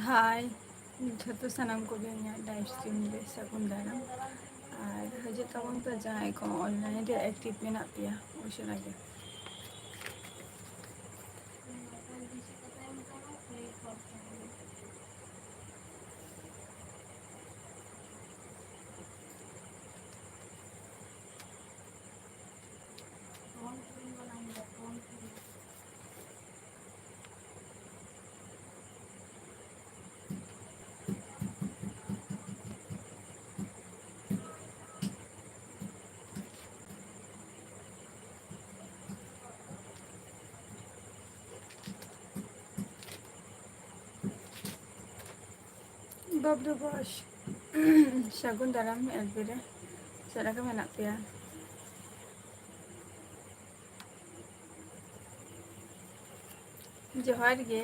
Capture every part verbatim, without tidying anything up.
ᱦᱟᱭ, ᱡᱷᱚᱛᱚ ᱥᱟᱱᱟᱢ ᱠᱚᱜᱮ ᱤᱧᱟᱹᱜ live stream ᱨᱮ ᱥᱟᱹᱜᱩᱱ ᱫᱟᱨᱟᱢ᱾ ᱟᱨ ᱦᱤᱡᱩᱜ ᱛᱟᱵᱚᱱ ᱯᱮ ᱡᱟᱦᱟᱸᱭ ᱠᱚ online ᱨᱮ active ᱢᱮᱱᱟᱜ ᱯᱮᱭᱟ, ᱩᱥᱟᱹᱨᱟ ᱜᱮ᱾ ᱵᱟᱵᱞᱩ ᱵᱚᱥ, ᱥᱟᱹᱜᱩᱱ ᱫᱟᱨᱟᱢ ᱮᱞ ᱯᱤ ᱨᱮ᱾ ᱪᱮᱫ ᱞᱮᱠᱟ ᱢᱮᱱᱟᱜ ᱯᱮᱭᱟ? ᱡᱚᱦᱟᱨ ᱜᱮ᱾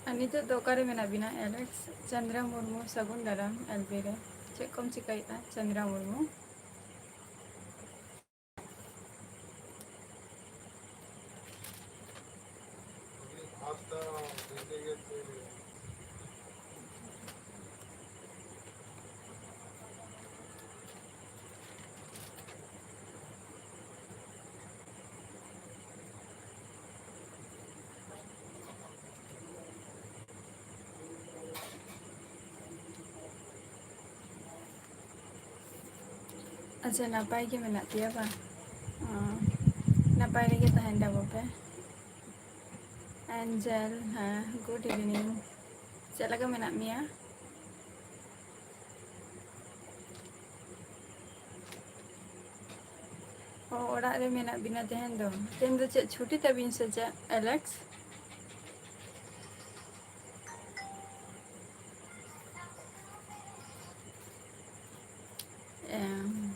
ᱟᱨ ᱱᱤᱛᱚᱜ ᱫᱚ ᱚᱠᱟᱨᱮ ᱢᱮᱱᱟᱜ ᱵᱤᱱᱟ? ᱮᱞᱮᱠᱥ ᱪᱚᱱᱫᱨᱟ ᱢᱩᱨᱢᱩ, ᱥᱟᱹᱜᱩᱱ ᱫᱟᱨᱟᱢ ᱮᱞ ᱯᱤ ᱨᱮ᱾ ᱪᱮᱫ ᱠᱚᱢ ᱪᱤᱠᱟᱹᱭᱮᱫᱼᱟ, ᱪᱚᱱᱫᱨᱟ ᱢᱩᱨᱢᱩ? ᱟᱪᱪᱷᱟ, ᱱᱟᱯᱟᱭ ᱜᱮ ᱢᱮᱱᱟᱜ ᱯᱮᱭᱟ ᱵᱟᱝ? ᱚ, ᱱᱟᱯᱟᱭ ᱨᱮᱜᱮ ᱛᱟᱦᱮᱱ ᱛᱟᱵᱚ ᱯᱮ᱾ ᱮᱱᱡᱮᱞ, ᱦᱮᱸ, good evening᱾ ᱪᱮᱫ ᱞᱮᱠᱟ ᱢᱮᱱᱟᱜ ᱢᱮᱭᱟ? ᱚ, ᱚᱲᱟᱜ ᱨᱮ ᱢᱮᱱᱟᱜ ᱵᱤᱱᱟ ᱛᱮᱦᱮᱧ ᱫᱚ᱾ ᱛᱮᱦᱮᱧ ᱫᱚ ᱪᱮᱫ ᱪᱷᱩᱴᱤ ᱛᱟᱵᱤᱱ ᱥᱮ ᱪᱮᱫ, ᱮᱞᱮᱠᱥ? ᱮᱢ,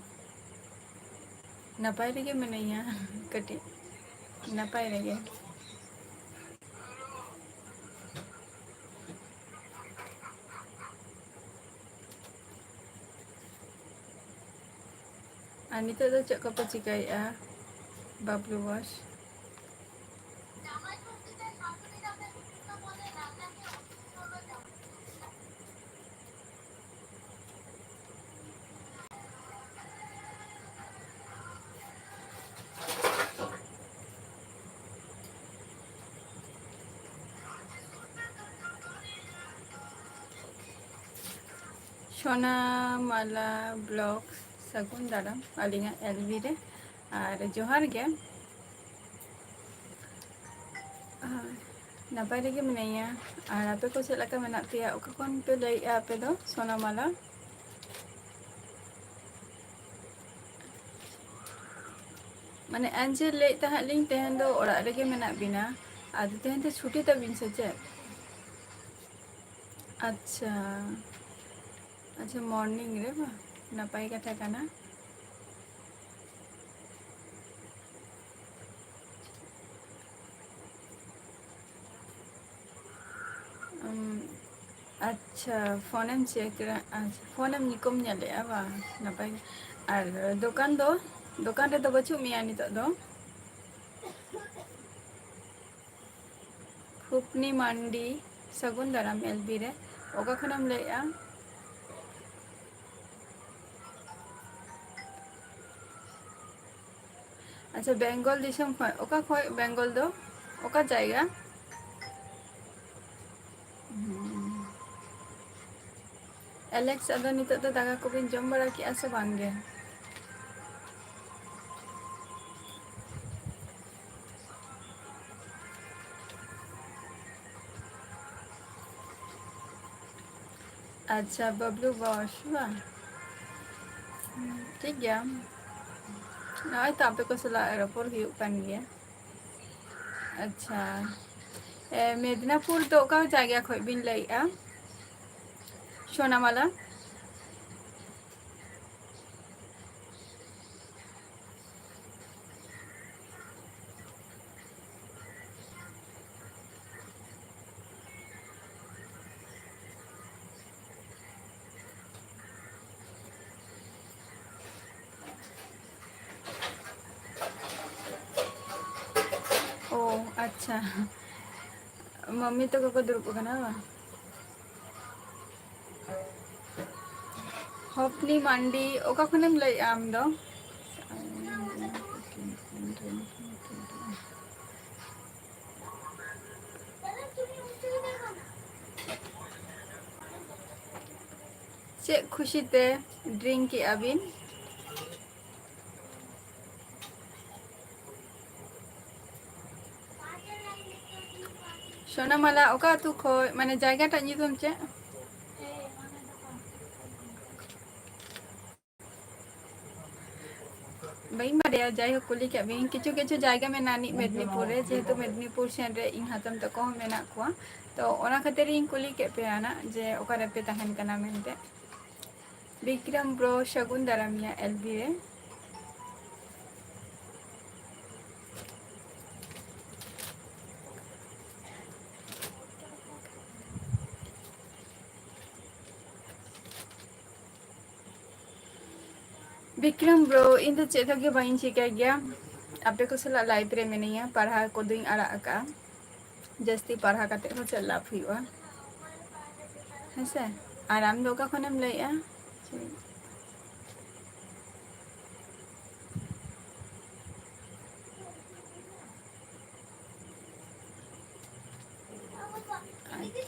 ᱱᱟᱯᱟᱭ ᱨᱮᱜᱮ ᱢᱮᱱᱟᱹᱧᱟ, ᱠᱟᱹᱴᱤᱡ ᱱᱟᱯᱟᱭ ᱨᱮᱜᱮ᱾ ᱟᱨ ᱱᱤᱛᱚᱜ ᱫᱚ ᱪᱮᱫ ᱠᱚᱯᱮ ᱪᱤᱠᱟᱹᱭᱮᱫᱼᱟ, ᱵᱟᱵᱞᱩ ᱵᱚᱥ? ᱥᱳᱱᱟᱢᱟᱞᱟ ᱵᱞᱚᱜ, ᱥᱟᱹᱜᱩᱱ ᱫᱟᱨᱟᱢ ᱟᱹᱞᱤᱧᱟᱜ ᱮᱞ ᱵᱤ ᱨᱮ, ᱟᱨ ᱡᱚᱦᱟᱨ ᱜᱮ᱾ ᱟᱨ ᱱᱟᱯᱟᱭ ᱨᱮᱜᱮ ᱢᱤᱱᱟᱹᱧᱟ᱾ ᱟᱨ ᱟᱯᱮ ᱠᱚ ᱪᱮᱫ ᱞᱮᱠᱟ ᱢᱮᱱᱟᱜ ᱯᱮᱭᱟ? ᱚᱠᱟ ᱠᱷᱚᱱ ᱯᱮ ᱞᱟᱹᱭᱮᱫᱼᱟ ᱟᱯᱮ ᱫᱚ, ᱥᱳᱱᱟᱢᱟᱞᱟ? ᱢᱟᱱᱮ, ᱟᱸᱡᱮ ᱞᱟᱹᱭᱮᱫ ᱛᱟᱦᱮᱸᱫ ᱞᱤᱧ, ᱛᱮᱦᱮᱧ ᱫᱚ ᱚᱲᱟᱜ ᱨᱮᱜᱮ ᱢᱮᱱᱟᱜ ᱵᱤᱱᱟ, ᱟᱫᱚ ᱛᱮᱦᱮᱧ ᱫᱚ ᱪᱷᱩᱴᱤ ᱛᱟᱵᱤᱱ ᱥᱮ ᱪᱮᱫ? ᱟᱪᱪᱷᱟ, ᱟᱪᱪᱷᱟ, ᱢᱚᱨᱱᱤᱝ ᱨᱮ ᱵᱟᱝ? ᱱᱟᱯᱟᱭ ᱠᱟᱛᱷᱟ ᱠᱟᱱᱟ᱾ ᱩᱢ, ᱟᱪᱪᱷᱟ, ᱯᱷᱳᱱᱮᱢ ᱪᱮᱠ ᱨᱮ, ᱟᱪᱪᱷᱟ, ᱯᱷᱳᱱᱮᱢ ᱧᱩᱛᱩᱢ ᱧᱮᱞᱮᱜᱼᱟ ᱵᱟᱝ? ᱱᱟᱯᱟᱭ ᱜᱮ᱾ ᱟᱨ ᱫᱚᱠᱟᱱ ᱫᱚ, ᱫᱚᱠᱟᱱ ᱨᱮᱫᱚ ᱵᱟᱹᱪᱩᱜ ᱢᱮᱭᱟ ᱱᱤᱛᱚᱜ ᱫᱚ? ᱦᱩᱯᱱᱤ ᱢᱟᱱᱰᱤ, ᱥᱟᱹᱜᱩᱱ ᱫᱟᱨᱟᱢ ᱮᱞ ᱵᱤ ᱨᱮ᱾ ᱚᱠᱟ ᱠᱷᱚᱱᱮᱢ ᱞᱟᱹᱭᱮᱜᱼᱟ? ᱟᱪᱪᱷᱟ, ᱵᱮᱝᱜᱚᱞ ᱫᱤᱥᱚᱢ ᱠᱷᱚᱱ᱾ ᱚᱠᱟ ᱠᱷᱚᱱ ᱵᱮᱝᱜᱚᱞ ᱫᱚ? ᱚᱠᱟ ᱡᱟᱭᱜᱟ? ᱦᱩᱸ᱾ ᱮᱞᱮᱠᱥ, ᱟᱫᱚ ᱱᱤᱛᱚᱜ ᱫᱚ ᱫᱟᱠᱟ ᱠᱚᱵᱤᱱ ᱡᱚᱢ ᱵᱟᱲᱟ ᱠᱮᱜᱼᱟ ᱥᱮ ᱵᱟᱝ ᱜᱮ? ᱟᱪᱪᱷᱟ, ᱵᱟᱵᱞᱩ ᱵᱚᱥ ᱵᱟᱝ? ᱦᱩᱸ, ᱴᱷᱤᱠ ᱜᱮᱭᱟ᱾ ᱱᱚᱜᱼᱚᱭ ᱛᱚ ᱟᱯᱮ ᱠᱚ ᱥᱟᱞᱟᱜ ᱨᱚᱯᱚᱲ ᱦᱩᱭᱩᱜ ᱠᱟᱱ ᱜᱮᱭᱟ᱾ ᱟᱪᱪᱷᱟ, ᱮ, ᱢᱮᱫᱽᱱᱟᱯᱩᱨ ᱫᱚ ᱚᱠᱟ ᱡᱟᱭᱜᱟ ᱠᱷᱚᱱ ᱵᱤᱱ ᱞᱟᱹᱭᱮᱜᱼᱟ, ᱥᱳᱱᱟᱢᱟᱞᱟ? ᱳ, ᱟᱪᱪᱷᱟ᱾ ᱢᱟᱢᱤ ᱛᱟᱠᱚ ᱠᱚ ᱫᱩᱲᱩᱵ ᱟᱠᱟᱱᱟ ᱵᱟᱝ? ᱦᱚᱯᱱᱤ ᱢᱟᱱᱰᱤ, ᱚᱠᱟ ᱠᱷᱚᱱᱮᱢ ᱞᱟᱹᱭᱮᱜᱼᱟ ᱟᱢ ᱫᱚ? ᱪᱮᱫ ᱠᱷᱩᱥᱤ ᱛᱮ ᱰᱨᱤᱝᱠ ᱠᱮᱜᱼᱟ ᱵᱤᱱ? ᱥᱳᱱᱟᱢᱟᱞᱟ, ᱚᱠᱟ ᱟᱹᱛᱩ ᱠᱷᱚᱡ? ᱢᱟᱱᱮ, ᱡᱟᱭᱜᱟᱴᱟᱜ ᱧᱩᱛᱩᱢ ᱪᱮᱫ? ᱵᱟᱹᱧ ᱵᱟᱰᱟᱭᱟ, ᱡᱟᱭᱦᱳᱠ, ᱠᱩᱞᱤ ᱠᱮᱫ ᱢᱮᱭᱟᱹᱧ᱾ ᱠᱤᱪᱷᱩ ᱠᱤᱪᱷᱩ ᱡᱟᱭᱜᱟ ᱢᱮᱱᱟᱜᱼᱟ ᱱᱤᱡ ᱢᱮᱫᱽᱱᱤᱯᱩᱨ ᱨᱮ, ᱡᱮᱦᱮᱛᱩ ᱢᱮᱫᱽᱱᱤᱯᱩᱨ ᱥᱮᱱ ᱨᱮ ᱤᱧ ᱦᱟᱛᱚᱢ ᱛᱟᱠᱚ ᱦᱚᱸ ᱢᱮᱱᱟᱜ ᱠᱚᱣᱟ, ᱛᱚ ᱚᱱᱟ ᱠᱷᱟᱹᱛᱤᱨ ᱤᱧ ᱠᱩᱞᱤ ᱠᱮᱫ ᱯᱮᱭᱟ ᱱᱟᱜ ᱡᱮ ᱚᱠᱟ ᱨᱮᱯᱮ ᱛᱟᱦᱮᱱ ᱠᱟᱱᱟ ᱢᱮᱱᱛᱮ᱾ ᱵᱤᱠᱨᱚᱢ ᱵᱨᱳ, ᱥᱟᱹᱜᱩᱱ ᱫᱟᱨᱟᱢ ᱢᱮᱭᱟ ᱮᱞ ᱵᱤ ᱨᱮ᱾ ᱵᱤᱠᱨᱚᱢ ᱵᱨᱳ, ᱤᱧ ᱫᱚ ᱪᱮᱫ ᱦᱚᱸ ᱜᱮ ᱵᱟᱹᱧ ᱪᱤᱠᱟᱹᱭ ᱜᱮᱭᱟ, ᱟᱯᱮ ᱠᱚ ᱥᱟᱞᱟᱜ ᱞᱟᱭᱤᱵᱷ ᱨᱮ ᱢᱤᱱᱟᱹᱧᱟ᱾ ᱯᱟᱲᱦᱟᱣ ᱠᱚᱫᱚᱧ ᱟᱲᱟᱜ ᱟᱠᱟᱜᱼᱟ, ᱡᱟᱹᱥᱛᱤ ᱯᱟᱲᱦᱟᱣ ᱠᱟᱛᱮ ᱦᱚᱸ ᱪᱮᱫ ᱞᱟᱵᱷ ᱦᱩᱭᱩᱜᱼᱟ, ᱦᱮᱸᱥᱮ? ᱟᱨ ᱟᱢ ᱫᱚ ᱚᱠᱟ ᱠᱷᱚᱱᱮᱢ ᱞᱟᱹᱭᱮᱜᱼᱟ? ᱟᱪᱪᱷᱟ᱾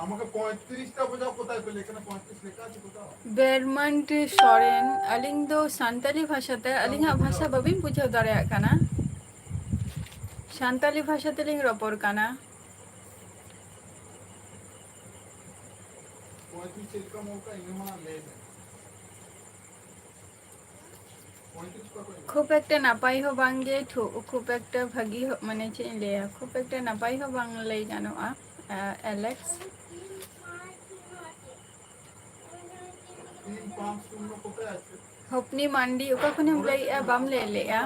আমাকে পঁয়ত্রিশটা বোঝাও, কোথায় পেলে? এখানে পঁয়ত্রিশ লেখা আছে কোথাও? বেরমন্ট সরেন, ᱟᱹᱞᱤᱧ ᱫᱚ ᱥᱟᱱᱛᱟᱞᱤ ᱵᱷᱟᱥᱟ ᱛᱮ, ᱟᱹᱞᱤᱧᱟᱜ ᱵᱷᱟᱥᱟ ᱵᱟᱹᱵᱤᱱ ᱵᱩᱡᱷᱟᱹᱣ ᱫᱟᱲᱮᱭᱟᱜ ᱠᱟᱱᱟ? ᱥᱟᱱᱛᱟᱞᱤ ᱵᱷᱟᱥᱟ ᱛᱮᱞᱤᱧ ᱨᱚᱯᱚᱲ ᱠᱟᱱᱟ᱾ ᱯᱚᱸᱭᱛᱨᱤᱥ ᱪᱮᱫ ᱞᱮᱠᱟ ᱢᱚᱱ ᱠᱟᱭ ᱤᱱᱟᱹ ᱢᱟ ᱞᱟᱹᱭ ᱢᱮ᱾ ᱯᱚᱸᱭᱛᱨᱤᱥ ᱚᱠᱟ ᱠᱷᱚᱱ? ᱠᱷᱩᱵ ᱮᱠᱴᱟ ᱱᱟᱯᱟᱭ ᱦᱚᱸ ᱵᱟᱝ ᱜᱮ, ᱴᱷᱩ-, ᱠᱷᱩᱵ ᱮᱠᱴᱟ ᱵᱷᱟᱹᱜᱤ ᱦᱚᱸ, ᱢᱟᱱᱮ ᱪᱮᱫ ᱤᱧ ᱞᱟᱹᱭᱟ, ᱠᱷᱩᱵ ᱮᱠᱴᱟ ᱱᱟᱯᱟᱭ ᱦᱚᱸ ᱵᱟᱝ ᱞᱟᱹᱭ ᱜᱟᱱᱚᱜᱼᱟ, ᱟ, ᱟᱞᱮᱠᱥ᱾ ᱛᱤᱱ ᱯᱟᱸᱪ ᱥᱩᱱᱱᱚ ᱠᱚᱛᱮ ᱟᱪᱪᱷᱟ᱾ ᱦᱚᱯᱱᱤ ᱢᱟᱱᱰᱤ, ᱚᱠᱟ ᱠᱷᱚᱱᱮᱢ ᱞᱟᱹᱭᱮᱜᱼᱟ? ᱵᱟᱢ ᱞᱟᱹᱭ ᱞᱮᱜᱼᱟ᱾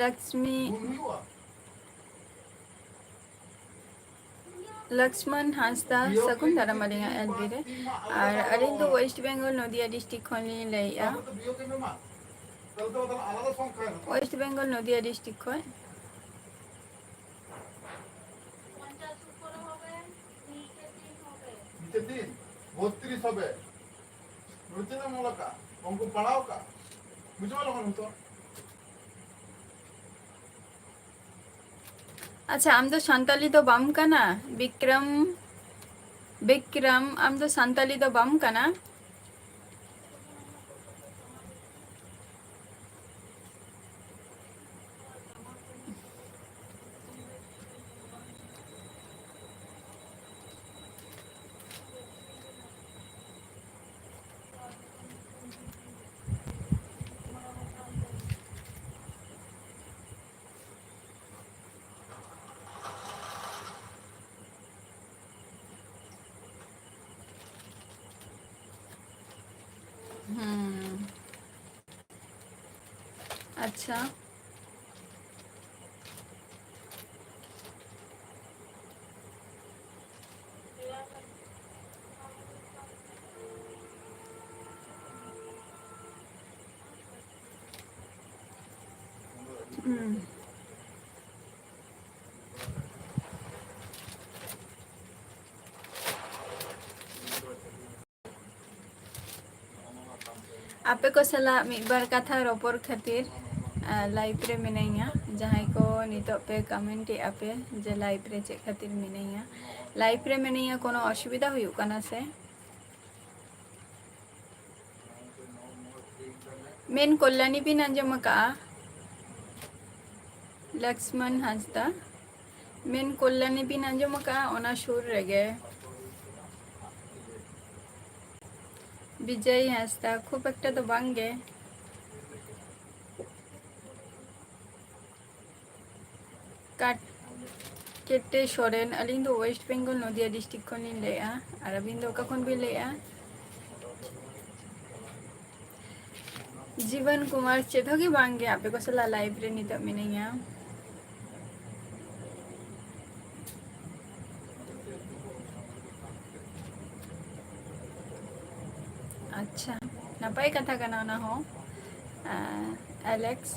ᱞᱚᱠᱥᱢᱤ, ᱞᱚᱠᱥᱢᱚᱱ ᱦᱟᱸᱥᱫᱟ, ᱥᱟᱹᱜᱩᱱ ᱫᱟᱨᱟᱢ ᱟᱹᱞᱤᱧᱟᱜ ᱮᱞ ᱵᱤ ᱨᱮ᱾ ᱟᱨ ᱟᱹᱞᱤᱧ ᱫᱚ ᱳᱭᱮᱥᱴ ᱵᱮᱝᱜᱚᱞ, ᱱᱚᱫᱤᱭᱟ ᱰᱤᱥᱴᱨᱤᱠᱴ ᱠᱷᱚᱱ ᱞᱤᱧ ᱞᱟᱹᱭᱮᱜᱼᱟ᱾ ᱳᱭᱮᱥᱴ ᱵᱮᱝᱜᱚᱞ, ᱱᱚᱫᱤᱭᱟ ᱰᱤᱥᱴᱨᱤᱠᱴ ᱠᱷᱚᱱ᱾ ᱫᱤᱱ ᱵᱚᱛᱛᱨᱤᱥ ᱦᱚᱵᱮ᱾ ᱱᱚᱰᱮ ᱪᱮᱫ ᱮᱢ ᱚᱞ ᱟᱠᱟᱫ? ᱚᱝᱠᱚ ᱯᱟᱲᱦᱟᱣ ᱟᱠᱟᱫ? ᱵᱩᱡᱷᱟᱹᱣ ᱞᱮᱠᱷᱟᱱ ᱱᱤᱛᱚᱜ᱾ ᱟᱪᱪᱷᱟ, ᱟᱢ ᱫᱚ ᱥᱟᱱᱛᱟᱞᱤ ᱫᱚ ᱵᱟᱢ ᱠᱟᱱᱟ? ᱵᱤᱠᱨᱚᱢ, ᱵᱤᱠᱨᱚᱢ, ᱟᱢ ᱫᱚ ᱥᱟᱱᱛᱟᱞᱤ ᱫᱚ ᱵᱟᱢ ᱠᱟᱱᱟ? ᱦᱩᱸ᱾ ᱟᱪᱪᱷᱟ᱾ ᱦᱩᱸ᱾ ᱟᱯᱮ ᱠᱚ ᱥᱟᱞᱟᱜ ᱢᱤᱫ ᱵᱟᱨ ᱠᱟᱛᱷᱟ ᱨᱚᱯᱚᱲ ᱠᱷᱟᱹᱛᱤᱨ, ᱟ, live ᱨᱮ ᱢᱤᱱᱟᱹᱧᱟ᱾ ᱡᱟᱦᱟᱸᱭ ᱠᱚ ᱱᱤᱛᱚᱜ ᱯᱮ comment ᱮᱫᱼᱟ ᱯᱮ ᱡᱮ live ᱨᱮ ᱪᱮᱫ ᱠᱷᱟᱹᱛᱤᱨ ᱢᱤᱱᱟᱹᱧᱟ, live ᱨᱮ ᱢᱤᱱᱟᱹᱧᱟ, ᱠᱳᱱᱳ ᱚᱥᱩᱵᱤᱫᱷᱟ ᱦᱩᱭᱩᱜ ᱠᱟᱱᱟ ᱥᱮ? ᱢᱮᱱ ᱠᱚᱞᱞᱟᱱᱤ ᱵᱤᱱ ᱟᱸᱡᱚᱢ ᱟᱠᱟᱫᱼᱟ? ᱞᱚᱠᱥᱢᱚᱱ ᱦᱟᱸᱥᱫᱟ᱾ ᱢᱮᱱ ᱠᱚᱞᱞᱟᱱᱤ ᱵᱤᱱ ᱟᱸᱡᱚᱢ ᱟᱠᱟᱫᱼᱟ? ᱚᱱᱟ ᱥᱩᱨ ᱨᱮᱜᱮ᱾ ᱵᱤᱡᱚᱭ ᱦᱟᱸᱥᱫᱟ, ᱠᱷᱩᱵ ᱮᱠᱴᱟ ᱫᱚ ᱵᱟᱝ ᱜᱮ᱾ ᱠᱟᱴ-, ᱠᱮᱴᱮ ᱥᱚᱨᱮᱱ, ᱟᱹᱞᱤᱧ ᱫᱚ West Bengal, ᱱᱚᱫᱤᱭᱟ district ᱠᱷᱚᱱ ᱞᱤᱧ ᱞᱟᱹᱭᱮᱫᱼᱟ᱾ ᱟᱨ ᱟᱹᱵᱤᱱ ᱫᱚ ᱚᱠᱟ ᱠᱷᱚᱱ ᱵᱤᱱ ᱞᱟᱹᱭᱮᱫᱼᱟ? ᱡᱤᱵᱚᱱ ᱠᱩᱢᱟᱨ, ᱪᱮᱫ ᱦᱚᱸ ᱜᱮ ᱵᱟᱝ ᱜᱮ, ᱟᱯᱮ ᱠᱚ ᱥᱟᱞᱟᱜ live ᱨᱮ ᱱᱤᱛᱚᱜ ᱢᱤᱱᱟᱹᱧᱟ᱾ ᱟᱪᱪᱷᱟ, ᱱᱟᱯᱟᱭ ᱠᱟᱛᱷᱟ ᱠᱟᱱᱟ ᱚᱱᱟ ᱦᱚᱸ, ᱟᱸ, ᱟᱞᱮᱠᱥ᱾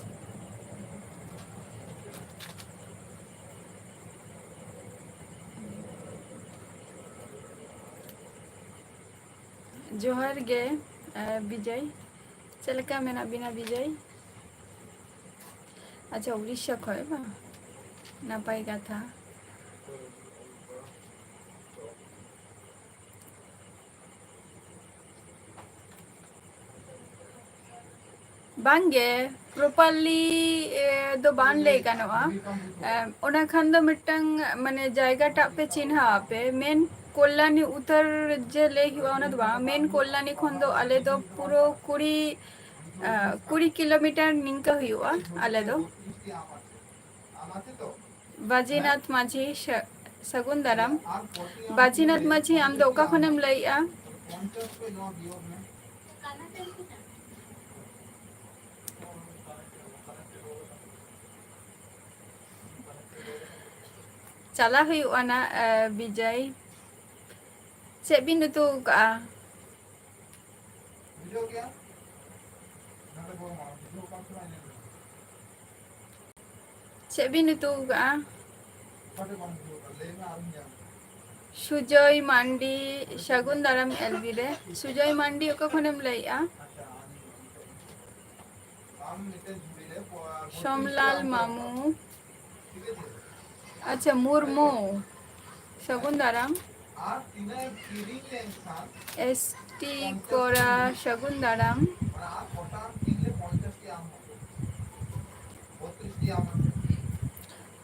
ᱡᱚᱦᱟᱨ ᱜᱮ, ᱮ, ᱵᱤᱡᱚᱭ᱾ ᱪᱮᱫ ᱞᱮᱠᱟ ᱢᱮᱱᱟᱜ ᱵᱤᱱᱟ, ᱵᱤᱡᱚᱭ? ᱟᱪᱪᱷᱟ, ᱩᱲᱤᱥᱥᱟ ᱠᱷᱚᱡ ᱵᱟᱝ? ᱱᱟᱯᱟᱭ ᱠᱟᱛᱷᱟ᱾ ᱵᱟᱝᱜᱮ, properly, ᱮ, ᱫᱚ ᱵᱟᱝ ᱞᱟᱹᱭ ᱜᱟᱱᱚᱜᱼᱟ᱾ ᱮ, ᱚᱱᱟ ᱠᱷᱟᱱ ᱫᱚ ᱢᱤᱫᱴᱟᱝ, ᱢᱟᱱᱮ, ᱡᱟᱭᱜᱟ ᱴᱟᱜ ᱯᱮ ᱪᱤᱱᱦᱟᱹᱣ ᱟᱯᱮ᱾ ᱢᱮᱱ ᱠᱚᱞᱞᱟᱱᱤ ᱩᱛᱟᱹᱨ ᱡᱮ ᱞᱟᱹᱭ ᱦᱩᱭᱩᱜᱼᱟ, ᱚᱱᱟ ᱫᱚ ᱵᱟᱝ᱾ ᱢᱮᱱ ᱠᱚᱞᱞᱟᱱᱤ ᱠᱷᱚᱱ ᱫᱚ ᱟᱞᱮ ᱫᱚ ᱯᱩᱨᱟᱹ ᱠᱩᱲᱤ, ᱮ, ᱠᱩᱲᱤ ᱠᱤᱞᱳᱢᱤᱴᱟᱨ ᱱᱤᱝᱠᱟᱹ ᱦᱩᱭᱩᱜᱼᱟ ᱟᱞᱮ ᱫᱚ᱾ ᱵᱟᱡᱤᱱᱟᱛᱷ ᱢᱟᱹᱡᱷᱤ, ᱥᱟ-, ᱥᱟᱹᱜᱩᱱ ᱫᱟᱨᱟᱢ᱾ ᱵᱟᱡᱤᱱᱟᱛᱷ ᱢᱟᱹᱡᱷᱤ, ᱟᱢ ᱫᱚ ᱚᱠᱟ ᱠᱷᱚᱱᱮᱢ ᱞᱟᱹᱭᱮᱜᱼᱟ? ᱪᱟᱞᱟᱜ ᱦᱩᱭᱩᱜᱼᱟ ᱱᱟ, ᱮ, ᱵᱤᱡᱚᱭ᱾ ᱪᱮᱫ ᱵᱤᱱ ᱩᱛᱩ ᱟᱠᱟᱜᱼᱟ? ᱪᱮᱫ ᱵᱤᱱ ᱩᱛᱩ ᱟᱠᱟᱜᱼᱟ? ᱥᱩᱡᱚᱭ ᱢᱟᱱᱰᱤ, ᱥᱟᱹᱜᱩᱱ ᱫᱟᱨᱟᱢ ᱮᱞ ᱵᱤ ᱨᱮ᱾ ᱥᱩᱡᱚᱭ ᱢᱟᱱᱰᱤ, ᱚᱠᱟ ᱠᱷᱚᱱᱮᱢ ᱞᱟᱹᱭᱮᱜᱼᱟ? ᱥᱳᱢᱞᱟᱞ ᱢᱟᱢᱩ᱾ ᱟᱪᱪᱷᱟ, ᱢᱩᱨᱢᱩ᱾ ᱥᱟᱹᱜᱩᱱ ᱫᱟᱨᱟᱢ᱾ ᱮᱥ ᱴᱤ ᱠᱚᱲᱟ, ᱥᱟᱹᱜᱩᱱ ᱫᱟᱨᱟᱢ᱾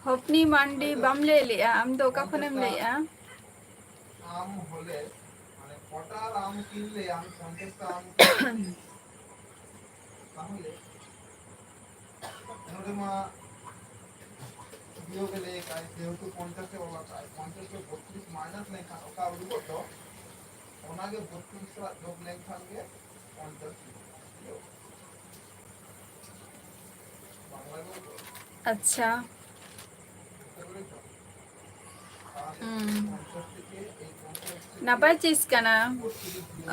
ᱦᱚᱯᱱᱤ ᱢᱟᱱᱰᱤ, ᱵᱟᱢ ᱞᱟᱹᱭ ᱞᱮᱜᱼᱟ, ᱟᱢ ᱫᱚ ᱚᱠᱟ ᱠᱷᱚᱱᱮᱢ ᱞᱟᱹᱭᱮᱜᱼᱟ? ᱟᱢ ᱦᱚᱞᱮ, ᱢᱟᱱᱮ, ᱠᱚᱴᱟ ᱟᱢ ᱠᱤᱱ ᱞᱟᱹᱭ, ᱟᱢ ᱯᱚᱧᱪᱟᱥ ᱴᱟ ᱟᱢ ᱛᱟᱦᱚᱞᱮ ᱱᱚᱰᱮ ᱢᱟ ᱵᱤᱭᱳᱜ ᱮ ᱞᱟᱹᱭ ᱟᱠᱟᱫ, ᱡᱮᱦᱮᱛᱩ ᱯᱚᱧᱪᱟᱥ ᱮ ᱚᱞ ᱟᱠᱟᱫ, ᱯᱚᱧᱪᱟᱥ ᱨᱮ ᱵᱚᱛᱨᱤᱥ ᱢᱟᱭᱱᱟᱥ ᱞᱮᱱᱠᱷᱟᱱ ᱚᱠᱟ ᱩᱰᱩᱠᱚᱜ ᱫᱚ, ᱚᱱᱟᱜᱮ ᱵᱚᱛᱨᱤᱥ ᱥᱟᱞᱟᱜ ᱡᱳᱜᱽ ᱞᱮᱱᱠᱷᱟᱱ ᱜᱮ ᱯᱚᱧᱪᱟᱥ ᱦᱩᱭᱩᱜᱼᱟ᱾ ᱵᱩᱡᱷᱟᱹᱣ? ᱵᱟᱝᱞᱟ ᱜᱮ ᱩᱰᱩᱠᱚᱜᱼᱟ᱾ ᱟᱪᱪᱷᱟ᱾ ᱵᱩᱡᱷᱟᱹᱣ ᱫᱟᱲᱮᱭᱟᱜ ᱠᱟᱱᱟ? ᱦᱩᱸ᱾ ᱱᱟᱯᱟᱭ ᱪᱤᱡᱽ ᱠᱟᱱᱟ,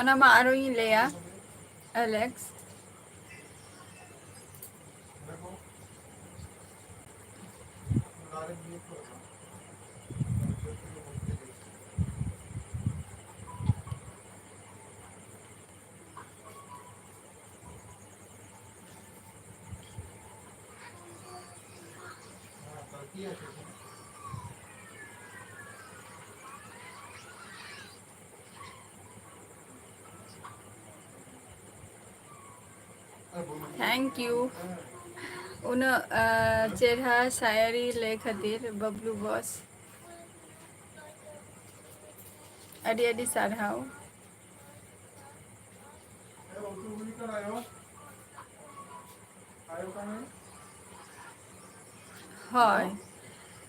ᱚᱱᱟ ᱢᱟ ᱟᱨᱚᱧ ᱞᱟᱹᱭᱟ, ᱟᱞᱮᱠᱥ᱾ Thank you. ᱩᱱᱟᱹᱜ ᱪᱮᱨᱦᱟ ᱥᱟᱭᱟᱨᱤ ᱞᱟᱹᱭ ᱠᱷᱟᱹᱛᱤᱨ ᱵᱟᱵᱞᱩ ᱵᱚᱥ, ᱟᱹᱰᱤ ᱟᱹᱰᱤ ᱥᱟᱨᱦᱟᱣ᱾ ᱦᱳᱭ,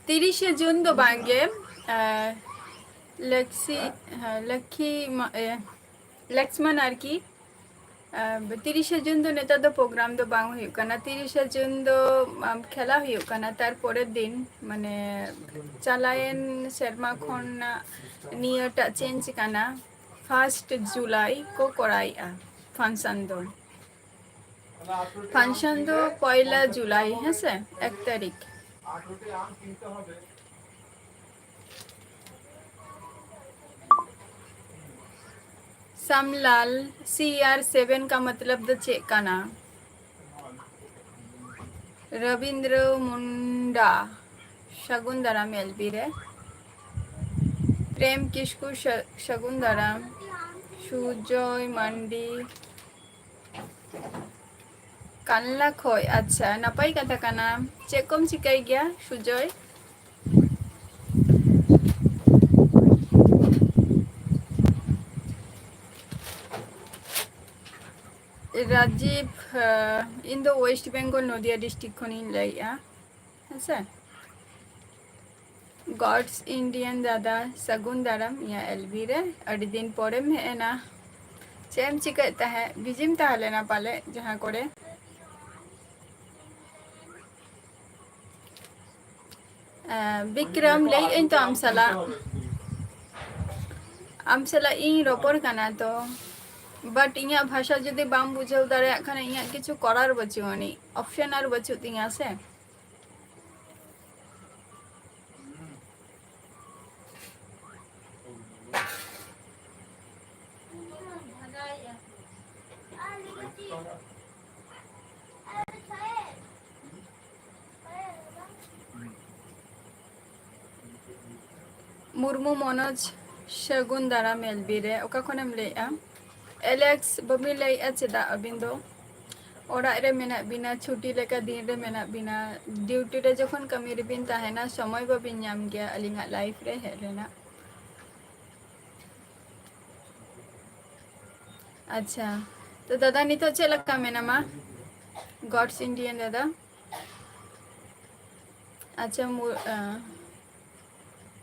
ᱛᱤᱨᱤᱥᱮ ᱡᱩᱱ ᱫᱚ ᱵᱟᱝᱜᱮ, ᱞᱚᱠᱥᱤ ᱞᱚᱠᱠᱷᱤ ᱞᱚᱠᱥᱢᱟᱱ ᱟᱨᱠᱤ᱾ ᱛᱤᱨᱤᱥᱮ ᱡᱩᱱ ᱫᱚ ᱱᱮᱛᱟᱨ ᱫᱚ ᱯᱨᱳᱜᱨᱟᱢ ᱫᱚ ᱵᱟᱝ ᱦᱩᱭᱩᱜ ᱠᱟᱱᱟ᱾ ᱛᱤᱨᱤᱥᱮ ᱡᱩᱱ ᱫᱚ ᱠᱷᱮᱞᱟ ᱦᱩᱭᱩᱜ ᱠᱟᱱᱟ, ᱛᱟᱨᱯᱚᱨᱮᱨ ᱫᱤᱱ, ᱢᱟᱱᱮ ᱪᱟᱞᱟᱣᱮᱱ ᱥᱮᱨᱢᱟ ᱠᱷᱚᱱᱟᱜ ᱱᱤᱭᱟᱹᱴᱟᱜ ᱪᱮᱧᱡᱽ ᱠᱟᱱᱟ᱾ ᱯᱷᱟᱥᱴ ᱡᱩᱞᱟᱭ ᱠᱚ ᱠᱚᱨᱟᱣᱮᱫᱼᱟ ᱯᱷᱟᱱᱥᱟᱱ ᱫᱚ᱾ ᱯᱷᱟᱱᱥᱟᱱ ᱫᱚ ᱯᱚᱭᱞᱟ ᱡᱩᱞᱟᱭ, ᱦᱮᱸᱥᱮ, ᱮᱠ ᱛᱟᱹᱨᱤᱠᱷ᱾ ᱥᱟᱢᱞᱟᱞ, ᱥᱤ ᱟᱨ ᱥᱮᱵᱷᱮᱱ ᱠᱟ ᱢᱚᱛᱞᱚᱵ ᱫᱚ ᱪᱮᱫ ᱠᱟᱱᱟ? ᱨᱚᱵᱤᱱᱫᱨᱚ ᱢᱩᱱᱰᱟ, ᱥᱟᱹᱜᱩᱱ ᱫᱟᱨᱟᱢ ᱮᱞ ᱵᱤ ᱨᱮ᱾ ᱯᱨᱮᱢ ᱠᱤᱥᱠᱩ, ᱥᱟᱹᱜᱩᱱ ᱫᱟᱨᱟᱢ᱾ ᱥᱩᱡᱚᱭ ᱢᱟᱱᱰᱤ, ᱠᱟᱱᱞᱟ ᱠᱷᱚᱡ᱾ ᱟᱪᱪᱷᱟ, ᱱᱟᱯᱟᱭ ᱠᱟᱛᱷᱟ ᱠᱟᱱᱟ᱾ ᱪᱮᱫ ᱠᱚᱢ ᱪᱤᱠᱟᱹᱭ ᱜᱮᱭᱟ ᱥᱩᱡᱚᱭ? ᱨᱟᱡᱤᱵᱽ, ᱤᱧ ᱫᱚ ᱳᱭᱮᱥᱴ ᱵᱮᱝᱜᱚᱞ, ᱱᱚᱫᱤᱭᱟ ᱰᱤᱥᱴᱨᱤᱠᱴ ᱠᱷᱚᱱᱤᱧ ᱞᱟᱹᱭᱮᱫᱼᱟ, ᱦᱮᱸᱥᱮ᱾ ᱜᱚᱰᱥ ᱤᱱᱰᱤᱭᱟᱱ ᱫᱟᱫᱟ, ᱥᱟᱹᱜᱩᱱ ᱫᱟᱨᱟᱢ ᱤᱧᱟᱹᱜ ᱮᱞ ᱵᱤ ᱨᱮ᱾ ᱟᱹᱰᱤ ᱫᱤᱱ ᱯᱚᱨᱮᱢ ᱦᱮᱡ ᱮᱱᱟ᱾ ᱪᱮᱫ ᱮᱢ ᱪᱤᱠᱟᱹᱭᱮᱫ ᱛᱟᱦᱮᱸᱫ? ᱵᱤᱡᱤᱢ ᱛᱟᱦᱮᱸ ᱞᱮᱱᱟ ᱯᱟᱞᱮ ᱡᱟᱦᱟᱸ ᱠᱚᱨᱮ᱾ ᱵᱤᱠᱨᱚᱢ, ᱞᱟᱹᱭᱮᱫ ᱟᱹᱧ ᱛᱚ ᱟᱢ ᱥᱟᱞᱟᱜ, ᱟᱢ ᱥᱟᱞᱟᱜ ᱤᱧ ᱨᱚᱯᱚᱲ ᱠᱟᱱᱟ ᱛᱚ, but ᱤᱧᱟᱹᱜ ᱵᱷᱟᱥᱟ ᱡᱩᱫᱤ ᱵᱟᱢ ᱵᱩᱡᱷᱟᱹᱣ ᱫᱟᱲᱮᱭᱟᱜ ᱠᱷᱟᱱ, ᱤᱧᱟᱹᱜ ᱠᱤᱪᱷᱩ ᱠᱚᱨᱟᱨ ᱵᱟᱹᱪᱩᱜ ᱟᱹᱱᱤᱡ, ᱚᱯᱥᱚᱱ ᱟᱨ ᱵᱟᱹᱪᱩᱜ ᱛᱤᱧᱟᱹ ᱥᱮ᱾ ᱢᱩᱨᱢᱩ ᱢᱚᱱᱳᱡᱽ, ᱥᱟᱹᱜᱩᱱ ᱫᱟᱨᱟᱢ ᱮᱞ ᱵᱤ ᱨᱮ᱾ ᱚᱠᱟ ᱠᱷᱚᱱᱮᱢ ᱞᱟᱹᱭᱮᱫᱼᱟ? ᱮᱞᱮᱠᱥ, ᱵᱟᱹᱵᱤᱱ ᱞᱟᱹᱭᱮᱫᱼᱟ ᱪᱮᱫᱟᱜ ᱟᱹᱵᱤᱱ ᱫᱚ? ᱚᱲᱟᱜ ᱨᱮ ᱢᱮᱱᱟᱜ ᱵᱤᱱᱟ, ᱪᱷᱩᱴᱤ ᱞᱮᱠᱟ ᱫᱤᱱ ᱨᱮ ᱢᱮᱱᱟᱜ ᱵᱤᱱᱟ, ᱰᱤᱭᱩᱴᱤ ᱨᱮ ᱡᱚᱠᱷᱚᱱ ᱠᱟᱹᱢᱤ ᱨᱮᱵᱤᱱ ᱛᱟᱦᱮᱱᱟ, ᱥᱚᱢᱚᱭ ᱵᱟᱵᱤᱱ ᱧᱟᱢ ᱜᱮᱭᱟ ᱟᱹᱞᱤᱧᱟᱜ ᱞᱟᱭᱤᱯᱷ ᱨᱮ ᱦᱮᱡ ᱨᱮᱱᱟᱜ᱾ ᱟᱪᱪᱷᱟ, ᱛᱚ ᱫᱟᱫᱟ, ᱱᱤᱛᱚᱜ ᱪᱮᱫ ᱞᱮᱠᱟ ᱢᱮᱱᱟᱢᱟ? God's Indian ᱫᱟᱫᱟ᱾ ᱟᱪᱪᱷᱟ, ᱢᱩ-, ᱟᱸ,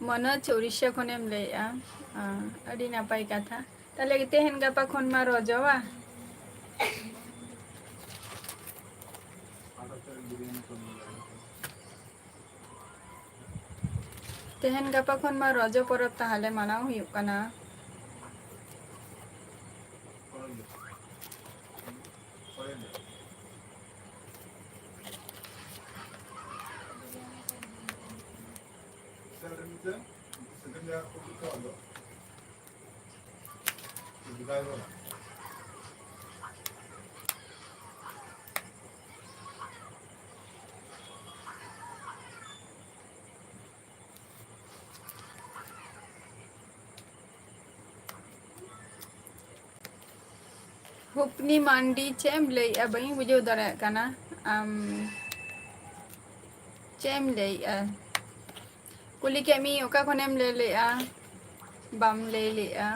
ᱢᱚᱱᱳᱡᱽ, ᱩᱲᱤᱥᱥᱟ ᱠᱷᱚᱱᱮᱢ ᱞᱟᱹᱭᱮᱜᱼᱟ᱾ ᱟᱸ, ᱟᱹᱰᱤ ᱱᱟᱯᱟᱭ ᱠᱟᱛᱷᱟ᱾ ᱛᱟᱦᱞᱮ ᱛᱮᱦᱮᱧ ᱜᱟᱯᱟ ᱠᱷᱚᱱ ᱢᱟ ᱨᱚᱡᱚ, ᱵᱟ? ᱛᱮᱦᱮᱧ ᱜᱟᱯᱟ ᱠᱷᱚᱱ ᱢᱟ ᱨᱚᱡᱚ ᱯᱚᱨᱚᱵᱽ ᱛᱟᱦᱞᱮ ᱢᱟᱱᱟᱣ ᱦᱩᱭᱩᱜ ᱠᱟᱱᱟ᱾ ᱦᱩᱯᱱᱤ ᱢᱟᱱᱰᱤ, ᱪᱮᱫ ᱮᱢ ᱞᱟᱹᱭᱮᱜᱼᱟ? ᱵᱟᱹᱧ ᱵᱩᱡᱷᱟᱹᱣ ᱫᱟᱲᱮᱭᱟᱜ ᱠᱟᱱᱟ᱾ ᱟᱢ ᱪᱮᱫ ᱮᱢ ᱞᱟᱹᱭᱮᱜᱼᱟ? ᱠᱩᱞᱤ ᱠᱮᱫ ᱢᱤᱭᱟᱹᱧ, ᱚᱠᱟ ᱠᱷᱚᱱᱮᱢ ᱞᱟᱹᱭ ᱞᱮᱜᱼᱟ? ᱵᱟᱢ ᱞᱟᱹᱭ ᱞᱮᱜᱼᱟ᱾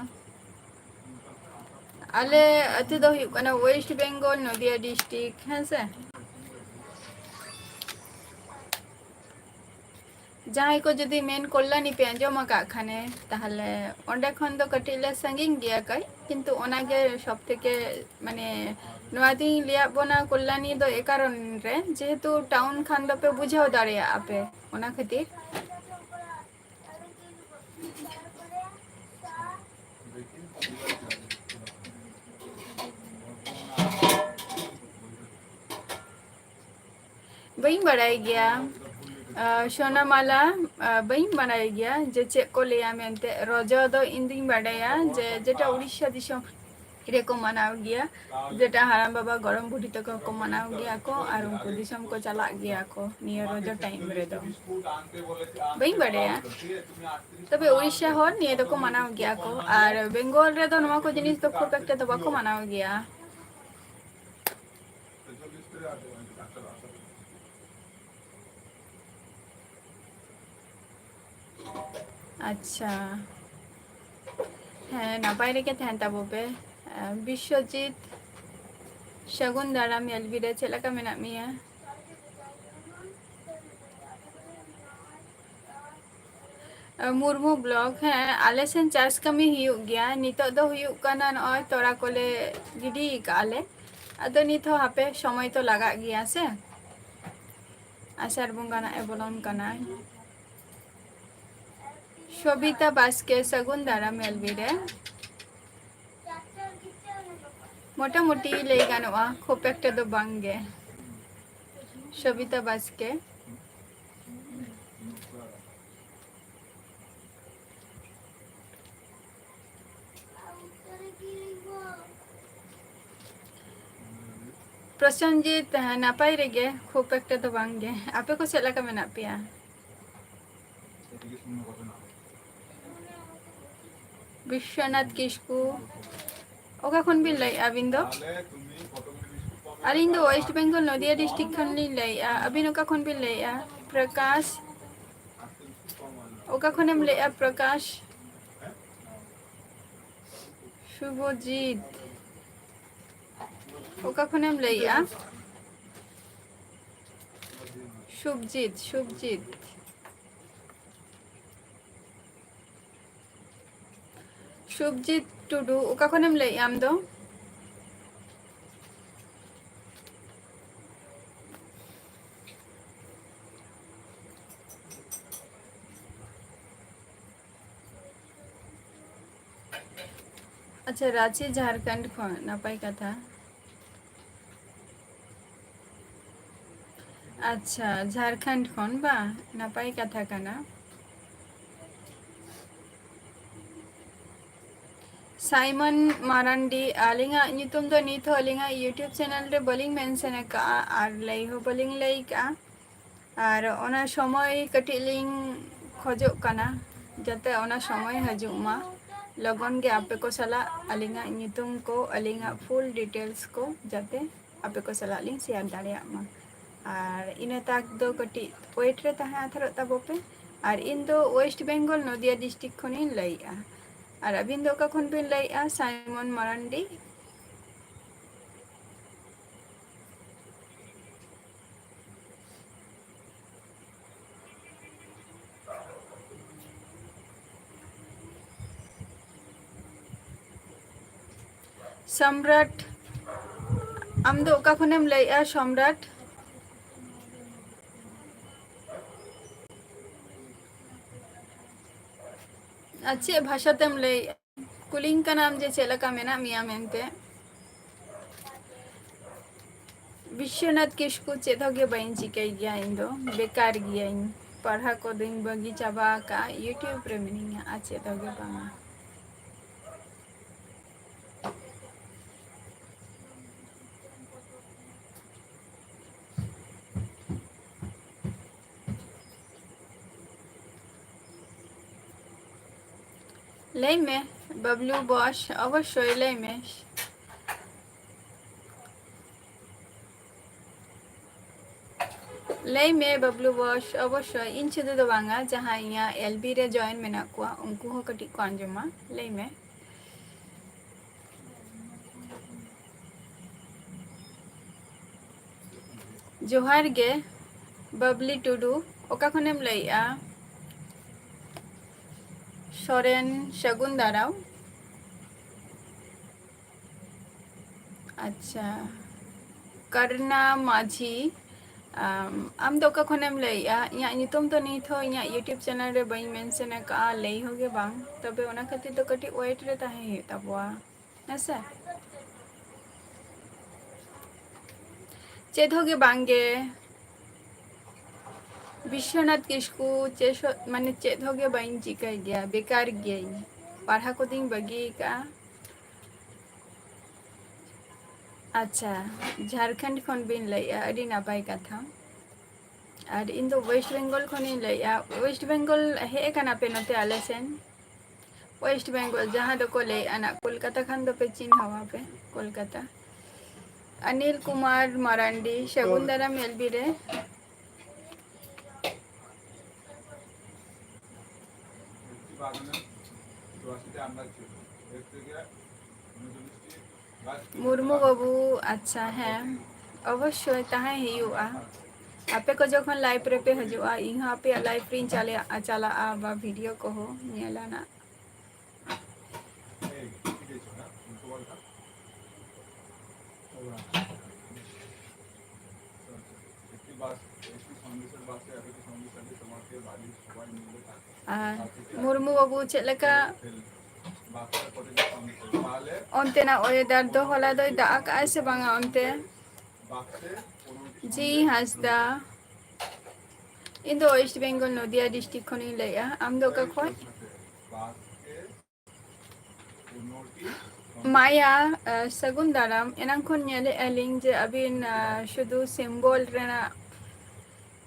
ᱟᱞᱮ ᱟᱹᱛᱩ ᱫᱚ ᱦᱩᱭᱩᱜ ᱠᱟᱱᱟ West Bengal, ᱱᱚᱫᱤᱭᱟ district, ᱦᱮᱸ ᱥᱮ? ᱡᱟᱦᱟᱸᱭ ᱠᱚ ᱡᱩᱫᱤ ᱢᱮᱱ ᱠᱚᱞᱞᱟᱱᱤ ᱯᱮ ᱟᱸᱡᱚᱢ ᱟᱠᱟᱫ ᱠᱷᱟᱱᱮ, ᱛᱟᱦᱞᱮ ᱚᱸᱰᱮ ᱠᱷᱚᱱ ᱫᱚ ᱠᱟᱹᱴᱤᱡ ᱞᱮ ᱥᱟᱺᱜᱤᱧ ᱜᱮᱭᱟ ᱠᱟᱹᱡ, ᱠᱤᱱᱛᱩ ᱚᱱᱟᱜᱮ ᱥᱚᱵ ᱛᱷᱮᱠᱮ, ᱢᱟᱱᱮ, ᱱᱚᱣᱟ ᱫᱚᱧ ᱞᱟᱹᱭᱟᱫ ᱵᱚᱱᱟ ᱠᱚᱞᱞᱟᱱᱤ ᱫᱚ ᱮ ᱠᱟᱨᱚᱱ ᱨᱮ, ᱡᱮᱦᱮᱛᱩ town ᱠᱷᱟᱱ ᱫᱚᱯᱮ ᱵᱩᱡᱷᱟᱹᱣ ᱫᱟᱲᱮᱭᱟᱜᱼᱟ ᱯᱮ, ᱚᱱᱟ ᱠᱷᱟᱹᱛᱤᱨ᱾ ᱵᱟᱹᱧ ᱵᱟᱲᱟᱭ ᱜᱮᱭᱟ, ᱟᱸ, ᱥᱳᱱᱟᱢᱟᱞᱟ, ᱟᱸ, ᱵᱟᱹᱧ ᱵᱟᱲᱟᱭ ᱜᱮᱭᱟ ᱡᱮ ᱪᱮᱫ ᱠᱚ ᱞᱟᱹᱭᱟ ᱢᱮᱱᱛᱮ᱾ ᱨᱚᱡᱚ ᱫᱚ ᱤᱧ ᱫᱩᱧ ᱵᱟᱰᱟᱭᱟ ᱡᱮ ᱡᱮᱴᱟ ᱩᱲᱤᱥᱥᱟ ᱫᱤᱥᱚᱢ, ᱨᱮᱠᱚ ᱢᱟᱱᱟᱣ ᱜᱮᱭᱟ, ᱡᱮᱴᱟ ᱦᱟᱲᱟᱢ ᱵᱟᱵᱟ ᱜᱚᱲᱚᱢ ᱵᱩᱰᱷᱤ ᱛᱟᱠᱚ ᱠᱚ ᱢᱟᱱᱟᱣ ᱜᱮᱭᱟ ᱠᱚ, ᱟᱨ ᱩᱱᱠᱩ ᱫᱤᱥᱚᱢ ᱠᱚ ᱪᱟᱞᱟᱜ ᱜᱮᱭᱟ ᱠᱚ ᱱᱤᱭᱟᱹ ᱨᱚᱡᱚ time ᱨᱮᱫᱚ᱾ ᱵᱟᱹᱧ ᱵᱟᱰᱟᱭᱟ, ᱛᱚᱵᱮ ᱩᱲᱤᱥᱥᱟ ᱦᱚᱲ ᱱᱤᱭᱟᱹ ᱫᱚᱠᱚ ᱢᱟᱱᱟᱣ ᱜᱮᱭᱟ ᱠᱚ, ᱟᱨ ᱵᱮᱝᱜᱚᱞ ᱨᱮᱫᱚ ᱱᱚᱣᱟ ᱠᱚ ᱡᱤᱱᱤᱥ ᱫᱚ ᱠᱷᱩᱵ ᱮᱠᱴᱟ ᱫᱚ ᱵᱟᱠᱚ ᱢᱟᱱᱟᱣ ᱜᱮᱭᱟ᱾ ᱟᱪᱪᱷᱟ, ᱦᱮᱸ, ᱱᱟᱯᱟᱭ ᱨᱮᱜᱮ ᱛᱟᱦᱮᱱ ᱛᱟᱵᱚ ᱯᱮ᱾ ᱵᱤᱥᱥᱚᱡᱤᱛ, ᱥᱟᱹᱜᱩᱱ ᱫᱟᱨᱟᱢ ᱮᱞ ᱵᱤ ᱨᱮ, ᱪᱮᱫ ᱞᱮᱠᱟ ᱢᱮᱱᱟᱜ ᱢᱮᱭᱟ? ᱢᱩᱨᱢᱩ ᱵᱞᱚᱜ, ᱦᱮᱸ, ᱟᱞᱮ ᱥᱮᱱ ᱪᱟᱥ ᱠᱟᱹᱢᱤ ᱦᱩᱭᱩᱜ ᱜᱮᱭᱟ᱾ ᱱᱤᱛᱚᱜ ᱫᱚ ᱦᱩᱭᱩᱜ ᱠᱟᱱᱟ, ᱱᱚᱜᱼᱚᱭ ᱛᱚᱲᱟ ᱠᱚᱞᱮ ᱜᱤᱰᱤ ᱠᱟᱜᱼᱟ ᱞᱮ᱾ ᱟᱫᱚ ᱱᱤᱛ ᱦᱚᱸ ᱦᱟᱯᱮ, ᱥᱚᱢᱚᱭ ᱛᱚ ᱞᱟᱜᱟᱜ ᱜᱮᱭᱟ ᱥᱮ, ᱟᱥᱟᱲ ᱵᱚᱸᱜᱟ ᱱᱟᱜ ᱮ ᱵᱚᱞᱚᱱ ᱠᱟᱱᱟ᱾ ᱥᱚᱵᱤᱛᱟ ᱵᱟᱥᱠᱮ, ᱥᱟᱹᱜᱩᱱ ᱫᱟᱨᱟᱢ ᱮᱞ ᱵᱤ ᱨᱮ᱾ ᱢᱚᱴᱟᱢᱩᱴᱤ ᱞᱟᱹᱭ ᱜᱟᱱᱚᱜᱼᱟ, ᱠᱷᱩᱵ ᱮᱠᱴᱟ ᱫᱚ ᱵᱟᱝ ᱜᱮ᱾ ᱥᱚᱵᱤᱛᱟ ᱵᱟᱥᱠᱮ᱾ ᱯᱨᱚᱥᱮᱱᱡᱤᱛ, ᱦᱮᱸ, ᱱᱟᱯᱟᱭ ᱨᱮᱜᱮ, ᱠᱷᱩᱵ ᱮᱠᱴᱟ ᱫᱚ ᱵᱟᱝ ᱜᱮ᱾ ᱟᱯᱮ ᱠᱚ ᱪᱮᱫ ᱞᱮᱠᱟ ᱢᱮᱱᱟᱜ ᱯᱮᱭᱟ? ᱵᱤᱥᱥᱚᱱᱟᱛᱷ ᱠᱤᱥᱠᱩ, ᱚᱠᱟ ᱠᱷᱚᱱ ᱵᱤᱱ ᱞᱟᱹᱭᱮᱫᱼᱟ ᱟᱹᱵᱤᱱ ᱫᱚ? ᱟᱹᱞᱤᱧ ᱫᱚ West Bengal, ᱱᱚᱫᱤᱭᱟ district ᱠᱷᱚᱱ ᱞᱤᱧ ᱞᱟᱹᱭᱮᱫᱼᱟ᱾ ᱟᱹᱵᱤᱱ ᱚᱠᱟ ᱠᱷᱚᱱ ᱵᱤᱱ ᱞᱟᱹᱭᱮᱫᱼᱟ? ᱯᱨᱚᱠᱟᱥ, ᱚᱠᱟ ᱠᱷᱚᱱᱮᱢ ᱞᱟᱹᱭᱮᱫᱼᱟ ᱯᱨᱚᱠᱟᱥ? ᱥᱩᱵᱷᱚᱡᱤᱛ, ᱚᱠᱟ ᱠᱷᱚᱱᱮᱢ ᱞᱟᱹᱭᱮᱫᱼᱟ? ᱥᱩᱵᱷᱡᱤᱛ, ᱥᱩᱵᱷᱡᱤᱛ᱾ ᱥᱩᱵᱷᱡᱤᱛ ᱴᱩᱰᱩ, ᱚᱠᱟ ᱠᱷᱚᱱᱮᱢ ᱞᱟᱹᱭᱮᱫᱼᱟ ᱟᱢ ᱫᱚ? ᱟᱪᱪᱷᱟ, ᱨᱟᱸᱪᱤ, ᱡᱷᱟᱲᱠᱷᱚᱸᱰ ᱠᱷᱚᱱ, ᱱᱟᱯᱟᱭ ᱠᱟᱛᱷᱟ᱾ ᱟᱪᱪᱷᱟ, ᱡᱷᱟᱲᱠᱷᱚᱸᱰ ᱠᱷᱚᱱ ᱵᱟ, ᱱᱟᱯᱟᱭ ᱠᱟᱛᱷᱟ ᱠᱟᱱᱟ᱾ ᱥᱟᱭᱢᱚᱱ ᱢᱟᱨᱟᱱᱰᱤ, ᱟᱹᱞᱤᱧᱟᱜ ᱧᱩᱛᱩᱢ ᱫᱚ ᱱᱤᱛ ᱦᱚᱸ ᱟᱹᱞᱤᱧᱟᱜ YouTube channel ᱨᱮ ᱵᱟᱹᱞᱤᱧ mention ᱟᱠᱟᱫᱼᱟ ᱟᱨ ᱞᱟᱹᱭ ᱦᱚᱸ ᱵᱟᱹᱞᱤᱧ ᱞᱟᱹᱭ ᱟᱠᱟᱫᱼᱟ᱾ ᱟᱨ ᱚᱱᱟ ᱥᱚᱢᱚᱭ ᱠᱟᱹᱴᱤᱡ ᱞᱤᱧ ᱠᱷᱚᱡᱚᱜ ᱠᱟᱱᱟ, ᱡᱟᱛᱮ ᱚᱱᱟ ᱥᱚᱢᱚᱭ ᱦᱤᱡᱩᱜ ᱢᱟ, ᱞᱚᱜᱚᱱ ᱜᱮ ᱟᱯᱮ ᱠᱚ ᱥᱟᱞᱟᱜ ᱟᱹᱞᱤᱧᱟᱜ ᱧᱩᱛᱩᱢ ᱠᱚ, ᱟᱹᱞᱤᱧᱟᱜ full details ᱠᱚ ᱡᱟᱛᱮ ᱟᱯᱮ ᱠᱚ ᱥᱟᱞᱟᱜ ᱞᱤᱧ share ᱫᱟᱲᱮᱭᱟᱜ ᱢᱟ᱾ ᱟᱨ ᱤᱱᱟᱹ ᱛᱟᱠ ᱫᱚ ᱠᱟᱹᱴᱤᱡ wait ᱨᱮ ᱛᱟᱦᱮᱸ ᱦᱟᱛᱟᱲᱚᱜ ᱛᱟᱵᱚ ᱯᱮ᱾ ᱟᱨ ᱤᱧ ᱫᱚ West Bengal, ᱱᱚᱫᱤᱭᱟ district ᱠᱷᱚᱱᱤᱧ ᱞᱟᱹᱭᱮᱜᱼᱟ᱾ ᱟᱨ ᱟᱹᱵᱤᱱ ᱫᱚ ᱚᱠᱟ ᱠᱷᱚᱱ ᱵᱤᱱ ᱞᱟᱹᱭᱮᱜᱼᱟ? ᱥᱟᱭᱢᱚᱱ ᱢᱟᱨᱟᱱᱰᱤ᱾ ᱥᱚᱢᱨᱟᱴ, ᱟᱢ ᱫᱚ ᱚᱠᱟ ᱠᱷᱚᱱᱮᱢ ᱞᱟᱹᱭᱮᱜᱼᱟ, ᱥᱚᱢᱨᱟᱴ? ᱟᱨ ᱪᱮᱫ ᱵᱷᱟᱥᱟ ᱛᱮᱢ ᱞᱟᱹᱭᱮᱜᱼᱟ? ᱠᱩᱞᱤᱧ ᱠᱟᱱᱟᱢ ᱡᱮ ᱪᱮᱫ ᱞᱮᱠᱟ ᱢᱮᱱᱟᱜ ᱢᱮᱭᱟ ᱢᱮᱱᱛᱮ᱾ ᱵᱤᱥᱥᱚᱱᱟᱛᱷ ᱠᱤᱥᱠᱩ, ᱪᱮᱫ ᱦᱚᱸ ᱜᱮ ᱵᱟᱹᱧ ᱪᱤᱠᱟᱹᱭ ᱜᱮᱭᱟ, ᱤᱧ ᱫᱚ ᱵᱮᱠᱟᱨ ᱜᱤᱭᱟᱹᱧ᱾ ᱯᱟᱲᱦᱟᱣ ᱠᱚᱫᱚᱧ ᱵᱟᱹᱜᱤ ᱪᱟᱵᱟ ᱟᱠᱟᱫᱼᱟ, YouTube ᱨᱮ ᱢᱤᱱᱟᱹᱧᱟ, ᱟᱨ ᱪᱮᱫ ᱦᱚᱸ ᱜᱮ ᱵᱟᱝᱟ᱾ ᱞᱟᱹᱭ ᱢᱮ ᱵᱟᱵᱞᱩ ᱵᱚᱥ, ᱚᱵᱚᱥᱥᱳᱭ ᱞᱟᱹᱭ ᱢᱮ᱾ ᱞᱟᱹᱭ ᱢᱮ ᱵᱟᱵᱞᱩ ᱵᱚᱥ, ᱚᱵᱚᱥᱥᱳᱭ, ᱤᱧ ᱥᱩᱫᱷᱩ ᱫᱚ ᱵᱟᱝᱟ, ᱡᱟᱦᱟᱸᱭ ᱤᱧᱟᱹᱜ LB ᱨᱮ join ᱢᱮᱱᱟᱜ ᱠᱚᱣᱟ, ᱩᱱᱠᱩ ᱦᱚᱸ ᱠᱟᱹᱴᱤᱡ ᱠᱚ ᱟᱸᱡᱚᱢᱟ᱾ ᱞᱟᱹᱭ ᱢᱮ᱾ ᱡᱚᱦᱟᱨ ᱜᱮ ᱵᱟᱵᱞᱤ ᱴᱩᱰᱩ, ᱚᱠᱟ ᱠᱷᱚᱱᱮᱢ ᱞᱟᱹᱭᱮᱜᱼᱟ? ᱥᱚᱨᱮᱱ, ᱥᱟᱹᱜᱩᱱ ᱫᱟᱨᱟᱢ᱾ ᱟᱪᱪᱷᱟ, ᱠᱟᱨᱱᱟ ᱢᱟᱹᱡᱷᱤ, ᱟᱢ, ᱟᱢ ᱫᱚ ᱚᱠᱟ ᱠᱷᱚᱱᱮᱢ ᱞᱟᱹᱭᱮᱜᱼᱟ? ᱤᱧᱟᱹᱜ ᱧᱩᱛᱩᱢ ᱫᱚ ᱱᱤᱛ ᱦᱚᱸ ᱤᱧᱟᱹᱜ YouTube channel ᱨᱮ ᱵᱟᱹᱧ mention ᱟᱠᱟᱫᱼᱟ, ᱞᱟᱹᱭ ᱦᱚᱸ ᱜᱮ ᱵᱟᱝ᱾ ᱛᱚᱵᱮ ᱚᱱᱟ ᱠᱷᱟᱹᱛᱤᱨ ᱫᱚ ᱠᱟᱹᱴᱤᱡ wait ᱨᱮ ᱛᱟᱦᱮᱸ ᱦᱩᱭᱩᱜ ᱛᱟᱵᱚᱣᱟ, ᱦᱮᱸ ᱥᱮ? ᱪᱮᱫ ᱦᱚᱸ ᱜᱮ ᱵᱟᱝ ᱜᱮ᱾ ᱵᱤᱥᱥᱚᱱᱟᱛᱷ ᱠᱤᱥᱠᱩ, ᱪᱮᱫ ᱦᱚᱸ, ᱢᱟᱱᱮ ᱪᱮᱫ ᱦᱚᱸ ᱜᱮ ᱵᱟᱹᱧ ᱪᱤᱠᱟᱹᱭ ᱜᱮᱭᱟ, ᱵᱮᱠᱟᱨ ᱜᱤᱭᱟᱹᱧ᱾ ᱯᱟᱲᱦᱟᱣ ᱠᱚᱫᱚᱧ ᱵᱟᱹᱜᱤ ᱟᱠᱟᱫᱼᱟ᱾ ᱟᱪᱪᱷᱟ, ᱡᱷᱟᱲᱠᱷᱚᱸᱰ ᱠᱷᱚᱱ ᱵᱤᱱ ᱞᱟᱹᱭᱮᱫᱼᱟ, ᱟᱹᱰᱤ ᱱᱟᱯᱟᱭ ᱠᱟᱛᱷᱟ᱾ ᱟᱨ ᱤᱧ ᱫᱚ ᱳᱭᱮᱥᱴ ᱵᱮᱝᱜᱚᱞ ᱠᱷᱚᱱᱤᱧ ᱞᱟᱹᱭᱮᱫᱼᱟ᱾ ᱳᱭᱮᱥᱴ ᱵᱮᱝᱜᱚᱞ ᱦᱮᱡ ᱟᱠᱟᱱᱟ ᱯᱮ ᱱᱚᱛᱮ ᱟᱞᱮ ᱥᱮᱱ? ᱳᱭᱮᱥᱴ ᱵᱮᱝᱜᱚᱞ, ᱡᱟᱦᱟᱸ ᱫᱚᱠᱚ ᱞᱟᱹᱭᱮᱫᱼᱟ ᱱᱟᱜ ᱠᱳᱞᱠᱟᱛᱟ, ᱠᱷᱟᱱ ᱫᱚᱯᱮ ᱪᱤᱱᱦᱟᱹᱣᱟ ᱯᱮ ᱠᱳᱞᱠᱟᱛᱟ᱾ ᱚᱱᱤᱞ ᱠᱩᱢᱟᱨ ᱢᱟᱨᱟᱱᱰᱤ, ᱥᱟᱹᱜᱩᱱ ᱫᱟᱨᱟᱢ ᱮᱞ ᱵᱤ ᱨᱮ᱾ ᱢᱩᱨᱢᱩ ᱵᱟᱹᱵᱩ, ᱟᱪᱪᱷᱟ, ᱦᱮᱸ, ᱚᱵᱚᱥᱥᱳᱭ ᱛᱟᱦᱮᱸ ᱦᱩᱭᱩᱜᱼᱟ᱾ ᱟᱯᱮ ᱠᱚ ᱡᱚᱠᱷᱚᱱ live ᱨᱮᱯᱮ ᱦᱤᱡᱩᱜᱼᱟ, ᱤᱧ ᱦᱚᱸ ᱟᱯᱮᱭᱟᱜ live ᱨᱤᱧ ᱪᱟᱞᱟᱜᱼᱟ, ᱪᱟᱞᱟᱜᱼᱟ, ᱵᱟ video ᱠᱚᱦᱚᱸ ᱧᱮᱞᱟ ᱱᱟᱜ᱾ ᱟᱨ ᱢᱩᱨᱢᱩ ᱵᱟᱹᱵᱩ, ᱪᱮᱫ ᱞᱮᱠᱟ ᱚᱱᱛᱮᱱᱟᱜ weather ᱫᱚ? ᱦᱚᱞᱟ ᱫᱚᱭ ᱫᱟᱜ ᱟᱠᱟᱜᱼᱟᱭ ᱥᱮ ᱵᱟᱝᱟ ᱚᱱᱛᱮ? ᱡᱤ ᱦᱟᱸᱥᱫᱟ, ᱤᱧ ᱫᱚ West Bengal, ᱱᱚᱫᱤᱭᱟ district ᱠᱷᱚᱱᱤᱧ ᱞᱟᱹᱭᱮᱜᱼᱟ᱾ ᱟᱢ ᱫᱚ ᱚᱠᱟ ᱠᱷᱚᱱ? ᱢᱟᱭᱟ, ᱟᱸ, ᱥᱟᱹᱜᱩᱱ ᱫᱟᱨᱟᱢ᱾ ᱮᱱᱟᱝ ᱠᱷᱚᱱ ᱧᱮᱞᱮᱫᱼᱟ ᱞᱤᱧ ᱡᱮ ᱟᱹᱵᱤᱱ, ᱟᱸ, ᱥᱩᱫᱷᱩ symbol ᱨᱮᱱᱟᱜ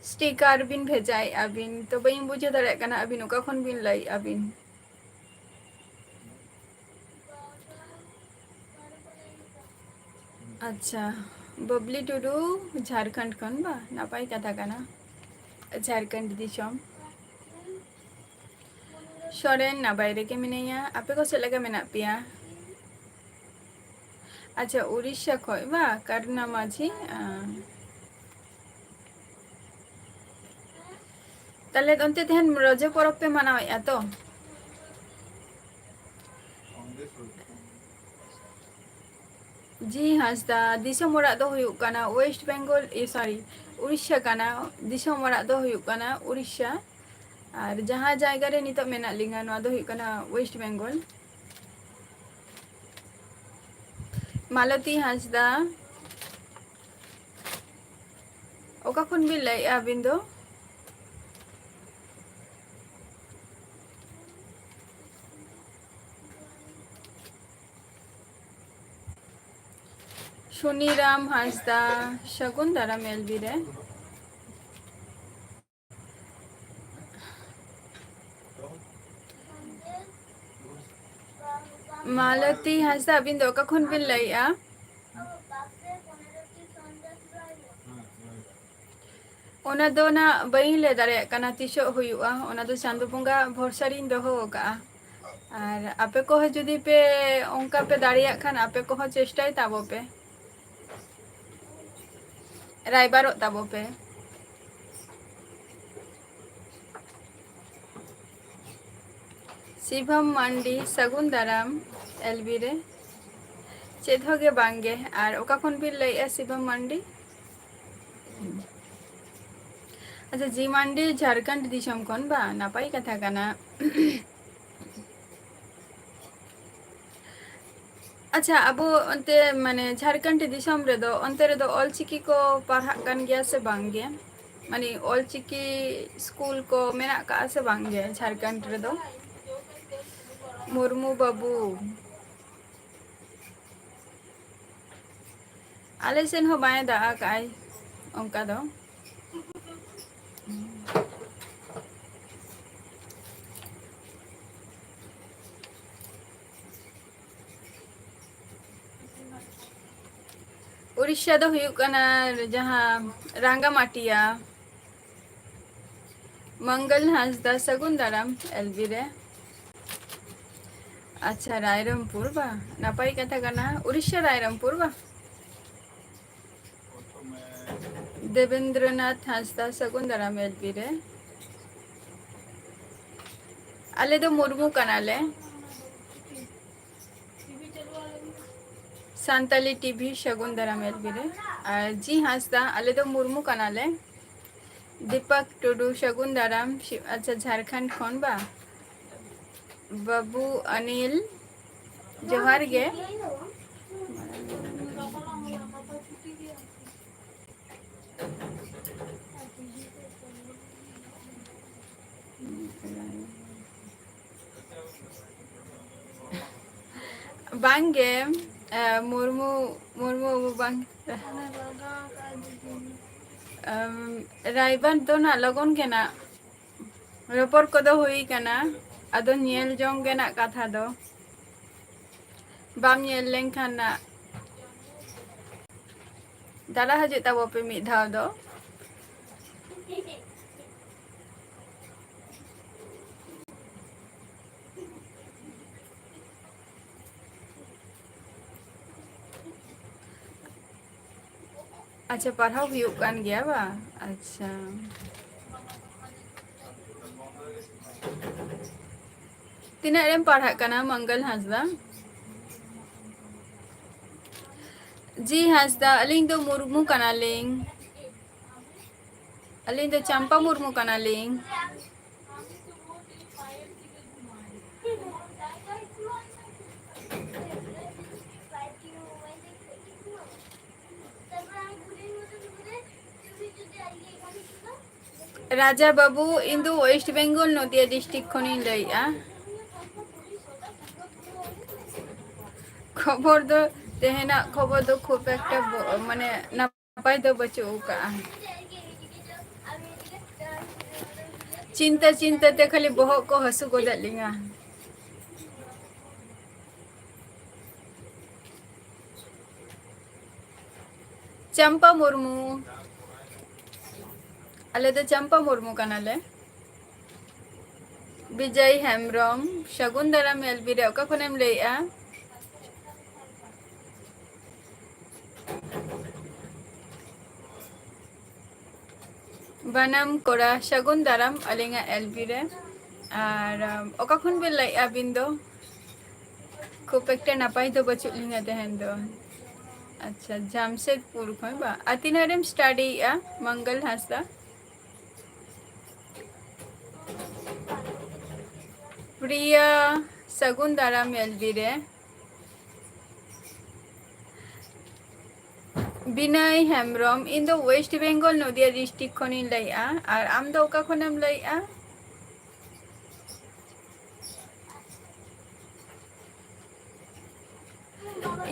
sticker ᱵᱤᱱ ᱵᱷᱮᱡᱟᱭᱮᱫᱼᱟ ᱵᱤᱱ, ᱛᱚ ᱵᱟᱹᱧ ᱵᱩᱡᱷᱟᱹᱣ ᱫᱟᱲᱮᱭᱟᱜ ᱠᱟᱱᱟ ᱟᱹᱵᱤᱱ ᱚᱠᱟ ᱠᱷᱚᱱ ᱵᱤᱱ ᱞᱟᱹᱭᱮᱫᱼᱟ ᱵᱤᱱ᱾ ᱟᱪᱪᱷᱟ, ᱵᱟᱵᱞᱤ ᱴᱩᱰᱩ, ᱡᱷᱟᱲᱠᱷᱚᱸᱰ ᱠᱷᱚᱱ ᱵᱟ? ᱱᱟᱯᱟᱭ ᱠᱟᱛᱷᱟ ᱠᱟᱱᱟ, ᱡᱷᱟᱲᱠᱷᱚᱸᱰ ᱫᱤᱥᱚᱢ᱾ ᱥᱚᱨᱮᱱ, ᱱᱟᱯᱟᱭ ᱨᱮᱜᱮ ᱢᱤᱱᱟᱹᱧᱟ᱾ ᱟᱯᱮ ᱠᱚ ᱪᱮᱫ ᱞᱮᱠᱟ ᱢᱮᱱᱟᱜ ᱯᱮᱭᱟ? ᱟᱪᱪᱷᱟ, ᱩᱲᱤᱥᱥᱟ ᱠᱷᱚᱡ ᱵᱟ, ᱠᱟᱨᱱᱟ ᱢᱟᱹᱡᱷᱤ᱾ ᱟᱸ, ᱛᱟᱦᱞᱮ ᱚᱱᱛᱮ ᱛᱮᱦᱮᱧ ᱨᱚᱡᱚ ᱯᱚᱨᱚᱵᱽ ᱯᱮ ᱢᱟᱱᱟᱣᱮᱫᱼᱟ ᱛᱚ? ᱡᱤ ᱦᱟᱸᱥᱫᱟ, ᱫᱤᱥᱚᱢ ᱚᱲᱟᱜ ᱫᱚ ᱦᱩᱭᱩᱜ ᱠᱟᱱᱟ West Bengal, ᱮ, sorry, ᱩᱲᱤᱥᱥᱟ ᱠᱟᱱᱟ᱾ ᱫᱤᱥᱚᱢ ᱚᱲᱟᱜ ᱫᱚ ᱦᱩᱭᱩᱜ ᱠᱟᱱᱟ ᱩᱲᱤᱥᱥᱟ᱾ ᱟᱨ ᱡᱟᱦᱟᱸ ᱡᱟᱭᱜᱟ ᱨᱮ ᱱᱤᱛᱚᱜ ᱢᱮᱱᱟᱜ ᱞᱤᱧᱟ, ᱱᱚᱣᱟ ᱫᱚ ᱦᱩᱭᱩᱜ ᱠᱟᱱᱟ West Bengal᱾ ᱢᱟᱞᱚᱛᱤ ᱦᱟᱸᱥᱫᱟ, ᱚᱠᱟ ᱠᱷᱚᱱ ᱵᱤᱱ ᱞᱟᱹᱭᱮᱫᱼᱟ ᱟᱹᱵᱤᱱ ᱫᱚ? ᱥᱩᱱᱤᱨᱟᱢ ᱦᱟᱸᱥᱫᱟ, ᱥᱟᱹᱜᱩᱱ ᱫᱟᱨᱟᱢ ᱮᱞ ᱵᱤ ᱨᱮ᱾ ᱢᱟᱞᱚᱛᱤ ᱦᱟᱸᱥᱫᱟ, ᱟᱹᱵᱤᱱ ᱫᱚ ᱚᱠᱟ ᱠᱷᱚᱱ ᱵᱤᱱ ᱞᱟᱹᱭᱮᱜᱼᱟ? ᱚᱱᱟ ᱫᱚ ᱱᱟᱜ ᱵᱟᱹᱧ ᱞᱟᱹᱭ ᱫᱟᱲᱮᱭᱟᱜ ᱠᱟᱱᱟ ᱛᱤᱥᱚᱜ ᱦᱩᱭᱩᱜᱼᱟ, ᱚᱱᱟ ᱫᱚ ᱪᱟᱸᱫᱳ ᱵᱚᱸᱜᱟ ᱵᱷᱚᱨᱥᱟ ᱨᱤᱧ ᱫᱚᱦᱚ ᱟᱠᱟᱜᱼᱟ᱾ ᱟᱨ ᱟᱯᱮ ᱠᱚᱦᱚᱸ ᱡᱩᱫᱤ ᱯᱮ ᱚᱱᱠᱟ ᱯᱮ ᱫᱟᱲᱮᱭᱟᱜ ᱠᱷᱟᱱ, ᱟᱯᱮ ᱠᱚᱦᱚᱸ ᱪᱮᱥᱴᱟᱭ ᱛᱟᱵᱚ ᱯᱮ, ᱨᱟᱭᱵᱟᱨᱚᱜ ᱛᱟᱵᱚ ᱯᱮ᱾ ᱥᱤᱵᱷᱟᱢ ᱢᱟᱱᱰᱤ, ᱥᱟᱹᱜᱩᱱ ᱫᱟᱨᱟᱢ ᱮᱞ ᱵᱤ ᱨᱮ᱾ ᱪᱮᱫ ᱦᱚᱸ ᱜᱮ ᱵᱟᱝ ᱜᱮ᱾ ᱟᱨ ᱚᱠᱟ ᱠᱷᱚᱱ ᱵᱤᱱ ᱞᱟᱹᱭᱮᱜᱼᱟ, ᱥᱤᱵᱷᱟᱢ ᱢᱟᱱᱰᱤ? ᱟᱪᱪᱷᱟ, ᱡᱤ ᱢᱟᱱᱰᱤ ᱡᱷᱟᱲᱠᱷᱚᱸᱰ ᱫᱤᱥᱚᱢ ᱠᱷᱚᱱ ᱵᱟ? ᱱᱟᱯᱟᱭ ᱠᱟᱛᱷᱟ ᱠᱟᱱᱟ᱾ ᱟᱪᱪᱷᱟ, ᱟᱵᱚ ᱚᱱᱛᱮ ᱢᱟᱱᱮ ᱡᱷᱟᱲᱠᱷᱚᱸᱰ ᱫᱤᱥᱚᱢ ᱨᱮᱫᱚ, ᱚᱱᱛᱮ ᱨᱮᱫᱚ ᱚᱞᱪᱤᱠᱤ ᱠᱚ ᱯᱟᱲᱦᱟᱜ ᱠᱟᱱ ᱜᱮᱭᱟ ᱥᱮ ᱵᱟᱝ ᱜᱮ? ᱢᱟᱱᱮ ᱚᱞᱪᱤᱠᱤ ᱥᱠᱩᱞ ᱠᱚ ᱢᱮᱱᱟᱜ ᱠᱟᱜᱼᱟ ᱥᱮ ᱵᱟᱝ ᱜᱮ ᱡᱷᱟᱲᱠᱷᱚᱸᱰ ᱨᱮᱫᱚ? ᱢᱩᱨᱢᱩ ᱵᱟᱹᱵᱩ᱾ ᱟᱞᱮ ᱥᱮᱱ ᱦᱚᱸ ᱵᱟᱭ ᱫᱟᱜ ᱟᱠᱟᱜᱼᱟᱭ ᱚᱱᱠᱟ ᱫᱚ᱾ ᱩᱲᱤᱥᱥᱟ ᱫᱚ ᱦᱩᱭᱩᱜ ᱠᱟᱱᱟ ᱡᱟᱦᱟᱸ ᱨᱟᱝᱜᱟᱢᱟᱴᱤᱭᱟ᱾ ᱢᱚᱝᱜᱚᱞ ᱦᱟᱸᱥᱫᱟ, ᱥᱟᱹᱜᱩᱱ ᱫᱟᱨᱟᱢ ᱮᱞ ᱵᱤ ᱨᱮ᱾ ᱟᱪᱪᱷᱟ, ᱨᱟᱭᱨᱚᱝᱯᱩᱨ ᱵᱟ? ᱱᱟᱯᱟᱭ ᱠᱟᱛᱷᱟ ᱠᱟᱱᱟ, ᱩᱲᱤᱥᱥᱟ ᱨᱟᱭᱨᱚᱝᱯᱩᱨ ᱵᱟ? ᱫᱮᱵᱮᱱᱫᱨᱚᱱᱟᱛᱷ ᱦᱟᱸᱥᱫᱟ, ᱥᱟᱹᱜᱩᱱ ᱫᱟᱨᱟᱢ ᱮᱞ ᱯᱤ ᱨᱮ᱾ ᱟᱞᱮ ᱫᱚ ᱢᱩᱨᱢᱩ ᱠᱟᱱᱟᱞᱮ᱾ ᱥᱟᱱᱛᱟᱞᱤ ᱴᱤ ᱵᱷᱤ, ᱥᱟᱹᱜᱩᱱ ᱫᱟᱨᱟᱢ ᱮᱞ ᱯᱤ ᱨᱮ᱾ ᱟᱨ ᱡᱤ ᱦᱟᱸᱥᱫᱟ, ᱟᱞᱮ ᱫᱚ ᱢᱩᱨᱢᱩ ᱠᱟᱱᱟᱞᱮ᱾ ᱫᱤᱯᱚᱠ ᱴᱩᱰᱩ, ᱥᱟᱹᱜᱩᱱ ᱫᱟᱨᱟᱢ, ᱥᱤ-, ᱟᱪᱪᱷᱟ, ᱡᱷᱟᱲᱠᱷᱚᱸᱰ ᱠᱷᱚᱱ ᱵᱟ? ᱵᱟᱹᱵᱩ ᱚᱱᱤᱞ, ᱡᱚᱦᱟᱨ ᱜᱮ᱾ ᱵᱟᱝ ᱜᱮ᱾ ᱮ, ᱢᱩᱨᱢᱩ, ᱢᱩᱨᱢᱩ ᱵᱟᱵᱩ ᱵᱟᱝ᱾ ᱮᱢ, ᱨᱟᱭᱵᱟᱨ ᱫᱚ ᱱᱟᱜ ᱞᱚᱜᱚᱱ ᱜᱮ ᱱᱟᱜ ᱨᱚᱯᱚᱲ ᱠᱚᱫᱚ ᱦᱩᱭ ᱠᱟᱱᱟ, ᱟᱫᱚ ᱧᱮᱞ ᱡᱚᱝ ᱜᱮ ᱱᱟᱜ ᱠᱟᱛᱷᱟ ᱫᱚ᱾ ᱵᱟᱢ ᱧᱮᱞ ᱞᱮᱱᱠᱷᱟᱱ ᱱᱟᱜ ᱫᱟᱬᱟ ᱦᱤᱡᱩᱜ ᱛᱟᱵᱚ ᱯᱮ ᱢᱤᱫ ᱫᱷᱟᱣ ᱫᱚ᱾ ᱟᱪᱪᱷᱟ, ᱯᱟᱲᱦᱟᱣ ᱦᱩᱭᱩᱜ ᱠᱟᱱ ᱜᱮᱭᱟ ᱵᱟᱝ? ᱟᱪᱪᱷᱟ᱾ ᱛᱤᱱᱟᱹᱜ ᱨᱮᱢ ᱯᱟᱲᱦᱟᱜ ᱠᱟᱱᱟ, ᱢᱚᱝᱜᱚᱞ ᱦᱟᱸᱥᱫᱟ? ᱡᱤ ᱦᱟᱸᱥᱫᱟ, ᱟᱹᱞᱤᱧ ᱫᱚ ᱢᱩᱨᱢᱩ ᱠᱟᱱᱟᱞᱤᱧ᱾ ᱟᱹᱞᱤᱧ ᱫᱚ ᱪᱟᱢᱯᱟ ᱢᱩᱨᱢᱩ ᱠᱟᱱᱟᱞᱤᱧ᱾ ᱨᱟᱡᱟ ᱵᱟᱹᱵᱩ, ᱤᱧ ᱫᱚ West Bengal, ᱱᱚᱫᱤᱭᱟ district ᱠᱷᱚᱱᱤᱧ ᱞᱟᱹᱭᱮᱫᱼᱟ᱾ ᱠᱷᱚᱵᱚᱨ ᱫᱚ, ᱛᱮᱦᱮᱧᱟᱜ ᱠᱷᱚᱵᱚᱨ ᱫᱚ ᱠᱷᱩᱵ ᱮᱠᱴᱟ ᱵᱚ-, ᱢᱟᱱᱮ ᱱᱟᱯᱟᱭ ᱫᱚ ᱵᱟᱹᱪᱩᱜ ᱟᱠᱟᱜᱼᱟ᱾ ᱪᱤᱱᱛᱟᱹ ᱪᱤᱱᱛᱟᱹ ᱛᱮ ᱠᱷᱟᱹᱞᱤ ᱵᱚᱦᱚᱜ ᱠᱚ ᱦᱟᱹᱥᱩ ᱜᱚᱫᱮᱫ ᱞᱤᱧᱟ᱾ ᱪᱟᱢᱯᱟ ᱢᱩᱨᱢᱩ᱾ ᱟᱞᱮ ᱫᱚ ᱪᱟᱢᱯᱟ ᱢᱩᱨᱢᱩ ᱠᱟᱱᱟᱞᱮ᱾ ᱵᱤᱡᱚᱭ ᱦᱮᱢᱵᱨᱚᱢ, ᱥᱟᱹᱜᱩᱱ ᱫᱟᱨᱟᱢ ᱮᱞ ᱵᱤ ᱨᱮ, ᱚᱠᱟ ᱠᱷᱚᱱᱮᱢ ᱞᱟᱹᱭᱮᱜᱼᱟ? ᱵᱟᱱᱟᱢ ᱠᱚᱲᱟ, ᱥᱟᱹᱜᱩᱱ ᱫᱟᱨᱟᱢ ᱟᱹᱞᱤᱧᱟᱜ ᱮᱞ ᱵᱤ ᱨᱮ᱾ ᱟᱨ, ᱟᱢ, ᱚᱠᱟ ᱠᱷᱚᱱ ᱵᱮᱱ ᱞᱟᱹᱭᱮᱜᱼᱟ ᱟᱹᱵᱤᱱ ᱫᱚ? ᱠᱷᱩᱵ ᱮᱠᱴᱟ ᱱᱟᱯᱟᱭ ᱫᱚ ᱵᱟᱹᱪᱩᱜ ᱞᱤᱧᱟ ᱛᱟᱦᱮᱱ ᱫᱚ᱾ ᱟᱪᱪᱷᱟ, ᱡᱟᱢᱥᱮᱫᱽᱯᱩᱨ ᱠᱷᱚᱱ ᱵᱟ? ᱟᱨ ᱛᱤᱱᱟᱹᱜ ᱨᱮᱢ study ᱮᱜᱼᱟ, ᱢᱚᱝᱜᱚᱞ ᱦᱟᱸᱥᱫᱟ? ᱯᱨᱤᱭᱟ, ᱥᱟᱹᱜᱩᱱ ᱫᱟᱨᱟᱢ ᱮᱞ ᱵᱤ ᱨᱮ᱾ ᱵᱤᱱᱚᱭ ᱦᱮᱢᱵᱨᱚᱢ, ᱤᱧ ᱫᱚ West Bengal, ᱱᱚᱫᱤᱭᱟ district ᱠᱷᱚᱱᱤᱧ ᱞᱟᱹᱭᱮᱜᱼᱟ᱾ ᱟᱨ ᱟᱢ ᱫᱚ ᱚᱠᱟ ᱠᱷᱚᱱᱮᱢ ᱞᱟᱹᱭᱮᱜᱼᱟ?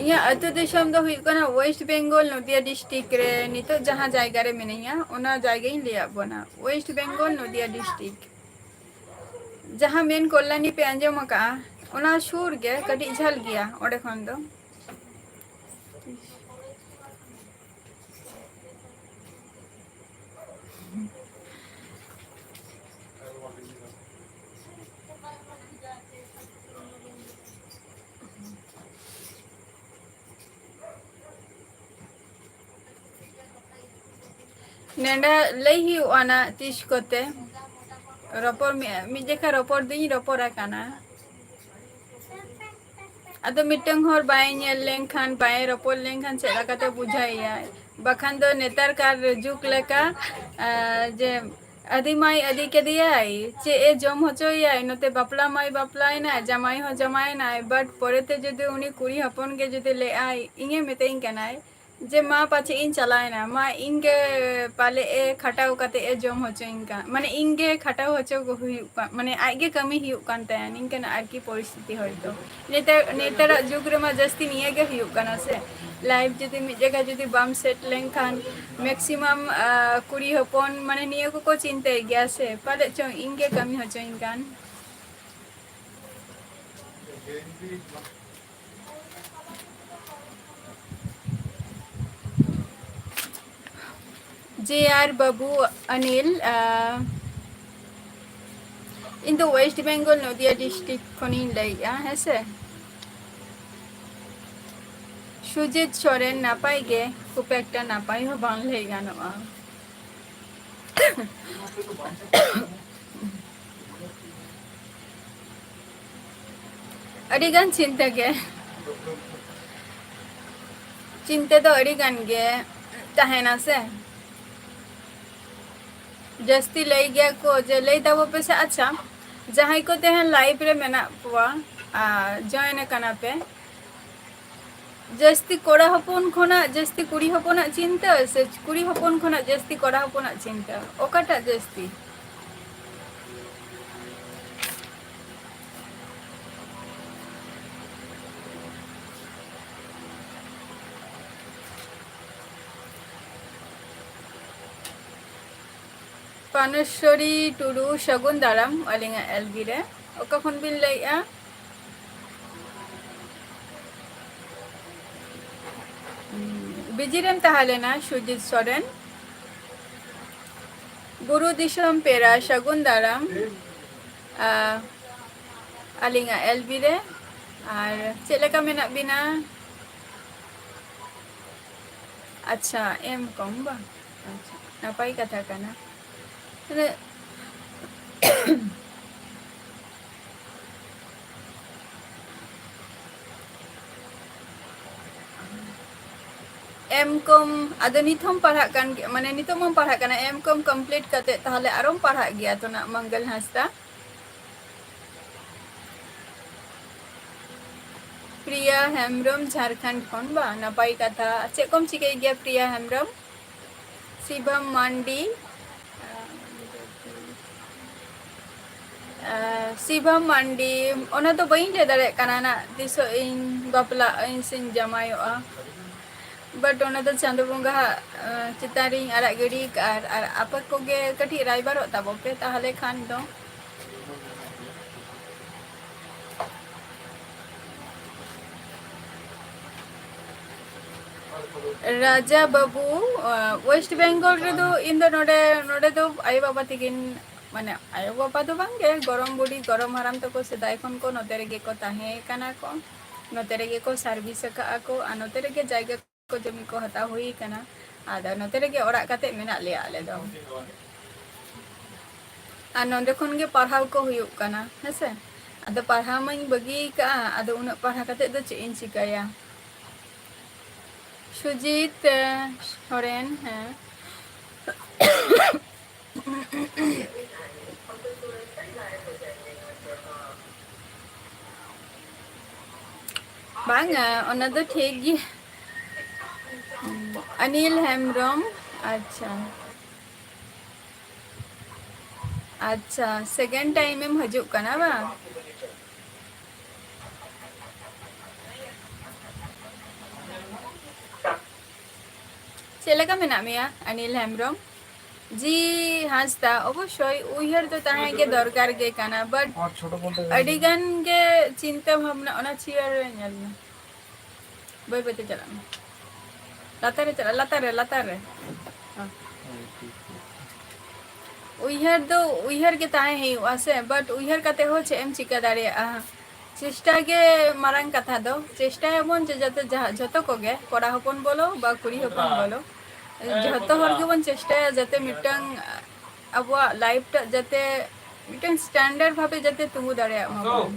ᱤᱧᱟᱹᱜ ᱟᱹᱛᱩ ᱫᱤᱥᱚᱢ ᱫᱚ ᱦᱩᱭᱩᱜ ᱠᱟᱱᱟ ᱳᱭᱮᱥᱴ ᱵᱮᱝᱜᱚᱞ, ᱱᱚᱫᱤᱭᱟ ᱰᱤᱥᱴᱨᱤᱠᱴ ᱨᱮ᱾ ᱱᱤᱛᱚᱜ ᱡᱟᱦᱟᱸ ᱡᱟᱭᱜᱟ ᱨᱮ ᱢᱤᱱᱟᱹᱧᱟ, ᱚᱱᱟ ᱡᱟᱭᱜᱟᱧ ᱞᱟᱹᱭᱟᱫ ᱵᱚᱱᱟ, ᱳᱭᱮᱥᱴ ᱵᱮᱝᱜᱚᱞ, ᱱᱚᱫᱤᱭᱟ ᱰᱤᱥᱴᱨᱤᱠᱴ᱾ ᱡᱟᱦᱟᱸ ᱢᱮᱱ ᱠᱚᱞᱞᱟᱱᱤ ᱯᱮ ᱟᱸᱡᱚᱢ ᱟᱠᱟᱫᱼᱟ, ᱚᱱᱟ ᱥᱩᱨ ᱜᱮ, ᱠᱟᱹᱴᱤᱡ ᱡᱷᱟᱹᱞ ᱜᱮᱭᱟ ᱚᱸᱰᱮ ᱠᱷᱚᱱ ᱫᱚ᱾ ᱱᱮᱰᱟ ᱞᱟᱹᱭ ᱦᱩᱭᱩᱜᱼᱟ ᱱᱟ ᱛᱤᱥ ᱠᱚᱛᱮ ᱨᱚᱯᱚᱲ, ᱢᱤ-, ᱢᱤᱫ ᱡᱮᱠᱷᱟ ᱨᱚᱯᱚᱲ ᱫᱩᱧ ᱨᱚᱯᱚᱲ ᱟᱠᱟᱱᱟ᱾ ᱟᱫᱚ ᱢᱤᱫᱴᱟᱝ ᱦᱚᱲ ᱵᱟᱭ ᱧᱮᱞ ᱞᱮᱱᱠᱷᱟᱱ, ᱵᱟᱭ ᱨᱚᱯᱚᱲ ᱞᱮᱱᱠᱷᱟᱱ ᱪᱮᱫ ᱞᱮᱠᱟᱛᱮ ᱵᱩᱡᱷᱟᱹᱣᱮᱭᱟᱭ? ᱵᱟᱠᱷᱟᱱ ᱫᱚ ᱱᱮᱛᱟᱨ ᱠᱟᱨ ᱡᱩᱜᱽ ᱞᱮᱠᱟ, ᱟᱸ, ᱡᱮ ᱟᱹᱫᱤ ᱢᱟᱭ ᱟᱹᱫᱤ ᱠᱮᱫᱮᱭᱟᱭ, ᱪᱮᱫ ᱮ ᱡᱚᱢ ᱦᱚᱪᱚᱭᱮᱭᱟᱭ, ᱱᱚᱛᱮ ᱵᱟᱯᱞᱟ ᱢᱟᱭ ᱵᱟᱯᱞᱟᱭᱮᱱᱟᱭ, ᱡᱟᱢᱟᱭ ᱦᱚᱸ ᱡᱟᱢᱟᱭᱮᱱᱟᱭ, but ᱯᱚᱨᱮᱛᱮ ᱡᱩᱫᱤ ᱩᱱᱤ ᱠᱩᱲᱤ ᱦᱚᱯᱚᱱ ᱜᱮ ᱡᱩᱫᱤ ᱞᱟᱹᱭᱟᱭ, ᱤᱧᱮ ᱢᱤᱛᱟᱹᱧ ᱠᱟᱱᱟᱭ ᱡᱮ, "ᱢᱟ ᱯᱟᱪᱮᱫ ᱤᱧ ᱪᱟᱞᱟᱣᱮᱱᱟ, ᱢᱟ ᱤᱧ ᱜᱮ ᱯᱟᱞᱮ ᱮ ᱠᱷᱟᱴᱟᱣ ᱠᱟᱛᱮ ᱮ ᱡᱚᱢ ᱦᱚᱪᱚᱧ ᱠᱟᱱ", ᱢᱟᱱᱮ ᱤᱧ ᱜᱮ ᱠᱷᱟᱴᱟᱣ ᱦᱚᱪᱚ ᱠᱚ ᱦᱩᱭᱩᱜ ᱠᱟᱱ, ᱢᱟᱱᱮ ᱟᱡ ᱜᱮ ᱠᱟᱹᱢᱤ ᱦᱩᱭᱩᱜ ᱠᱟᱱ ᱛᱟᱭᱟ, ᱱᱤᱝᱠᱟᱹᱱᱟᱜ ᱟᱨᱠᱤ ᱯᱚᱨᱤᱥᱛᱷᱤᱛᱤ ᱦᱚᱭᱛᱳ᱾ ᱱᱮᱛᱟᱨ, ᱱᱮᱛᱟᱨᱟᱜ ᱡᱩᱜᱽ ᱨᱮᱢᱟ ᱡᱟᱹᱥᱛᱤ ᱱᱤᱭᱟᱹ ᱜᱮ ᱦᱩᱭᱩᱜ ᱠᱟᱱᱟ ᱥᱮ, life ᱡᱩᱫᱤ ᱢᱤᱫ ᱡᱟᱭᱜᱟ ᱡᱩᱫᱤ ᱵᱟᱢ set ᱞᱮᱱᱠᱷᱟᱱ, maximum, ᱟᱸ, ᱠᱩᱲᱤ ᱦᱚᱯᱚᱱ ᱢᱟᱱᱮ ᱱᱤᱭᱟᱹ ᱠᱚᱠᱚ ᱪᱤᱱᱛᱟᱹᱭ ᱜᱮᱭᱟ ᱥᱮ, ᱯᱟᱞᱮᱫ ᱪᱚᱝ ᱤᱧ ᱜᱮ ᱠᱟᱹᱢᱤ ᱦᱚᱪᱚᱧ ᱠᱟᱱ᱾ ᱡᱮ ᱟᱨ ᱵᱟᱹᱵᱩ ᱚᱱᱤᱞ, ᱟᱸ, ᱤᱧ ᱫᱚ West Bengal, ᱱᱚᱫᱤᱭᱟ district ᱠᱷᱚᱱᱤᱧ ᱞᱟᱹᱭᱮᱜᱼᱟ, ᱦᱮᱸ ᱥᱮ᱾ ᱥᱩᱡᱤᱛ ᱥᱚᱨᱮᱱ, ᱱᱟᱯᱟᱭ ᱜᱮ, ᱠᱷᱩᱵ ᱮᱠᱴᱟ ᱱᱟᱯᱟᱭ ᱦᱚᱸ ᱵᱟᱝ ᱞᱟᱹᱭ ᱜᱟᱱᱚᱜᱼᱟ᱾ ᱟᱹᱰᱤ ᱜᱟᱱ ᱪᱤᱱᱛᱟᱹ ᱜᱮ, ᱪᱤᱱᱛᱟᱹ ᱫᱚ ᱟᱹᱰᱤ ᱜᱟᱱ ᱜᱮ ᱛᱟᱦᱮᱱᱟ ᱥᱮ᱾ ᱡᱟᱹᱥᱛᱤ ᱞᱟᱹᱭ ᱜᱮᱭᱟ ᱠᱚ ᱡᱮ ᱞᱟᱹᱭ ᱛᱟᱵᱚ ᱯᱮ ᱥᱮ, ᱟᱪᱪᱷᱟ, ᱡᱟᱦᱟᱸᱭ ᱠᱚ ᱛᱮᱦᱮᱧ live ᱨᱮ ᱢᱮᱱᱟᱜ ᱠᱚᱣᱟ ᱟᱨ join ᱟᱠᱟᱱᱟ ᱯᱮ, ᱡᱟᱹᱥᱛᱤ ᱠᱚᱲᱟ ᱦᱚᱯᱚᱱ ᱠᱷᱚᱱᱟᱜ ᱡᱟᱹᱥᱛᱤ ᱠᱩᱲᱤ ᱦᱚᱯᱚᱱᱟᱜ ᱪᱤᱱᱛᱟᱹ ᱥᱮ ᱠᱩᱲᱤ ᱦᱚᱯᱚᱱ ᱠᱷᱚᱱᱟᱜ ᱡᱟᱹᱥᱛᱤ ᱠᱚᱲᱟ ᱦᱚᱯᱚᱱᱟᱜ ᱪᱤᱱᱛᱟᱹ, ᱚᱠᱟᱴᱟᱜ ᱡᱟᱹᱥᱛᱤ? ᱯᱟᱱᱮᱥᱣᱚᱨᱤ ᱴᱩᱰᱩ, ᱥᱟᱹᱜᱩᱱ ᱫᱟᱨᱟᱢ ᱟᱹᱞᱤᱧᱟᱜ ᱮᱞ ᱵᱤ ᱨᱮ᱾ ᱚᱠᱟ ᱠᱷᱚᱱ ᱵᱤᱱ ᱞᱟᱹᱭᱮᱜᱼᱟ? ᱵᱤᱡᱤ ᱨᱮᱢ ᱛᱟᱦᱮᱸ ᱞᱮᱱᱟ, ᱥᱩᱡᱤᱛ ᱥᱚᱨᱮᱱ᱾ ᱵᱩᱨᱩ ᱫᱤᱥᱚᱢ ᱯᱮᱲᱟ, ᱥᱟᱹᱜᱩᱱ ᱫᱟᱨᱟᱢ, ᱟ, ᱟᱹᱞᱤᱧᱟᱜ ᱮᱞ ᱵᱤ ᱨᱮ᱾ ᱟᱨ ᱪᱮᱫ ᱞᱮᱠᱟ ᱢᱮᱱᱟᱜ ᱵᱤᱱᱟ? ᱟᱪᱪᱷᱟ, ᱮᱢ ᱠᱚᱢ ᱵᱟᱝ? ᱟᱪᱪᱷᱟ, ᱱᱟᱯᱟᱭ ᱠᱟᱛᱷᱟ ᱠᱟᱱᱟ᱾ ᱛᱟᱦᱞᱮ ᱮᱢ ᱠᱚᱢ, ᱟᱫᱚ ᱱᱤᱛ ᱦᱚᱸᱢ ᱯᱟᱲᱦᱟᱜ ᱠᱟᱱ ᱜᱮᱭᱟ, ᱢᱟᱱᱮ ᱱᱤᱛᱚᱜ ᱢᱟᱢ ᱯᱟᱲᱦᱟᱜ ᱠᱟᱱᱟ, ᱮᱢ ᱠᱚᱢ complete ᱠᱟᱛᱮ ᱛᱟᱦᱞᱮ ᱟᱨᱚᱢ ᱯᱟᱲᱦᱟᱜ ᱜᱮᱭᱟ ᱛᱚ ᱱᱟᱜ, ᱢᱚᱝᱜᱚᱞ ᱦᱟᱸᱥᱫᱟ? ᱯᱨᱤᱭᱟ ᱦᱮᱢᱵᱨᱚᱢ, ᱡᱷᱟᱲᱠᱷᱚᱸᱰ ᱠᱷᱚᱱ ᱵᱟ? ᱱᱟᱯᱟᱭ ᱠᱟᱛᱷᱟ᱾ ᱪᱮᱫ ᱠᱚᱢ ᱪᱤᱠᱟᱹᱭ ᱜᱮᱭᱟ ᱯᱨᱤᱭᱟ ᱦᱮᱢᱵᱨᱚᱢ? ᱥᱤᱵᱷᱟᱢ ᱢᱟᱱᱰᱤ, ᱟᱸ, ᱥᱤᱵᱷᱟᱢ ᱢᱟᱱᱰᱤ, ᱚᱱᱟ ᱫᱚ ᱵᱟᱹᱧ ᱞᱟᱹᱭ ᱫᱟᱲᱮᱭᱟᱜ ᱠᱟᱱᱟ ᱱᱟᱜ, ᱛᱤᱥᱚᱜ ᱤᱧ ᱵᱟᱯᱞᱟᱜ ᱟᱹᱧ ᱥᱮᱧ ᱡᱟᱢᱟᱭᱚᱜᱼᱟ᱾ But ᱚᱱᱟ ᱫᱚ ᱪᱟᱸᱫᱳ ᱵᱚᱸᱜᱟ ᱦᱟᱜ, ᱟᱸ, ᱪᱮᱛᱟᱱ ᱨᱤᱧ ᱟᱲᱟᱜ ᱜᱤᱰᱤ ᱠᱟᱜᱼᱟ᱾ ᱟᱨ, ᱟᱨ ᱟᱯᱮ ᱠᱚᱜᱮ ᱠᱟᱹᱴᱤᱡ ᱨᱟᱭᱵᱟᱨᱚᱜ ᱛᱟᱵᱚ ᱯᱮ ᱛᱟᱦᱚᱞᱮ ᱠᱷᱟᱱ ᱫᱚ᱾ ᱨᱟᱡᱟ ᱵᱟᱹᱵᱩ, ᱟᱸ, West Bengal ᱨᱮᱫᱚ ᱤᱧ ᱫᱚ ᱱᱚᱰᱮ, ᱱᱚᱰᱮ ᱫᱚ ᱟᱭᱳ ᱵᱟᱵᱟ ᱛᱟᱹᱠᱤᱱ, ᱢᱟᱱᱮ ᱟᱭᱳ ᱵᱟᱵᱟ ᱫᱚ ᱵᱟᱝ ᱜᱮ, ᱜᱚᱲᱚᱢ ᱵᱩᱰᱷᱤ, ᱜᱚᱲᱚᱢ ᱦᱟᱲᱟᱢ ᱛᱟᱠᱚ ᱥᱮᱫᱟᱭ ᱠᱷᱚᱱ ᱠᱚ ᱱᱚᱛᱮ ᱨᱮᱜᱮ ᱠᱚ ᱛᱟᱦᱮᱸ ᱠᱟᱱᱟ ᱠᱚ, ᱱᱚᱛᱮ ᱨᱮᱜᱮ ᱠᱚ service ᱟᱠᱟᱫᱼᱟ ᱠᱚ, ᱟᱨ ᱱᱚᱛᱮ ᱨᱮᱜᱮ ᱡᱟᱭᱜᱟ ᱠᱚ, ᱡᱚᱢᱤ ᱠᱚ ᱦᱟᱛᱟᱣ ᱦᱩᱭ ᱠᱟᱱᱟ᱾ ᱟᱫᱚ ᱱᱚᱛᱮ ᱨᱮᱜᱮ ᱚᱲᱟᱜ ᱠᱟᱛᱮ ᱢᱮᱱᱟᱜ ᱞᱮᱭᱟ ᱟᱞᱮ ᱫᱚ᱾ ᱟᱨ ᱱᱚᱸᱰᱮ ᱠᱷᱚᱱ ᱜᱮ ᱯᱟᱲᱦᱟᱣ ᱠᱚ ᱦᱩᱭᱩᱜ ᱠᱟᱱᱟ, ᱦᱮᱸᱥᱮ᱾ ᱟᱫᱚ ᱯᱟᱲᱦᱟᱣ ᱢᱟᱧ ᱵᱟᱹᱜᱤ ᱠᱟᱜᱼᱟ, ᱟᱫᱚ ᱩᱱᱟᱹᱜ ᱯᱟᱲᱦᱟᱣ ᱠᱟᱛᱮ ᱫᱚ ᱪᱮᱫ ᱤᱧ ᱪᱤᱠᱟᱹᱭᱟ? ᱥᱩᱡᱤᱛ, ᱮ, ᱥᱚᱨᱮᱱ, ᱦᱮᱸ᱾ ᱵᱟᱝᱟ, ᱚᱱᱟ ᱫᱚ ᱴᱷᱤᱠ ᱜᱮᱭᱟ᱾ ᱟᱱᱤᱞ ᱦᱮᱢᱵᱨᱚᱢ, ᱟᱪᱪᱷᱟ᱾ ᱟᱪᱪᱷᱟ, second time ᱮᱢ ᱦᱤᱡᱩᱜ ᱠᱟᱱᱟ ᱵᱟᱝ? ᱪᱮᱫ ᱞᱮᱠᱟ ᱢᱮᱱᱟᱜ ᱢᱮᱭᱟ, ᱟᱱᱤᱞ ᱦᱮᱢᱵᱨᱚᱢ? ᱡᱤ ᱦᱟᱸᱥᱫᱟ, ᱚᱵᱚᱥᱥᱳᱭ ᱩᱭᱦᱟᱹᱨ ᱫᱚ ᱛᱟᱦᱮᱸ ᱜᱮ ᱫᱚᱨᱠᱟᱨ ᱜᱮ ᱠᱟᱱᱟ, but ᱟᱹᱰᱤ ᱜᱟᱱ ᱜᱮ ᱪᱤᱱᱛᱟᱹ ᱵᱷᱟᱵᱽᱱᱟ, ᱚᱱᱟ chair ᱨᱮ ᱧᱮᱞ ᱢᱮ, ᱵᱟᱹᱭ ᱵᱟᱹᱭ ᱛᱮ ᱪᱟᱞᱟᱜ ᱢᱮ, ᱞᱟᱛᱟᱨ ᱨᱮ ᱪᱟᱞᱟᱜ, ᱞᱟᱛᱟᱨ ᱨᱮ, ᱞᱟᱛᱟᱨ ᱨᱮ᱾ ᱦᱚᱸ᱾ ᱩᱭᱦᱟᱹᱨ ᱫᱚ ᱩᱭᱦᱟᱹᱨ ᱜᱮ ᱛᱟᱦᱮᱸ ᱦᱩᱭᱩᱜᱼᱟ ᱥᱮ, but ᱩᱭᱦᱟᱹᱨ ᱠᱟᱛᱮ ᱦᱚᱸ ᱪᱮᱫ ᱮᱢ ᱪᱤᱠᱟᱹ ᱫᱟᱲᱮᱭᱟᱜᱼᱟ? ᱪᱮᱥᱴᱟ ᱜᱮ ᱢᱟᱨᱟᱝ ᱠᱟᱛᱷᱟ ᱫᱚ᱾ ᱪᱮᱥᱴᱟᱭᱟᱵᱚᱱ ᱡᱮ ᱡᱟᱛᱮ ᱡᱟᱦᱟᱸ, ᱡᱷᱚᱛᱚ ᱠᱚᱜᱮ, ᱠᱚᱲᱟ ᱦᱚᱯᱚᱱ ᱵᱚᱞᱚ ᱵᱟ ᱠᱩᱲᱤ ᱦᱚᱯᱚᱱ ᱵᱚᱞᱚ, ᱡᱷᱚᱛᱚ ᱦᱚᱲ ᱜᱮᱵᱚᱱ ᱪᱮᱥᱴᱟᱭᱟ ᱡᱟᱛᱮ ᱢᱤᱫᱴᱟᱝ ᱟᱵᱚᱣᱟᱜ life ᱴᱟᱜ ᱡᱟᱛᱮ ᱢᱤᱫᱴᱟᱝ standard ᱵᱷᱟᱵᱮ ᱡᱟᱛᱮ ᱛᱤᱸᱜᱩ ᱫᱟᱲᱮᱭᱟᱜ ᱢᱟᱵᱚᱱ᱾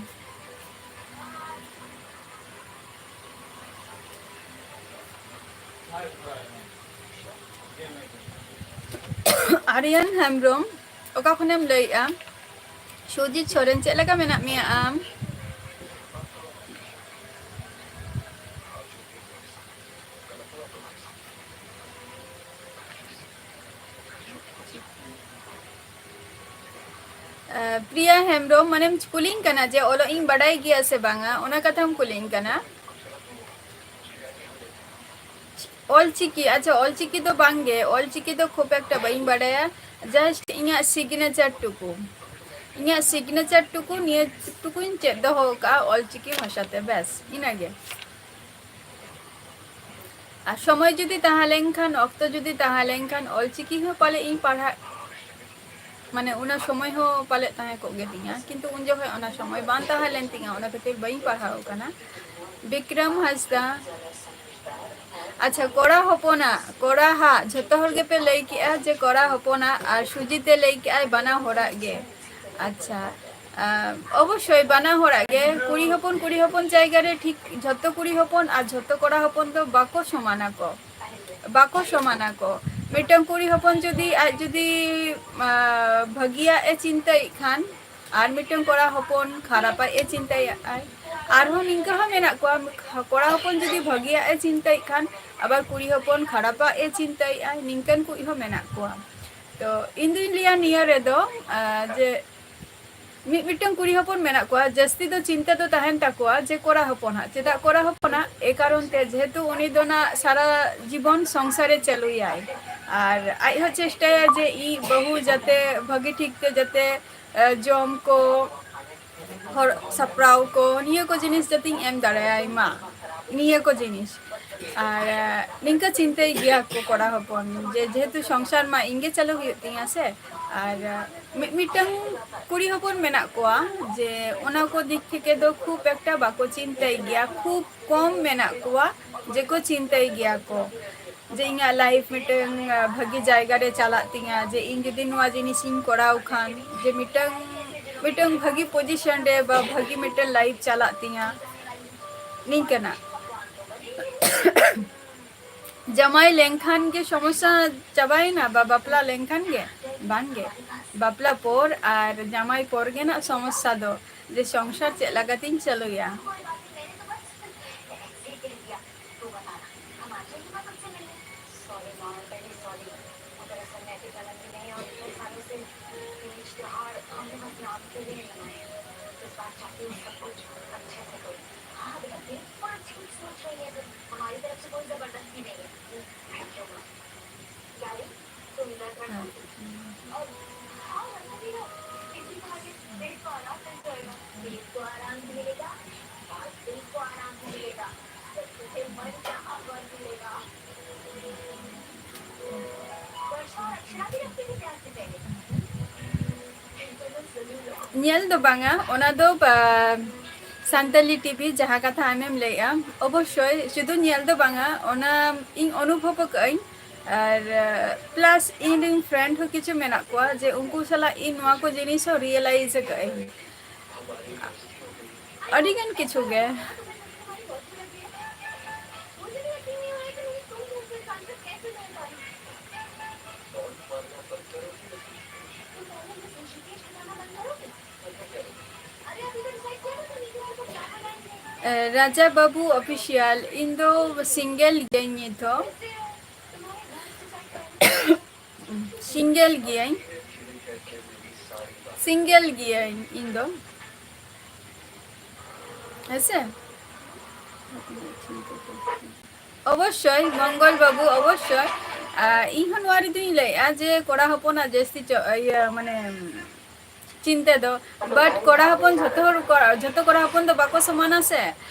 ᱟᱨᱭᱟᱱ ᱦᱮᱢᱵᱨᱚᱢ, ᱚᱠᱟ ᱠᱷᱚᱱᱮᱢ ᱞᱟᱹᱭᱮᱜᱼᱟ? ᱥᱩᱡᱤᱛ ᱥᱚᱨᱮᱱ, ᱪᱮᱫ ᱞᱮᱠᱟ ᱢᱮᱱᱟᱜ ᱢᱮᱭᱟ ᱟᱢ? ᱟᱸ, ᱯᱨᱤᱭᱟ ᱦᱮᱢᱵᱨᱚᱢ, ᱢᱟᱱᱮᱢ ᱠᱩᱞᱤᱧ ᱠᱟᱱᱟ ᱡᱮ ᱚᱞᱚᱜ ᱤᱧ ᱵᱟᱰᱟᱭ ᱜᱮᱭᱟ ᱥᱮ ᱵᱟᱝᱟ, ᱚᱱᱟ ᱠᱟᱛᱷᱟᱢ ᱠᱩᱞᱤᱧ ᱠᱟᱱᱟ᱾ ᱚᱞᱪᱤᱠᱤ, ᱟᱪᱪᱷᱟ, ᱚᱞᱪᱤᱠᱤ ᱫᱚ ᱵᱟᱝ ᱜᱮ, ᱚᱞᱪᱤᱠᱤ ᱫᱚ ᱠᱷᱩᱵ ᱮᱠᱴᱟ ᱵᱟᱹᱧ ᱵᱟᱰᱟᱭᱟ, just ᱤᱧᱟᱹᱜ signature ᱴᱩᱠᱩ, ᱤᱧᱟᱹᱜ signature ᱴᱩᱠᱩ, ᱱᱤᱭᱟᱹ ᱴᱩᱠᱩᱧ ᱪᱮᱫ ᱫᱚᱦᱚ ᱟᱠᱟᱫᱼᱟ ᱚᱞᱪᱤᱠᱤ ᱵᱷᱟᱥᱟᱛᱮ, ᱵᱮᱥ, ᱤᱱᱟᱹᱜᱮ᱾ ᱟᱨ ᱥᱚᱢᱚᱭ ᱡᱩᱫᱤ ᱛᱟᱦᱮᱸ ᱞᱮᱱᱠᱷᱟᱱ, ᱚᱠᱛᱚ ᱡᱩᱫᱤ ᱛᱟᱦᱮᱸ ᱞᱮᱱᱠᱷᱟᱱ, ᱚᱞᱪᱤᱠᱤ ᱦᱚᱸ ᱯᱟᱞᱮ ᱤᱧ ᱯᱟᱲᱦᱟᱜ, ᱢᱟᱱᱮ, ᱚᱱᱟ ᱥᱚᱢᱚᱭ ᱦᱚᱸ ᱯᱟᱞᱮ ᱛᱟᱦᱮᱸ ᱠᱚᱜ ᱜᱮ ᱛᱤᱧᱟ, ᱠᱤᱱᱛᱩ ᱩᱱ ᱡᱚᱠᱷᱚᱱ ᱚᱱᱟ ᱥᱚᱢᱚᱭ ᱵᱟᱝ ᱛᱟᱦᱮᱸ ᱞᱮᱱ ᱛᱤᱧᱟ, ᱚᱱᱟ ᱠᱷᱟᱹᱛᱤᱨ ᱵᱟᱹᱧ ᱯᱟᱲᱦᱟᱣ ᱟᱠᱟᱱᱟ᱾ ᱵᱤᱠᱨᱚᱢ ᱦᱟᱸᱥᱫᱟ, ᱟᱪᱪᱷᱟ, ᱠᱚᱲᱟ ᱦᱚᱯᱚᱱᱟᱜ, ᱠᱚᱲᱟ ᱦᱟᱜ, ᱡᱷᱚᱛᱚ ᱦᱚᱲ ᱜᱮᱯᱮ ᱞᱟᱹᱭ ᱠᱮᱜᱼᱟ ᱡᱮ ᱠᱚᱲᱟ ᱦᱚᱯᱚᱱᱟᱜ, ᱟᱨ ᱥᱩᱡᱤᱛ ᱮ ᱞᱟᱹᱭ ᱠᱮᱜᱼᱟᱭ ᱵᱟᱱᱟ ᱦᱚᱲᱟᱜ ᱜᱮ᱾ ᱟᱪᱪᱷᱟ, ᱟᱸ, ᱚᱵᱚᱥᱥᱳᱭ ᱵᱟᱱᱟ ᱦᱚᱲᱟᱜ ᱜᱮ, ᱠᱩᱲᱤ ᱦᱚᱯᱚᱱ, ᱠᱩᱲᱤ ᱦᱚᱯᱚᱱ ᱡᱟᱭᱜᱟ ᱨᱮ ᱴᱷᱤᱠ ᱡᱷᱚᱛᱚ ᱠᱩᱲᱤ ᱦᱚᱯᱚᱱ ᱟᱨ ᱡᱷᱚᱛᱚ ᱠᱚᱲᱟ ᱦᱚᱯᱚᱱ ᱫᱚ ᱵᱟᱠᱚ ᱥᱚᱢᱟᱱᱟ ᱠᱚ, ᱵᱟᱠᱚ ᱥᱚᱢᱟᱱᱟ ᱠᱚ᱾ ᱢᱤᱫᱴᱟᱝ ᱠᱩᱲᱤ ᱦᱚᱯᱚᱱ ᱡᱩᱫᱤ ᱟᱡ ᱡᱩᱫᱤ, ᱟᱸ, ᱵᱷᱟᱹᱜᱤᱭᱟᱜ ᱮ ᱪᱤᱱᱛᱟᱹᱭᱮᱫ ᱠᱷᱟᱱ, ᱟᱨ ᱢᱤᱫᱴᱟᱝ ᱠᱚᱲᱟ ᱦᱚᱯᱚᱱ ᱠᱷᱟᱨᱟᱯᱟᱜ ᱮ ᱪᱤᱱᱛᱟᱹᱭᱮᱫ ᱟᱭ᱾ ᱟᱨᱦᱚᱸ ᱱᱤᱝᱠᱟᱹ ᱦᱚᱸ ᱢᱮᱱᱟᱜ ᱠᱚᱣᱟ, ᱠᱚᱲᱟ ᱦᱚᱯᱚᱱ ᱡᱩᱫᱤ ᱵᱷᱟᱹᱜᱤᱭᱟᱜ ᱮ ᱪᱤᱱᱛᱟᱹᱭᱮᱫ ᱠᱷᱟᱱ, ᱟᱵᱟᱨ ᱠᱩᱲᱤ ᱦᱚᱯᱚᱱ ᱠᱷᱟᱨᱟᱯᱟᱜ ᱮ ᱪᱤᱱᱛᱟᱹᱭᱮᱫ ᱟᱭ, ᱱᱤᱝᱠᱟᱹᱱ ᱠᱩᱡ ᱦᱚᱸ ᱢᱮᱱᱟᱜ ᱠᱚᱣᱟ᱾ ᱛᱚ ᱤᱧ ᱫᱩᱧ ᱞᱟᱹᱭᱟ ᱱᱤᱭᱟᱹ ᱨᱮᱫᱚ, ᱟᱸ, ᱡᱮ ᱢᱤᱫ ᱢᱤᱫᱴᱟᱝ ᱠᱩᱲᱤ ᱦᱚᱯᱚᱱ ᱢᱮᱱᱟᱜ ᱠᱚᱣᱟ, ᱡᱟᱹᱥᱛᱤ ᱫᱚ ᱪᱤᱱᱛᱟᱹ ᱫᱚ ᱛᱟᱦᱮᱱ ᱛᱟᱠᱚᱣᱟ ᱡᱮ ᱠᱚᱲᱟ ᱦᱚᱯᱚᱱᱟᱜ᱾ ᱪᱮᱫᱟᱜ ᱠᱚᱲᱟ ᱦᱚᱯᱚᱱᱟᱜ? ᱮ ᱠᱟᱨᱚᱱ ᱛᱮ, ᱡᱮᱦᱮᱛᱩ ᱩᱱᱤ ᱫᱚ ᱱᱟᱜ ᱥᱟᱨᱟ ᱡᱤᱵᱚᱱ ᱥᱚᱝᱥᱟᱨᱮ ᱪᱟᱹᱞᱩᱭᱟᱭ, ᱟᱨ ᱟᱡ ᱦᱚᱸ ᱪᱮᱥᱴᱟᱭᱟ ᱡᱮ ᱤᱧ ᱵᱟᱹᱦᱩ ᱡᱟᱛᱮ ᱵᱷᱟᱹᱜᱤ ᱴᱷᱤᱠ ᱛᱮ ᱡᱟᱛᱮ ᱡᱚᱢ ᱠᱚ, ᱦᱚᱨ ᱥᱟᱯᱲᱟᱣ ᱠᱚ, ᱱᱤᱭᱟᱹ ᱠᱚ ᱡᱤᱱᱤᱥ ᱡᱟᱛᱮᱧ ᱮᱢ ᱫᱟᱲᱮᱭᱟᱭ ᱢᱟ, ᱱᱤᱭᱟᱹ ᱠᱚ ᱡᱤᱱᱤᱥ᱾ ᱟᱨ ᱱᱤᱝᱠᱟᱹ ᱪᱤᱱᱛᱟᱹᱭ ᱜᱮᱭᱟ ᱠᱚ ᱠᱚᱲᱟ ᱦᱚᱯᱚᱱ, ᱡᱮ ᱡᱮᱦᱮᱛᱩ ᱥᱚᱝᱥᱟᱨ ᱢᱟ ᱤᱧ ᱜᱮ ᱪᱟᱹᱞᱩ ᱦᱩᱭᱩᱜ ᱛᱤᱧᱟ ᱥᱮ᱾ ᱟᱨ ᱢᱤᱫ ᱢᱤᱫᱴᱟᱝ ᱠᱩᱲᱤ ᱦᱚᱯᱚᱱ ᱢᱮᱱᱟᱜ ᱠᱚᱣᱟ ᱡᱮ ᱚᱱᱟ ᱠᱚ ᱫᱤᱠ ᱛᱷᱮᱠᱮ ᱫᱚ ᱠᱷᱩᱵ ᱮᱠᱴᱟ ᱵᱟᱠᱚ ᱪᱤᱱᱛᱟᱹᱭ ᱜᱮᱭᱟ, ᱠᱷᱩᱵ ᱠᱚᱢ ᱢᱮᱱᱟᱜ ᱠᱚᱣᱟ ᱡᱮᱠᱚ ᱪᱤᱱᱛᱟᱹᱭ ᱜᱮᱭᱟ ᱠᱚ ᱡᱮ ᱤᱧᱟᱹᱜ ᱞᱟᱭᱤᱯᱷ ᱢᱤᱫᱴᱟᱝ ᱵᱷᱟᱹᱜᱤ ᱡᱟᱭᱜᱟ ᱨᱮ ᱪᱟᱞᱟᱜ ᱛᱤᱧᱟ, ᱡᱮ ᱤᱧ ᱡᱩᱫᱤ ᱱᱚᱣᱟ ᱡᱤᱱᱤᱥᱤᱧ ᱠᱚᱨᱟᱣ ᱠᱷᱟᱱ ᱡᱮ ᱢᱤᱫᱴᱟᱝ ᱢᱤᱫᱴᱟᱝ ᱵᱷᱟᱹᱜᱤ ᱯᱚᱡᱤᱥᱚᱱ ᱨᱮ ᱵᱟ ᱵᱷᱟᱹᱜᱤ ᱢᱤᱫᱴᱟᱝ ᱞᱟᱭᱤᱯᱷ ᱪᱟᱞᱟᱜ ᱛᱤᱧᱟ, ᱱᱤᱝᱠᱟᱹᱱᱟᱜ᱾ ᱡᱟᱢᱟᱭ ᱞᱮᱱᱠᱷᱟᱱ ᱜᱮ ᱥᱚᱢᱚᱥᱥᱟ ᱪᱟᱵᱟᱭᱮᱱᱟ ᱵᱟ ᱵᱟᱯᱞᱟ ᱞᱮᱱᱠᱷᱟᱱ ᱜᱮ? ᱵᱟᱝᱜᱮ᱾ ᱵᱟᱯᱞᱟ ᱯᱚᱨ ᱟᱨ ᱡᱟᱢᱟᱭ ᱯᱚᱨ ᱜᱮ ᱱᱟᱜ ᱥᱚᱢᱚᱥᱥᱟ ᱫᱚ, ᱡᱮ ᱥᱚᱝᱥᱟᱨ ᱪᱮᱫ ᱞᱮᱠᱟᱛᱤᱧ ᱪᱟᱹᱞᱩᱭᱟ᱾ ᱧᱮᱞ ᱫᱚ ᱵᱟᱝᱟ, ᱚᱱᱟ ᱫᱚ, ᱵᱟ, ᱥᱟᱱᱛᱟᱞᱤ ᱴᱤᱵᱷᱤ ᱡᱟᱦᱟᱸ ᱠᱟᱛᱷᱟ ᱟᱢᱮᱢ ᱞᱟᱹᱭᱮᱜᱼᱟ, ᱚᱵᱚᱥᱥᱳᱭ ᱥᱩᱫᱷᱩ ᱧᱮᱞ ᱫᱚ ᱵᱟᱝᱟ, ᱚᱱᱟ ᱤᱧ ᱚᱱᱩᱵᱷᱚᱵ ᱟᱠᱟᱫᱟᱹᱧ᱾ ᱟᱨ ᱯᱞᱟᱥ ᱤᱧ ᱨᱮᱱ ᱯᱷᱨᱮᱱᱰ ᱦᱚᱸ ᱠᱤᱪᱷᱩ ᱢᱮᱱᱟᱜ ᱠᱚᱣᱟ ᱡᱮ ᱩᱱᱠᱩ ᱥᱟᱞᱟᱜ ᱤᱧ ᱱᱚᱣᱟ ᱠᱚ ᱡᱤᱱᱤᱥ ᱦᱚᱸ ᱨᱤᱭᱮᱞᱟᱭᱤᱡᱽ ᱟᱠᱟᱫᱟᱹᱧ ᱟᱹᱰᱤ ᱜᱟᱱ ᱠᱤᱪᱷᱩ ᱜᱮ᱾ ᱨᱟᱡᱟ ᱵᱟᱹᱵᱩ ᱚᱯᱷᱤᱥᱤᱭᱟᱞ, ᱤᱧ ᱫᱚ ᱥᱤᱝᱜᱮᱞ ᱜᱤᱭᱟᱹᱧ ᱱᱤᱛ ᱦᱚᱸ᱾ ᱥᱤᱝᱜᱮᱞ ᱜᱤᱭᱟᱹᱧ, ᱥᱤᱝᱜᱮᱞ ᱜᱤᱭᱟᱹᱧ ᱤᱧ ᱫᱚ᱾ ᱦᱮᱸᱥᱮ? ᱚᱵᱚᱥᱥᱳᱭ ᱢᱚᱝᱜᱚᱞ ᱵᱟᱹᱵᱩ, ᱚᱵᱚᱥᱥᱳᱭ ᱟᱨ ᱤᱧ ᱦᱚᱸ ᱱᱚᱣᱟ ᱨᱮᱫᱚᱧ ᱞᱟᱹᱭᱮᱜᱼᱟ ᱡᱮ ᱠᱚᱲᱟ ᱦᱚᱯᱚᱱᱟᱜ ᱡᱟᱹᱥᱛᱤ ᱪᱚ-, ᱤᱭᱟᱹ, ᱢᱟᱱᱮ, ᱪᱤᱱᱛᱟᱹ ᱫᱚ, but ᱠᱚᱲᱟ ᱦᱚᱯᱚᱱ ᱡᱷᱚᱛᱚ ᱦᱚᱲ ᱠᱚ, ᱡᱷᱚᱛᱚ ᱠᱚᱲᱟ ᱦᱚᱯᱚᱱ ᱫᱚ ᱵᱟᱠᱚ ᱥᱚᱢᱟᱱᱟ ᱥᱮ᱾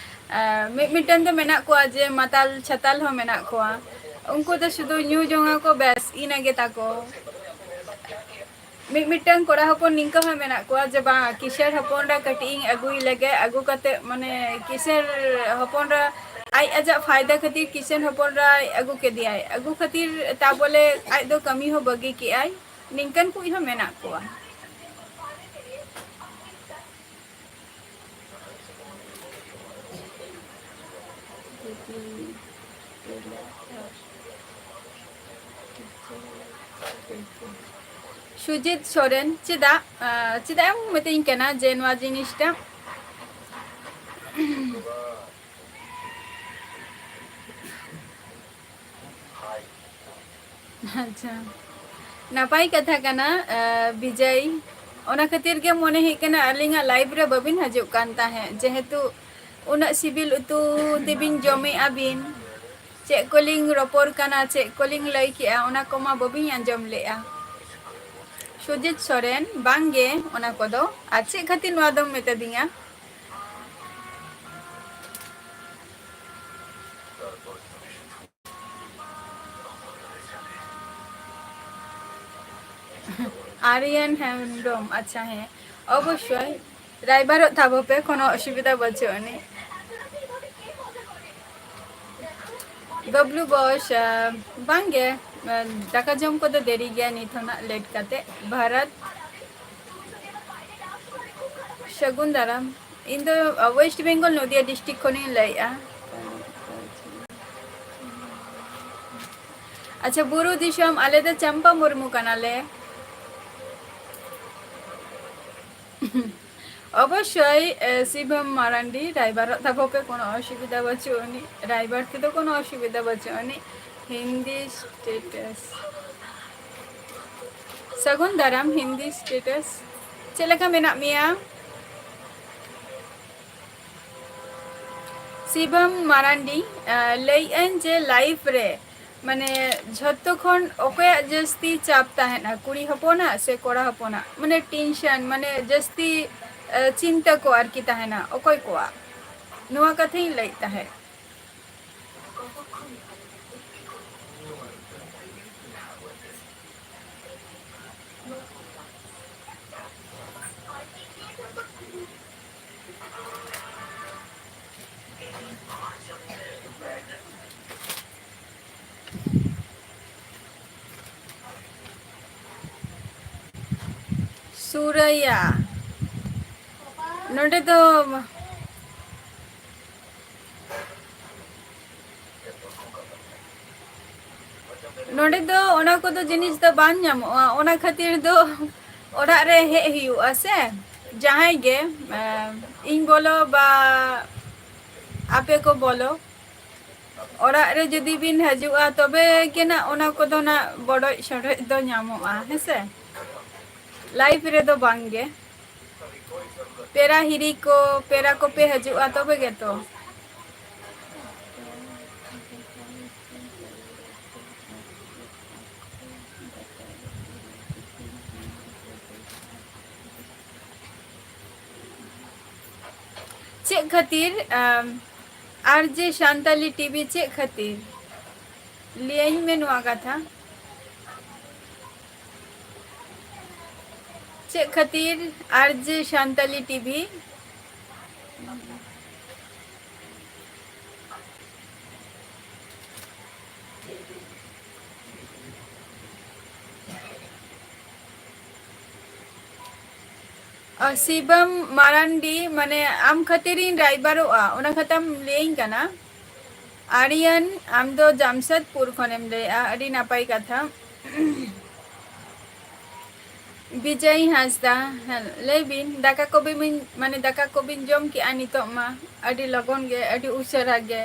ᱟᱨ ᱢᱤᱫ ᱢᱤᱫᱴᱟᱝ ᱫᱚ ᱢᱮᱱᱟᱜ ᱠᱚᱣᱟ ᱡᱮ ᱢᱟᱛᱟᱞ ᱪᱷᱟᱛᱟᱞ ᱦᱚᱸ ᱢᱮᱱᱟᱜ ᱠᱚᱣᱟ, ᱩᱱᱠᱩ ᱫᱚ ᱥᱩᱫᱷᱩ ᱧᱩ ᱡᱚᱝᱟ ᱠᱚ, ᱵᱮᱥ, ᱤᱱᱟᱹ ᱜᱮ ᱛᱟᱠᱚ᱾ ᱢᱤᱫ ᱢᱤᱫᱴᱟᱝ ᱠᱚᱲᱟ ᱦᱚᱯᱚᱱ ᱱᱤᱝᱠᱟᱹ ᱦᱚᱸ ᱢᱮᱱᱟᱜ ᱠᱚᱣᱟ ᱡᱮ, "ᱵᱟᱝ, ᱠᱤᱥᱟᱹᱬ ᱦᱚᱯᱚᱱ ᱨᱟ ᱠᱟᱹᱴᱤᱡ ᱤᱧ ᱟᱹᱜᱩᱭ ᱞᱮᱜᱮ", ᱟᱹᱜᱩ ᱠᱟᱛᱮ, ᱢᱟᱱᱮ, ᱠᱤᱥᱟᱹᱬ ᱦᱚᱯᱚᱱ ᱨᱟ ᱟᱡ ᱟᱡᱟᱜ ᱯᱷᱟᱭᱫᱟ ᱠᱷᱟᱹᱛᱤᱨ ᱠᱤᱥᱟᱹᱬ ᱦᱚᱯᱚᱱ ᱨᱟᱭ ᱟᱹᱜᱩ ᱠᱮᱫᱮᱭᱟᱭ, ᱟᱹᱜᱩ ᱠᱷᱟᱹᱛᱤᱨ ᱛᱟ ᱵᱚᱞᱮ ᱟᱡ ᱫᱚ ᱠᱟᱹᱢᱤ ᱦᱚᱸ ᱵᱟᱹᱜᱤ ᱠᱮᱜᱼᱟᱭ, ᱱᱤᱝᱠᱟᱹᱱ ᱠᱩᱡ ᱦᱚᱸ ᱢᱮᱱᱟᱜ ᱠᱚᱣᱟ᱾ ᱥᱩᱡᱤᱛ ᱥᱚᱨᱮᱱ, ᱪᱮᱫᱟᱜ, ᱟᱸ, ᱪᱮᱫᱟᱜ ᱮᱢ ᱢᱤᱛᱟᱹᱧ ᱠᱟᱱᱟ ᱡᱮ ᱱᱚᱣᱟ ᱡᱤᱱᱤᱥᱴᱟ? ᱟᱪᱪᱷᱟ, ᱱᱟᱯᱟᱭ ᱠᱟᱛᱷᱟ ᱠᱟᱱᱟ, ᱟᱸ, ᱵᱤᱡᱚᱭ᱾ ᱚᱱᱟ ᱠᱷᱟᱹᱛᱤᱨ ᱜᱮ ᱢᱚᱱᱮ ᱦᱩᱭᱩᱜ ᱠᱟᱱᱟ ᱟᱹᱞᱤᱧᱟᱜ live ᱨᱮ ᱵᱟᱹᱵᱤᱱ ᱦᱤᱡᱩᱜ ᱠᱟᱱ ᱛᱟᱦᱮᱸᱫ, ᱡᱮᱦᱮᱛᱩ ᱩᱱᱟᱹᱜ ᱥᱤᱵᱤᱞ ᱩᱛᱩ ᱛᱮᱵᱤᱱ ᱡᱚᱢᱮᱜᱼᱟ ᱵᱤᱱ᱾ ᱪᱮᱫ ᱠᱚᱞᱤᱧ ᱨᱚᱯᱚᱲ ᱠᱟᱱᱟ, ᱪᱮᱫ ᱠᱚᱞᱤᱧ ᱞᱟᱹᱭ ᱠᱮᱜᱼᱟ, ᱚᱱᱟ ᱠᱚᱢᱟ ᱵᱟᱹᱵᱤᱱ ᱟᱸᱡᱚᱢ ᱞᱮᱜᱼᱟ᱾ ᱥᱩᱡᱤᱛ ᱥᱚᱨᱮᱱ, ᱵᱟᱝᱜᱮ, ᱚᱱᱟ ᱠᱚᱫᱚ᱾ ᱟᱨ ᱪᱮᱫ ᱠᱷᱟᱹᱛᱤᱨ ᱱᱚᱣᱟ ᱫᱚᱢ ᱢᱮᱛᱟ ᱫᱤᱧᱟ? ᱟᱨᱭᱟᱱ ᱦᱮᱢᱵᱨᱚᱢ, ᱟᱪᱪᱷᱟ, ᱦᱮᱸ, ᱚᱵᱚᱥᱥᱳᱭ, ᱨᱟᱭᱵᱟᱨᱚᱜ ᱛᱟᱵᱚ ᱯᱮ, ᱠᱳᱱᱳ ᱚᱥᱩᱵᱤᱫᱷᱟ ᱵᱟᱹᱪᱩᱜ ᱟᱹᱱᱤᱡ᱾ ᱵᱟᱵᱞᱩ ᱵᱚᱥ, ᱟᱸ, ᱵᱟᱝᱜᱮ, ᱟᱸ, ᱫᱟᱠᱟ ᱡᱚᱢ ᱠᱚᱫᱚ ᱫᱮᱨᱤ ᱜᱮᱭᱟ, ᱱᱤᱛ ᱦᱚᱸ ᱱᱟᱜ late ᱠᱟᱛᱮ᱾ ᱵᱷᱟᱨᱚᱛ, ᱥᱟᱹᱜᱩᱱ ᱫᱟᱨᱟᱢ᱾ ᱤᱧ ᱫᱚ, ᱟᱸ, West Bengal, ᱱᱚᱫᱤᱭᱟ district ᱠᱷᱚᱱᱤᱧ ᱞᱟᱹᱭᱮᱜᱼᱟ᱾ ᱟᱪᱪᱷᱟ, ᱵᱩᱨᱩ ᱫᱤᱥᱚᱢ, ᱟᱞᱮ ᱫᱚ ᱪᱟᱢᱯᱟ ᱢᱩᱨᱢᱩ ᱠᱟᱱᱟᱞᱮ᱾ ᱚᱵᱚᱥᱥᱳᱭ, ᱮ, ᱥᱤᱵᱚᱢ ᱢᱟᱨᱟᱱᱰᱤ, ᱨᱟᱭᱵᱟᱨᱚᱜ ᱛᱟᱵᱚ ᱯᱮ, ᱠᱳᱱᱳ ᱚᱥᱩᱵᱤᱫᱷᱟ ᱵᱟᱹᱪᱩᱜ ᱟᱹᱱᱤᱡ, ᱨᱟᱭᱵᱟᱨ ᱛᱮᱫᱚ ᱠᱳᱱᱳ ᱚᱥᱩᱵᱤᱫᱷᱟ ᱵᱟᱹᱪᱩᱜ ᱟᱹᱱᱤᱡ᱾ ᱦᱤᱱᱫᱤ status᱾ ᱥᱟᱹᱜᱩᱱ ᱫᱟᱨᱟᱢ, ᱦᱤᱱᱫᱤ status᱾ ᱪᱮᱫ ᱞᱮᱠᱟ ᱢᱮᱱᱟᱜ ᱢᱮᱭᱟ? ᱥᱤᱵᱚᱢ ᱢᱟᱨᱟᱱᱰᱤ, ᱮ, ᱞᱟᱹᱭᱮᱫ ᱟᱹᱧ ᱡᱮ live ᱨᱮ ᱢᱟᱱᱮ ᱡᱷᱚᱛᱚ ᱠᱷᱚᱱ ᱚᱠᱚᱭᱟᱜ ᱡᱟᱹᱥᱛᱤ ᱪᱟᱯ ᱛᱟᱦᱮᱱᱟ, ᱠᱩᱲᱤ ᱦᱚᱯᱚᱱᱟᱜ ᱥᱮ ᱠᱚᱲᱟ ᱦᱚᱯᱚᱱᱟᱜ? ᱢᱟᱱᱮ tension, ᱢᱟᱱᱮ ᱡᱟᱹᱥᱛᱤ, ᱮ, ᱪᱤᱱᱛᱟᱹ ᱠᱚ ᱟᱨᱠᱤ ᱛᱟᱦᱮᱱᱟ ᱚᱠᱚᱭ ᱠᱚᱣᱟᱜ? ᱱᱚᱣᱟ ᱠᱟᱛᱷᱟᱧ ᱞᱟᱹᱭᱮᱫ ᱛᱟᱦᱮᱸᱫ᱾ ᱥᱩᱨᱟᱹᱭᱟ᱾ ᱱᱚᱰᱮ ᱫᱚ, ᱱᱚᱰᱮ ᱫᱚ ᱚᱱᱟ ᱠᱚᱫᱚ ᱡᱤᱱᱤᱥ ᱫᱚ ᱵᱟᱝ ᱧᱟᱢᱚᱜᱼᱟ, ᱚᱱᱟ ᱠᱷᱟᱹᱛᱤᱨ ᱫᱚ ᱚᱲᱟᱜ ᱨᱮ ᱦᱮᱡ ᱦᱩᱭᱩᱜᱼᱟ ᱥᱮ᱾ ᱡᱟᱦᱟᱸᱭ ᱜᱮ, ᱮᱸ, ᱤᱧ ᱵᱚᱞᱚ ᱵᱟ ᱟᱯᱮ ᱠᱚ ᱵᱚᱞᱚ, ᱚᱲᱟᱜ ᱨᱮ ᱡᱩᱫᱤ ᱵᱤᱱ ᱦᱤᱡᱩᱜᱼᱟ, ᱛᱚᱵᱮ ᱜᱮ ᱱᱟᱜ ᱚᱱᱟ ᱠᱚᱫᱚ ᱱᱟᱜ ᱵᱚᱰᱚᱡ ᱥᱚᱰᱚᱡ ᱫᱚ ᱧᱟᱢᱚᱜᱼᱟ, ᱦᱮᱸ ᱥᱮ? Live ᱨᱮᱫᱚ ᱵᱟᱝ ᱜᱮ᱾ ᱯᱮᱲᱟ ᱦᱤᱨᱤ ᱠᱚ, ᱯᱮᱲᱟ ᱠᱚᱯᱮ ᱦᱤᱡᱩᱜᱼᱟ, ᱛᱚᱵᱮ ᱜᱮᱛᱚ᱾ ᱪᱮᱫ ᱠᱷᱟᱹᱛᱤᱨ, ᱟᱢ, ᱟᱨ ᱡᱮ ᱥᱟᱱᱛᱟᱞᱤ ᱴᱤᱵᱷᱤ ᱪᱮᱫ ᱠᱷᱟᱹᱛᱤᱨ? ᱞᱟᱹᱭᱟᱹᱧ ᱢᱮ ᱱᱚᱣᱟ ᱠᱟᱛᱷᱟ᱾ ᱪᱮᱫ ᱠᱷᱟᱹᱛᱤᱨ ᱟᱨ ᱡᱮ ᱥᱟᱱᱛᱟᱞᱤ ᱴᱤᱵᱷᱤ? ᱚ, ᱥᱤᱵᱟᱢ ᱢᱟᱨᱟᱱᱰᱤ, ᱢᱟᱱᱮ, ᱟᱢ ᱠᱷᱟᱹᱛᱤᱨᱤᱧ ᱨᱟᱭᱵᱟᱨᱚᱜᱼᱟ, ᱚᱱᱟ ᱠᱟᱛᱷᱟᱢ ᱞᱟᱹᱭᱟᱹᱧ ᱠᱟᱱᱟ᱾ ᱟᱨᱭᱟᱱ, ᱟᱢ ᱫᱚ ᱡᱟᱢᱥᱮᱫᱽᱯᱩᱨ ᱠᱷᱚᱱᱮᱢ ᱞᱟᱹᱭᱮᱜᱼᱟ, ᱟᱹᱰᱤ ᱱᱟᱯᱟᱭ ᱠᱟᱛᱷᱟ᱾ ᱵᱤᱡᱚᱭ ᱦᱟᱸᱥᱫᱟ, ᱦᱮᱸ, ᱞᱟᱹᱭ ᱵᱤᱱ, ᱫᱟᱠᱟ ᱠᱚᱵᱤᱱ, ᱢᱟᱱᱮ, ᱫᱟᱠᱟ ᱠᱚᱵᱤᱱ ᱡᱚᱢ ᱠᱮᱜᱼᱟ ᱱᱤᱛᱚᱜ ᱢᱟ? ᱟᱹᱰᱤ ᱞᱚᱜᱚᱱ ᱜᱮ, ᱟᱹᱰᱤ ᱩᱥᱟᱹᱨᱟ ᱜᱮ᱾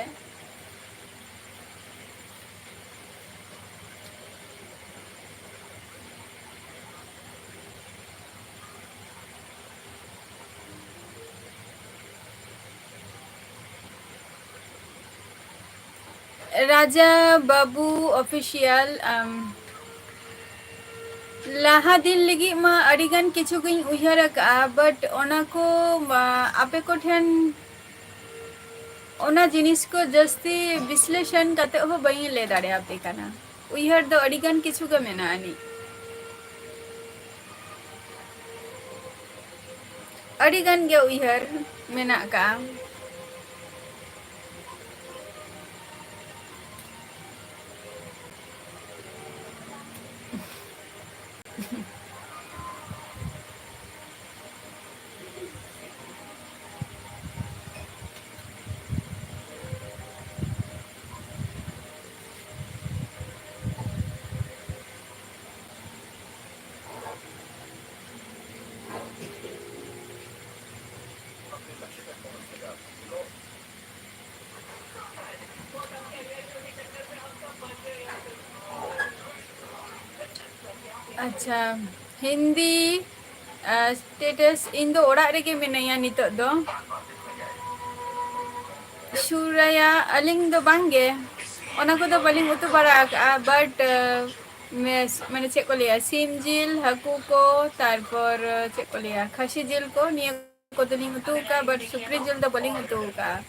ᱨᱟᱡᱟ ᱵᱟᱹᱵᱩ ᱚᱯᱷᱤᱥᱤᱭᱟᱞ, ᱟᱢ, ᱞᱟᱦᱟ ᱫᱤᱱ ᱞᱟᱹᱜᱤᱫ ᱢᱟ ᱟᱹᱰᱤ ᱜᱟᱱ ᱠᱤᱪᱷᱩ ᱜᱤᱧ ᱩᱭᱦᱟᱹᱨ ᱟᱠᱟᱫᱼᱟ, but ᱚᱱᱟ ᱠᱚ, ᱢᱟ, ᱟᱯᱮ ᱠᱚ ᱴᱷᱮᱱ ᱚᱱᱟ ᱡᱤᱱᱤᱥ ᱠᱚ ᱡᱟᱹᱥᱛᱤ ᱵᱤᱥᱞᱮᱥᱚᱱ ᱠᱟᱛᱮ ᱦᱚᱸ ᱵᱟᱹᱧ ᱞᱟᱹᱭ ᱫᱟᱲᱮᱭᱟᱯᱮ ᱠᱟᱱᱟ᱾ ᱩᱭᱦᱟᱹᱨ ᱫᱚ ᱟᱹᱰᱤ ᱜᱟᱱ ᱠᱤᱪᱷᱩ ᱜᱮ ᱢᱮᱱᱟᱜ ᱟᱹᱱᱤᱡ᱾ ᱟᱹᱰᱤ ᱜᱟᱱ ᱜᱮ ᱩᱭᱦᱟᱹᱨ ᱢᱮᱱᱟᱜ ᱟᱠᱟᱫᱼᱟ᱾ ᱟᱪᱪᱷᱟ, ᱦᱤᱱᱫᱤ, ᱟᱨ status, ᱤᱧ ᱫᱚ ᱚᱲᱟᱜ ᱨᱮᱜᱮ ᱢᱤᱱᱟᱹᱧᱟ ᱱᱤᱛᱚᱜ ᱫᱚ᱾ ᱥᱩᱨᱟᱭᱟ, ᱟᱹᱞᱤᱧ ᱫᱚ ᱵᱟᱝ ᱜᱮ, ᱚᱱᱟ ᱠᱚᱫᱚ ᱵᱟᱹᱞᱤᱧ ᱩᱛᱩ ᱵᱟᱲᱟ ᱟᱠᱟᱜᱼᱟ, but, ᱟᱸ, ᱢᱮᱥ-, ᱢᱟᱱᱮ ᱪᱮᱫ ᱠᱚ ᱞᱟᱹᱭᱟ, ᱥᱤᱢ ᱡᱤᱞ, ᱦᱟᱹᱠᱩ ᱠᱚ, ᱛᱟᱨᱯᱚᱨ, ᱪᱮᱫ ᱠᱚ ᱞᱟᱹᱭᱟ, ᱠᱷᱟᱹᱥᱤ ᱡᱤᱞ ᱠᱚ, ᱱᱤᱭᱟᱹ ᱠᱚᱫᱚᱞᱤᱧ ᱩᱛᱩ ᱟᱠᱟᱜᱼᱟ, but ᱥᱩᱠᱨᱤ ᱡᱤᱞ ᱫᱚ ᱵᱟᱹᱞᱤᱧ ᱩᱛᱩ ᱟᱠᱟᱜᱼᱟ᱾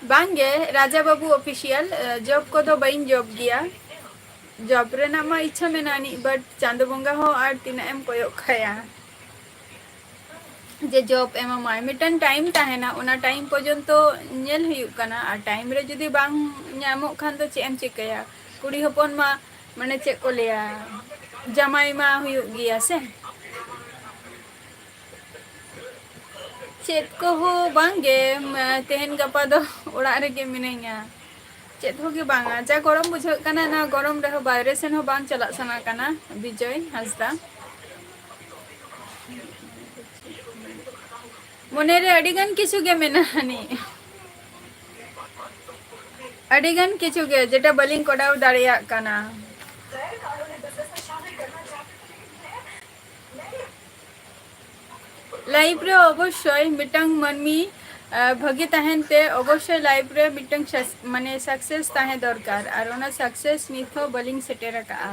ᱵᱟᱝ ᱜᱮ, ᱨᱟᱡᱟ ᱵᱟᱹᱵᱩ ᱚᱯᱷᱤᱥᱤᱭᱟᱞ, ᱟᱸ, ᱡᱚᱵ ᱠᱚᱫᱚ ᱵᱟᱹᱧ ᱡᱚᱵ ᱜᱮᱭᱟ᱾ ᱡᱚᱵ ᱨᱮᱱᱟᱜ ᱢᱟ ᱤᱪᱪᱷᱟ ᱢᱮᱱᱟᱜ ᱟᱹᱱᱤᱡ, but ᱪᱟᱸᱫᱚ ᱵᱚᱸᱜᱟ ᱦᱚᱸ ᱟᱨ ᱛᱤᱱᱟᱹᱜ ᱮᱢ ᱠᱚᱭᱚᱜ ᱠᱟᱭᱟ᱾ ᱡᱮ ᱡᱚᱵ ᱮᱢᱟᱢᱟᱭ, ᱢᱤᱫᱴᱟᱝ ᱴᱟᱭᱤᱢ ᱛᱟᱦᱮᱱᱟ, ᱚᱱᱟ ᱴᱟᱭᱤᱢ ᱯᱚᱨᱡᱚᱱᱛᱚ ᱧᱮᱞ ᱦᱩᱭᱩᱜ ᱠᱟᱱᱟ᱾ ᱟᱨ ᱴᱟᱭᱤᱢ ᱨᱮ ᱡᱩᱫᱤ ᱵᱟᱝ ᱧᱟᱢᱚᱜ ᱠᱷᱟᱱ ᱫᱚ ᱪᱮᱫ ᱮᱢ ᱪᱤᱠᱟᱹᱭᱟ? ᱠᱩᱲᱤ ᱦᱚᱯᱚᱱ ᱢᱟ, ᱢᱟᱱᱮ, ᱪᱮᱫ ᱠᱚ ᱞᱟᱹᱭᱟ, ᱡᱟᱢᱟᱭ ᱢᱟ ᱦᱩᱭᱩᱜ ᱜᱮᱭᱟ ᱥᱮ᱾ ᱪᱮᱫ ᱠᱚᱦᱚᱸ ᱵᱟᱝ ᱜᱮ, ᱢᱟ, ᱛᱮᱦᱮᱧ ᱜᱟᱯᱟ ᱫᱚ ᱚᱲᱟᱜ ᱨᱮᱜᱮ ᱢᱤᱱᱟᱹᱧᱟ᱾ ᱪᱮᱫ ᱦᱚᱸ ᱜᱮ ᱵᱟᱝᱟ, ᱡᱟ ᱜᱚᱨᱚᱢ ᱵᱩᱡᱷᱟᱹᱜ ᱠᱟᱱᱟ, ᱱᱚᱣᱟ ᱜᱚᱨᱚᱢ ᱨᱮᱦᱚᱸ ᱵᱟᱭᱨᱮ ᱥᱮᱱ ᱦᱚᱸ ᱵᱟᱝ ᱪᱟᱞᱟᱜ ᱥᱟᱱᱟ ᱠᱟᱱᱟ᱾ ᱵᱤᱡᱚᱭ ᱦᱟᱸᱥᱫᱟ᱾ ᱢᱚᱱᱮᱨᱮ ᱟᱹᱰᱤᱜᱟᱱ ᱠᱤᱪᱷᱩ ᱜᱮ ᱢᱮᱱᱟᱜ ᱟᱹᱱᱤᱡ, ᱟᱹᱰᱤᱜᱟᱱ ᱠᱤᱪᱷᱩ ᱜᱮ, ᱡᱮᱴᱟ ᱵᱟᱹᱞᱤᱧ ᱠᱚᱨᱟᱣ ᱫᱟᱲᱮᱭᱟᱜ ᱠᱟᱱᱟ᱾ ᱞᱟᱭᱤᱯᱷ ᱨᱮ ᱚᱵᱚᱥᱥᱳᱭ ᱢᱤᱫᱴᱟᱝ ᱢᱟᱹᱱᱢᱤ ᱟᱨ ᱵᱷᱟᱹᱜᱤ ᱛᱟᱦᱮᱱ ᱛᱮ ᱚᱵᱚᱥᱥᱳᱭ ᱞᱟᱭᱤᱯᱷ ᱨᱮ ᱢᱤᱫᱴᱟᱝ ᱥᱟᱠ-, ᱢᱟᱱᱮ ᱥᱟᱠᱥᱮᱥ ᱛᱟᱦᱮᱸ ᱫᱚᱨᱠᱟᱨ, ᱟᱨ ᱚᱱᱟ ᱥᱟᱠᱥᱮᱥ ᱱᱤᱛ ᱦᱚᱸ ᱵᱟᱹᱞᱤᱧ ᱥᱮᱴᱮᱨ ᱟᱠᱟᱫᱼᱟ᱾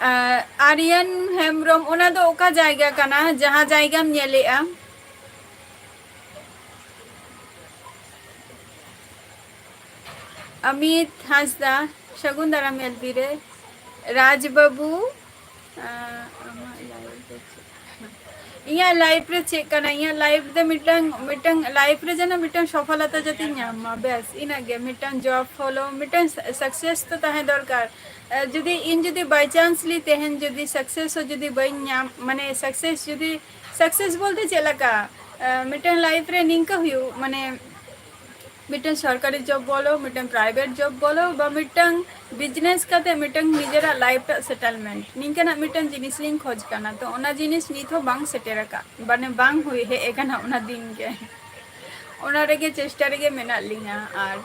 ᱟᱨ ᱟᱨᱭᱟᱱ ᱦᱮᱢᱵᱨᱚᱢ, ᱚᱱᱟ ᱫᱚ ᱚᱠᱟ ᱡᱟᱭᱜᱟ ᱠᱟᱱᱟ, ᱡᱟᱦᱟᱸ ᱡᱟᱭᱜᱟᱢ ᱧᱮᱞᱮᱜᱼᱟ? ᱟᱢᱤᱛ ᱦᱟᱸᱥᱫᱟ, ᱥᱟᱹᱜᱩᱱ ᱫᱟᱨᱟᱢ ᱮᱞ ᱵᱤ ᱨᱮ᱾ ᱨᱟᱡᱽ ᱵᱟᱹᱵᱩ, ᱟᱸ, ᱟᱢᱟᱜ ᱞᱟᱭᱤᱵᱷ ᱨᱮ ᱪᱮᱫ ᱠᱟᱱᱟ? ᱤᱧᱟᱹᱜ ᱞᱟᱭᱤᱵᱷ ᱨᱮ ᱪᱮᱫ ᱠᱟᱱᱟ? ᱤᱧᱟᱹᱜ ᱞᱟᱭᱤᱵᱷ ᱫᱚ ᱢᱤᱫᱴᱟᱝ, ᱢᱤᱫᱴᱟᱝ ᱞᱟᱭᱤᱵᱷ ᱨᱮ ᱡᱮᱱᱚ ᱢᱤᱫᱴᱟᱝ ᱥᱚᱯᱷᱚᱞᱚᱛᱟ ᱡᱟᱛᱮᱧ ᱧᱟᱢ ᱢᱟ, ᱵᱮᱥ, ᱤᱱᱟᱹᱜ ᱜᱮ᱾ ᱢᱤᱫᱴᱟᱝ ᱡᱚᱵ ᱯᱷᱚᱞᱳ, ᱢᱤᱫᱴᱟᱝ ᱥᱟ-, ᱥᱟᱠᱥᱮᱥ ᱛᱚ ᱛᱟᱦᱮᱸ ᱫᱚᱨᱠᱟᱨ᱾ ᱟᱸ, ᱡᱩᱫᱤ ᱤᱧ ᱡᱩᱫᱤ by chance ᱞᱤ ᱛᱮᱦᱮᱧ ᱡᱩᱫᱤ ᱥᱟᱠᱥᱮᱥ ᱦᱚᱸ ᱡᱩᱫᱤ ᱵᱟᱹᱧ ᱧᱟᱢ, ᱢᱟᱱᱮ ᱥᱟᱠᱥᱮᱥ ᱡᱩᱫᱤ, ᱥᱟᱠᱥᱮᱥ ᱵᱚᱞᱛᱮ ᱪᱮᱫ ᱞᱮᱠᱟ? ᱟᱸ, ᱢᱤᱫᱴᱟᱝ ᱞᱟᱭᱤᱯᱷ ᱨᱮ ᱱᱤᱝᱠᱟᱹ ᱦᱩᱭᱩᱜ, ᱢᱟᱱᱮ ᱢᱤᱫᱴᱟᱝ ᱥᱚᱨᱠᱟᱨᱤ ᱡᱚᱵ ᱵᱚᱞᱚ, ᱢᱤᱫᱴᱟᱝ ᱯᱨᱟᱭᱵᱷᱮᱴ ᱡᱚᱵ ᱵᱚᱞᱚ, ᱵᱟ ᱢᱤᱫᱴᱟᱝ ᱵᱤᱡᱽᱱᱮᱥ ᱠᱟᱛᱮ ᱢᱤᱫᱴᱟᱝ ᱱᱤᱡᱮᱨᱟᱜ ᱞᱟᱭᱤᱯᱷ ᱴᱟᱜ ᱥᱮᱴᱮᱞᱢᱮᱱᱴ, ᱱᱤᱝᱠᱟᱹᱱᱟᱜ ᱢᱤᱫᱴᱟᱝ ᱡᱤᱱᱤᱥ ᱞᱤᱧ ᱠᱷᱚᱡᱽ ᱠᱟᱱᱟ᱾ ᱛᱚ ᱚᱱᱟ ᱡᱤᱱᱤᱥ ᱱᱤᱛ ᱦᱚᱸ ᱵᱟᱝ ᱥᱮᱴᱮᱨ ᱟᱠᱟᱫ, ᱢᱟᱱᱮ ᱵᱟᱝ ᱦᱩᱭ ᱦᱮᱡ ᱟᱠᱟᱱᱟ ᱚᱱᱟ ᱫᱤᱱ ᱜᱮ᱾ ᱚᱱᱟ ᱨᱮᱜᱮ ᱪᱮᱥᱴᱟ ᱨᱮᱜᱮ ᱢᱮᱱᱟᱜ ᱞᱤᱧᱟ᱾ ᱟᱨ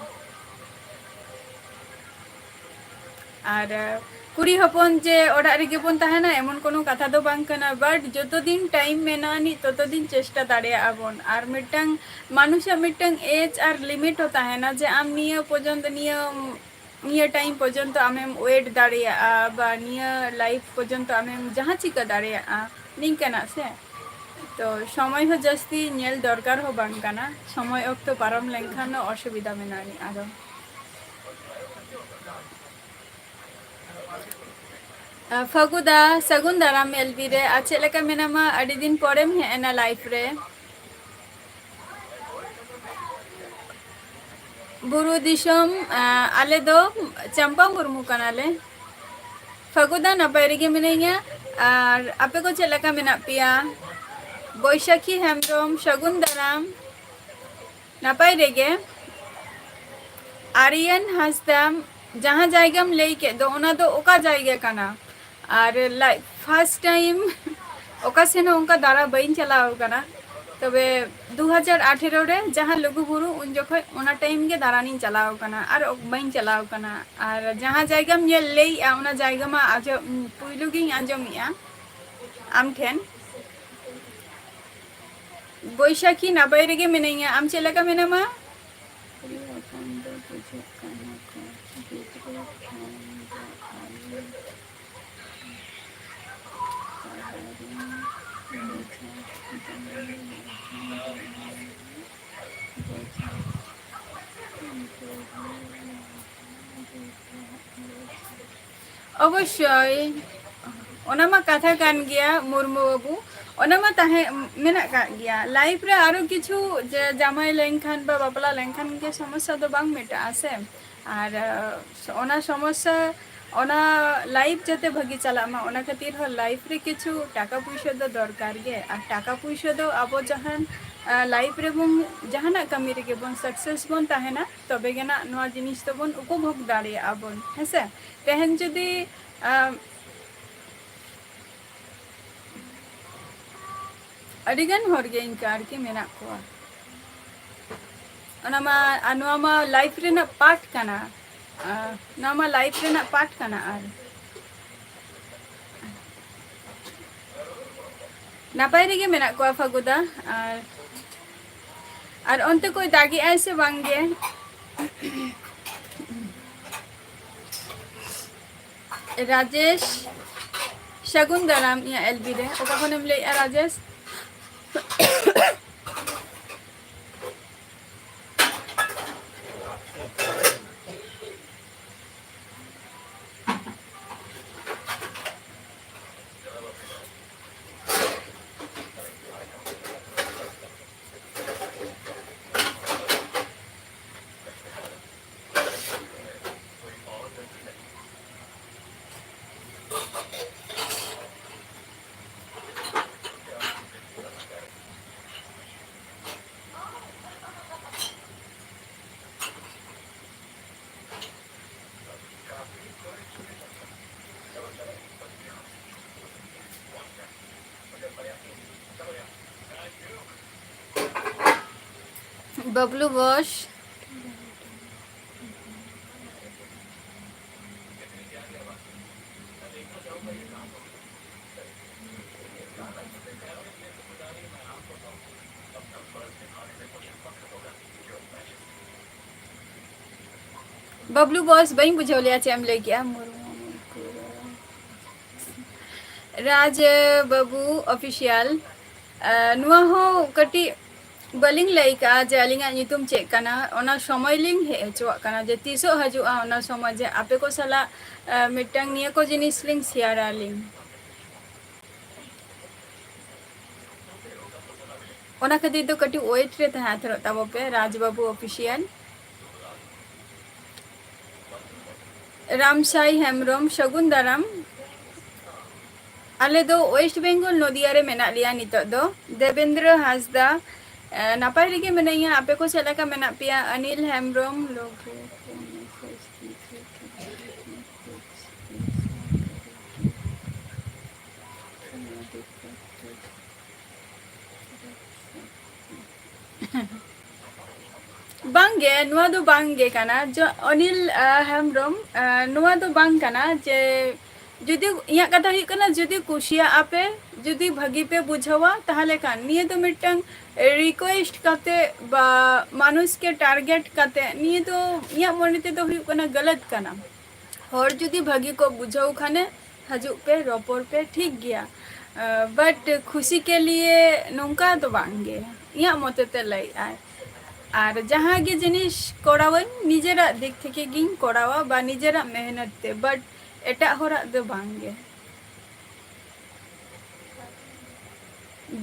ᱟᱨ, ᱟᱸ, ᱠᱩᱲᱤ ᱦᱚᱯᱚᱱ ᱡᱮ ᱚᱲᱟᱜ ᱨᱮᱜᱮ ᱵᱚᱱ ᱛᱟᱦᱮᱱᱟ, ᱮᱢᱚᱱ ᱠᱳᱱᱳ ᱠᱟᱛᱷᱟ ᱫᱚ ᱵᱟᱝ ᱠᱟᱱᱟ, but ᱡᱚᱛᱚ ᱫᱤᱱ ᱴᱟᱭᱤᱢ ᱢᱮᱱᱟᱜ ᱟᱹᱱᱤᱡ, ᱛᱚᱛᱚ ᱫᱤᱱ ᱪᱮᱥᱴᱟ ᱫᱟᱲᱮᱭᱟᱜᱼᱟ ᱵᱚᱱ᱾ ᱟᱨ ᱢᱤᱫᱴᱟᱝ ᱢᱟᱱᱩᱥᱟᱜ ᱢᱤᱫᱴᱟᱝ ᱮᱡᱽ ᱟᱨ ᱞᱤᱢᱤᱴ ᱦᱚᱸ ᱛᱟᱦᱮᱱᱟ, ᱡᱮ ᱟᱢ ᱱᱤᱭᱟᱹ ᱯᱚᱨᱡᱚᱱᱛᱚ, ᱱᱤᱭᱟᱹ, ᱱᱤᱭᱟᱹ ᱴᱟᱭᱤᱢ ᱯᱚᱨᱡᱚᱱᱛᱚ ᱟᱢᱮᱢ ᱣᱮᱴ ᱫᱟᱲᱮᱭᱟᱜᱼᱟ, ᱵᱟ ᱱᱤᱭᱟᱹ ᱞᱟᱭᱤᱯᱷ ᱯᱚᱨᱡᱚᱱᱛᱚ ᱟᱢᱮᱢ ᱡᱟᱦᱟᱸ ᱪᱤᱠᱟᱹ ᱫᱟᱲᱮᱭᱟᱜᱼᱟ, ᱱᱤᱝᱠᱟᱹᱱᱟᱜ ᱥᱮ᱾ ᱛᱚ ᱥᱚᱢᱚᱭ ᱦᱚᱸ ᱡᱟᱹᱥᱛᱤ ᱧᱮᱞ ᱫᱚᱨᱠᱟᱨ ᱦᱚᱸ ᱵᱟᱝ ᱠᱟᱱᱟ, ᱥᱚᱢᱚᱭ ᱚᱠᱛᱚ ᱯᱟᱨᱚᱢ ᱞᱮᱱᱠᱷᱟᱱ ᱫᱚ ᱚᱥᱩᱵᱤᱫᱷᱟ ᱢᱮᱱᱟᱜ ᱟᱹᱱᱤᱡ ᱟᱫᱚ᱾ ᱟᱸ, ᱯᱷᱟᱹᱜᱩᱫᱟ, ᱥᱟᱹᱜᱩᱱ ᱫᱟᱨᱟᱢ ᱮᱞ ᱵᱤ ᱨᱮ᱾ ᱟᱨ ᱪᱮᱫ ᱞᱮᱠᱟ ᱢᱮᱱᱟᱢᱟ? ᱟᱹᱰᱤ ᱫᱤᱱ ᱯᱚᱨᱮᱢ ᱦᱮᱡ ᱮᱱᱟ ᱞᱟᱭᱤᱯᱷ ᱨᱮ᱾ ᱵᱩᱨᱩ ᱫᱤᱥᱚᱢ, ᱟᱸ, ᱟᱞᱮ ᱫᱚ ᱪᱟᱢᱯᱟ ᱢᱩᱨᱢᱩ ᱠᱟᱱᱟᱞᱮ᱾ ᱯᱷᱟᱹᱜᱩᱫᱟ, ᱱᱟᱯᱟᱭ ᱨᱮᱜᱮ ᱢᱤᱱᱟᱹᱧᱟ᱾ ᱟᱨ ᱟᱯᱮ ᱠᱚ ᱪᱮᱫ ᱞᱮᱠᱟ ᱢᱮᱱᱟᱜ ᱯᱮᱭᱟ? ᱵᱳᱭᱥᱟᱠᱷᱤ ᱦᱮᱢᱵᱨᱚᱢ, ᱥᱟᱹᱜᱩᱱ ᱫᱟᱨᱟᱢ᱾ ᱱᱟᱯᱟᱭ ᱨᱮᱜᱮ᱾ ᱟᱨᱭᱟᱱ ᱦᱟᱸᱥᱫᱟ, ᱡᱟᱦᱟᱸ ᱡᱟᱭᱜᱟᱢ ᱞᱟᱹᱭ ᱠᱮᱫ ᱫᱚ, ᱚᱱᱟ ᱫᱚ ᱚᱠᱟ ᱡᱟᱭᱜᱟ ᱠᱟᱱᱟ? ᱟᱨ ᱞᱟᱭ-, first time ᱚᱠᱟ ᱥᱮᱱ ᱦᱚᱸ ᱚᱱᱠᱟ ᱫᱟᱬᱟ ᱵᱟᱹᱧ ᱪᱟᱞᱟᱣ ᱟᱠᱟᱱᱟ᱾ ᱛᱚᱵᱮ ᱫᱩ ᱦᱟᱡᱟᱨ ᱟᱴᱷᱮᱨᱚ ᱨᱮ ᱡᱟᱦᱟᱸ ᱞᱩᱜᱩᱵᱩᱨᱩ, ᱩᱱ ᱡᱚᱠᱷᱚᱱ ᱚᱱᱟ time ᱜᱮ ᱫᱟᱬᱟᱱᱤᱧ ᱪᱟᱞᱟᱣ ᱟᱠᱟᱱᱟ, ᱟᱨ ᱵᱟᱹᱧ ᱪᱟᱞᱟᱣ ᱟᱠᱟᱱᱟ᱾ ᱟᱨ ᱡᱟᱦᱟᱸ ᱡᱟᱭᱜᱟᱢ ᱧᱮᱞ ᱞᱟᱹᱭᱮᱜᱼᱟ, ᱚᱱᱟ ᱡᱟᱭᱜᱟ ᱢᱟ ᱟᱸᱡᱚᱢ, ᱯᱩᱭᱞᱩ ᱜᱤᱧ ᱟᱸᱡᱚᱢᱮᱜᱼᱟ ᱟᱢ ᱴᱷᱮᱱ᱾ ᱵᱳᱭᱥᱟᱠᱷᱤ, ᱱᱟᱯᱟᱭ ᱨᱮᱜᱮ ᱢᱤᱱᱟᱹᱧᱟ, ᱟᱢ ᱪᱮᱫ ᱞᱮᱠᱟ ᱢᱮᱱᱟᱢᱟ? ᱠᱩᱲᱤ ᱦᱚᱯᱚᱱ ᱫᱚ ᱵᱩᱡᱷᱟᱹᱜ ᱠᱟᱱᱟ ᱠᱚ, ᱜᱤᱫᱽᱨᱟᱹ ᱠᱷᱚᱱ ᱫᱚ ᱟᱹᱰᱤ ᱚᱵᱚᱥᱥᱳᱭ, ᱚᱱᱟ ᱢᱟ ᱠᱟᱛᱷᱟ ᱠᱟᱱ ᱜᱮᱭᱟ ᱢᱩᱨᱢᱩ ᱵᱟᱹᱵᱩ, ᱚᱱᱟ ᱢᱟ ᱛᱟᱦᱮᱸ ᱢᱮᱱᱟᱜ ᱠᱟᱜ ᱜᱮᱭᱟ᱾ Life ᱨᱮ ᱟᱨᱚ ᱠᱤᱪᱷᱩ ᱡᱮ ᱡᱟᱢᱟᱭ ᱞᱮᱱᱠᱷᱟᱱ ᱵᱟ ᱵᱟᱯᱞᱟ ᱞᱮᱱᱠᱷᱟᱱ ᱜᱮ ᱥᱚᱢᱚᱥᱥᱟ ᱫᱚ ᱵᱟᱝ ᱢᱮᱴᱟᱜᱼᱟ ᱥᱮ᱾ ᱟᱨ ᱚᱱᱟ ᱥᱚᱢᱚᱥᱥᱟ, ᱚᱱᱟ life ᱡᱟᱛᱮ ᱵᱷᱟᱹᱜᱤ ᱪᱟᱞᱟᱜ ᱢᱟ, ᱚᱱᱟ ᱠᱷᱟᱹᱛᱤᱨ ᱦᱚᱸ life ᱨᱮ ᱠᱤᱪᱷᱩ ᱴᱟᱠᱟ ᱯᱩᱭᱥᱟᱹ ᱫᱚ ᱫᱚᱨᱠᱟᱨ ᱜᱮ᱾ ᱟᱨ ᱴᱟᱠᱟ ᱯᱩᱭᱥᱟᱹ ᱫᱚ ᱟᱵᱚ ᱡᱟᱦᱟᱱ, ᱟᱸ, life ᱨᱮᱵᱚᱱ, ᱡᱟᱦᱟᱱᱟᱜ ᱠᱟᱹᱢᱤ ᱨᱮᱜᱮ ᱵᱚᱱ success ᱵᱚᱱ ᱛᱟᱦᱮᱱᱟ, ᱛᱚᱵᱮ ᱜᱮ ᱱᱟᱜ ᱱᱚᱣᱟ ᱡᱤᱱᱤᱥ ᱫᱚᱵᱚᱱ ᱩᱯᱚᱵᱷᱳᱜᱽ ᱫᱟᱲᱮᱭᱟᱜᱼᱟ ᱵᱚᱱ, ᱦᱮᱸᱥᱮ? ᱛᱮᱦᱮᱧ ᱡᱩᱫᱤ, ᱟᱸ, ᱟᱹᱰᱤᱜᱟᱱ ᱦᱚᱲ ᱜᱮ ᱤᱱᱠᱟᱹ ᱟᱨᱠᱤ ᱢᱮᱱᱟᱜ ᱠᱚᱣᱟ᱾ ᱚᱱᱟ ᱢᱟ, ᱟᱨ ᱱᱚᱣᱟ ᱢᱟ life ᱨᱮᱱᱟᱜ part ᱠᱟᱱᱟ᱾ ᱟᱨ ᱱᱚᱣᱟ ᱢᱟ life ᱨᱮᱱᱟᱜ part ᱠᱟᱱᱟ᱾ ᱟᱨ ᱱᱟᱯᱟᱭ ᱨᱮᱜᱮ ᱢᱮᱱᱟᱜ ᱠᱚᱣᱟ ᱯᱷᱟᱹᱜᱩᱫᱟ᱾ ᱟᱨ, ᱟᱨ ᱚᱱᱛᱮ ᱠᱚᱭ ᱫᱟᱜᱮᱜᱼᱟᱭ ᱥᱮ ᱵᱟᱝ ᱜᱮ? ᱨᱟᱡᱮᱥ, ᱥᱟᱹᱜᱩᱱ ᱫᱟᱨᱟᱢ ᱤᱧᱟᱹᱜ L B ᱨᱮ᱾ ᱚᱠᱟ ᱠᱷᱚᱱᱮᱢ ᱞᱟᱹᱭᱮᱜᱼᱟ ᱨᱟᱡᱮᱥ? ᱵᱟᱵᱞᱩ ᱵᱚᱥ᱾ ᱵᱟᱵᱞᱩ ᱵᱚᱥ, ᱵᱟᱹᱧ ᱵᱩᱡᱷᱟᱹᱣ ᱞᱮᱜᱼᱟ ᱪᱮᱫ ᱮᱢ ᱞᱟᱹᱭ ᱠᱮᱜᱼᱟ᱾ ᱨᱟᱡᱽ ᱵᱟᱹᱵᱩ ᱚᱯᱷᱤᱥᱤᱭᱟᱞ, ᱱᱚᱣᱟ ᱦᱚᱸ ᱠᱟᱹᱴᱤᱡ ᱵᱟᱹᱞᱤᱧ ᱞᱟᱹᱭ ᱠᱟᱜᱼᱟ ᱡᱮ ᱟᱹᱞᱤᱧᱟᱜ ᱧᱩᱛᱩᱢ ᱪᱮᱫ ᱠᱟᱱᱟ, ᱚᱱᱟ ᱥᱚᱢᱚᱭ ᱞᱤᱧ ᱦᱮᱡ ᱦᱚᱪᱚᱣᱟᱜ ᱠᱟᱱᱟ ᱡᱮ ᱛᱤᱥᱚᱜ ᱦᱤᱡᱩᱜᱼᱟ ᱚᱱᱟ ᱥᱚᱢᱚᱭ ᱡᱮ ᱟᱯᱮ ᱠᱚ ᱥᱟᱞᱟᱜ, ᱟᱸ, ᱢᱤᱫᱴᱟᱝ ᱱᱤᱭᱟᱹ ᱠᱚ ᱡᱤᱱᱤᱥ ᱞᱤᱧ ᱥᱮᱭᱟᱨᱟ ᱟᱹᱞᱤᱧ᱾ ᱚᱱᱟ ᱠᱷᱟᱹᱛᱤᱨ ᱫᱚ ᱠᱟᱹᱴᱤᱡ ᱳᱭᱮᱴ ᱨᱮ ᱛᱟᱦᱮᱸ ᱦᱟᱛᱟᱲᱚᱜ ᱛᱟᱵᱚ ᱯᱮ, ᱨᱟᱡᱽ ᱵᱟᱹᱵᱩ ᱚᱯᱷᱤᱥᱤᱭᱟᱞ᱾ ᱨᱟᱢᱥᱟᱭ ᱦᱮᱢᱵᱨᱚᱢ, ᱥᱟᱹᱜᱩᱱ ᱫᱟᱨᱟᱢ᱾ ᱟᱞᱮ ᱫᱚ ᱳᱭᱮᱥᱴ ᱵᱮᱝᱜᱚᱞ, ᱱᱚᱫᱤᱭᱟ ᱨᱮ ᱢᱮᱱᱟᱜ ᱞᱮᱭᱟ ᱱᱤᱛᱚᱜ ᱫᱚ᱾ ᱫᱮᱵᱮᱱᱫᱨᱚ ᱦᱟᱸᱥᱫᱟ, ᱮ, ᱱᱟᱯᱟᱭ ᱨᱮᱜᱮ ᱢᱮᱱᱟᱧᱟ, ᱟᱯᱮ ᱠᱚ ᱪᱮᱫ ᱞᱮᱠᱟ ᱢᱮᱱᱟᱜ ᱯᱮᱭᱟ? ᱚᱱᱤᱞ ᱦᱮᱢᱵᱨᱚᱢ, ᱵᱟᱝᱜᱮ, ᱱᱚᱣᱟ ᱫᱚ ᱵᱟᱝᱜᱮ ᱠᱟᱱᱟ᱾ ᱡᱚ-, ᱚᱱᱤᱞ, ᱟ, ᱦᱮᱢᱵᱨᱚᱢ, ᱟ, ᱱᱚᱣᱟ ᱫᱚ ᱵᱟᱝ ᱠᱟᱱᱟ ᱡᱮ, ᱡᱩᱫᱤ ᱤᱧᱟᱹᱜ ᱠᱟᱛᱷᱟ ᱦᱩᱭᱩᱜ ᱠᱟᱱᱟ, ᱡᱩᱫᱤ ᱠᱩᱥᱤᱭᱟᱜᱼᱟ ᱯᱮ, ᱡᱩᱫᱤ ᱵᱷᱟᱹᱜᱤ ᱯᱮ ᱵᱩᱡᱷᱟᱹᱣᱟ, ᱛᱟᱦᱚᱞᱮ ᱠᱷᱟᱱ ᱱᱤᱭᱟᱹ ᱫᱚ ᱢᱤᱫᱴᱟᱝ ᱨᱤᱠᱩᱭᱮᱥᱴ ᱠᱟᱛᱮ ᱵᱟ ᱢᱟᱱᱩᱥ ᱠᱮ ᱴᱟᱨᱜᱮᱴ ᱠᱟᱛᱮ, ᱱᱤᱭᱟᱹ ᱫᱚ ᱤᱧᱟᱹᱜ ᱢᱚᱱᱮ ᱛᱮᱫᱚ ᱦᱩᱭᱩᱜ ᱠᱟᱱᱟ ᱜᱟᱞᱟᱛ ᱠᱟᱱᱟ᱾ ᱦᱚᱲ ᱡᱩᱫᱤ ᱵᱷᱟᱹᱜᱤ ᱠᱚ ᱵᱩᱡᱷᱟᱹᱣ ᱠᱷᱟᱱᱮ, ᱦᱤᱡᱩᱜ ᱯᱮ, ᱨᱚᱯᱚᱲ ᱯᱮ, ᱴᱷᱤᱠ ᱜᱮᱭᱟ᱾ ᱵᱟᱴ ᱠᱷᱩᱥᱤ ᱠᱮ ᱞᱤᱭᱮ ᱱᱚᱝᱠᱟ ᱫᱚ ᱵᱟᱝ ᱜᱮ, ᱤᱧᱟᱹᱜ ᱢᱚᱛᱮ ᱛᱮ ᱞᱟᱹᱭᱮᱫᱼᱟᱭ᱾ ᱟᱨ ᱡᱟᱦᱟᱸ ᱜᱮ ᱡᱤᱱᱤᱥ ᱠᱚᱨᱟᱣᱟᱹᱧ, ᱱᱤᱡᱮᱨᱟᱜ ᱫᱤᱠ ᱛᱷᱮᱠᱮ ᱜᱤᱧ ᱠᱚᱨᱟᱣᱟ ᱵᱟ ᱱᱤᱡᱮᱨᱟᱜ ᱢᱮᱦᱱᱚᱛ ᱛᱮ, ᱵᱟᱴ ᱮᱴᱟᱜ ᱦᱚᱲᱟᱜ ᱫᱚ ᱵᱟᱝ ᱜᱮ᱾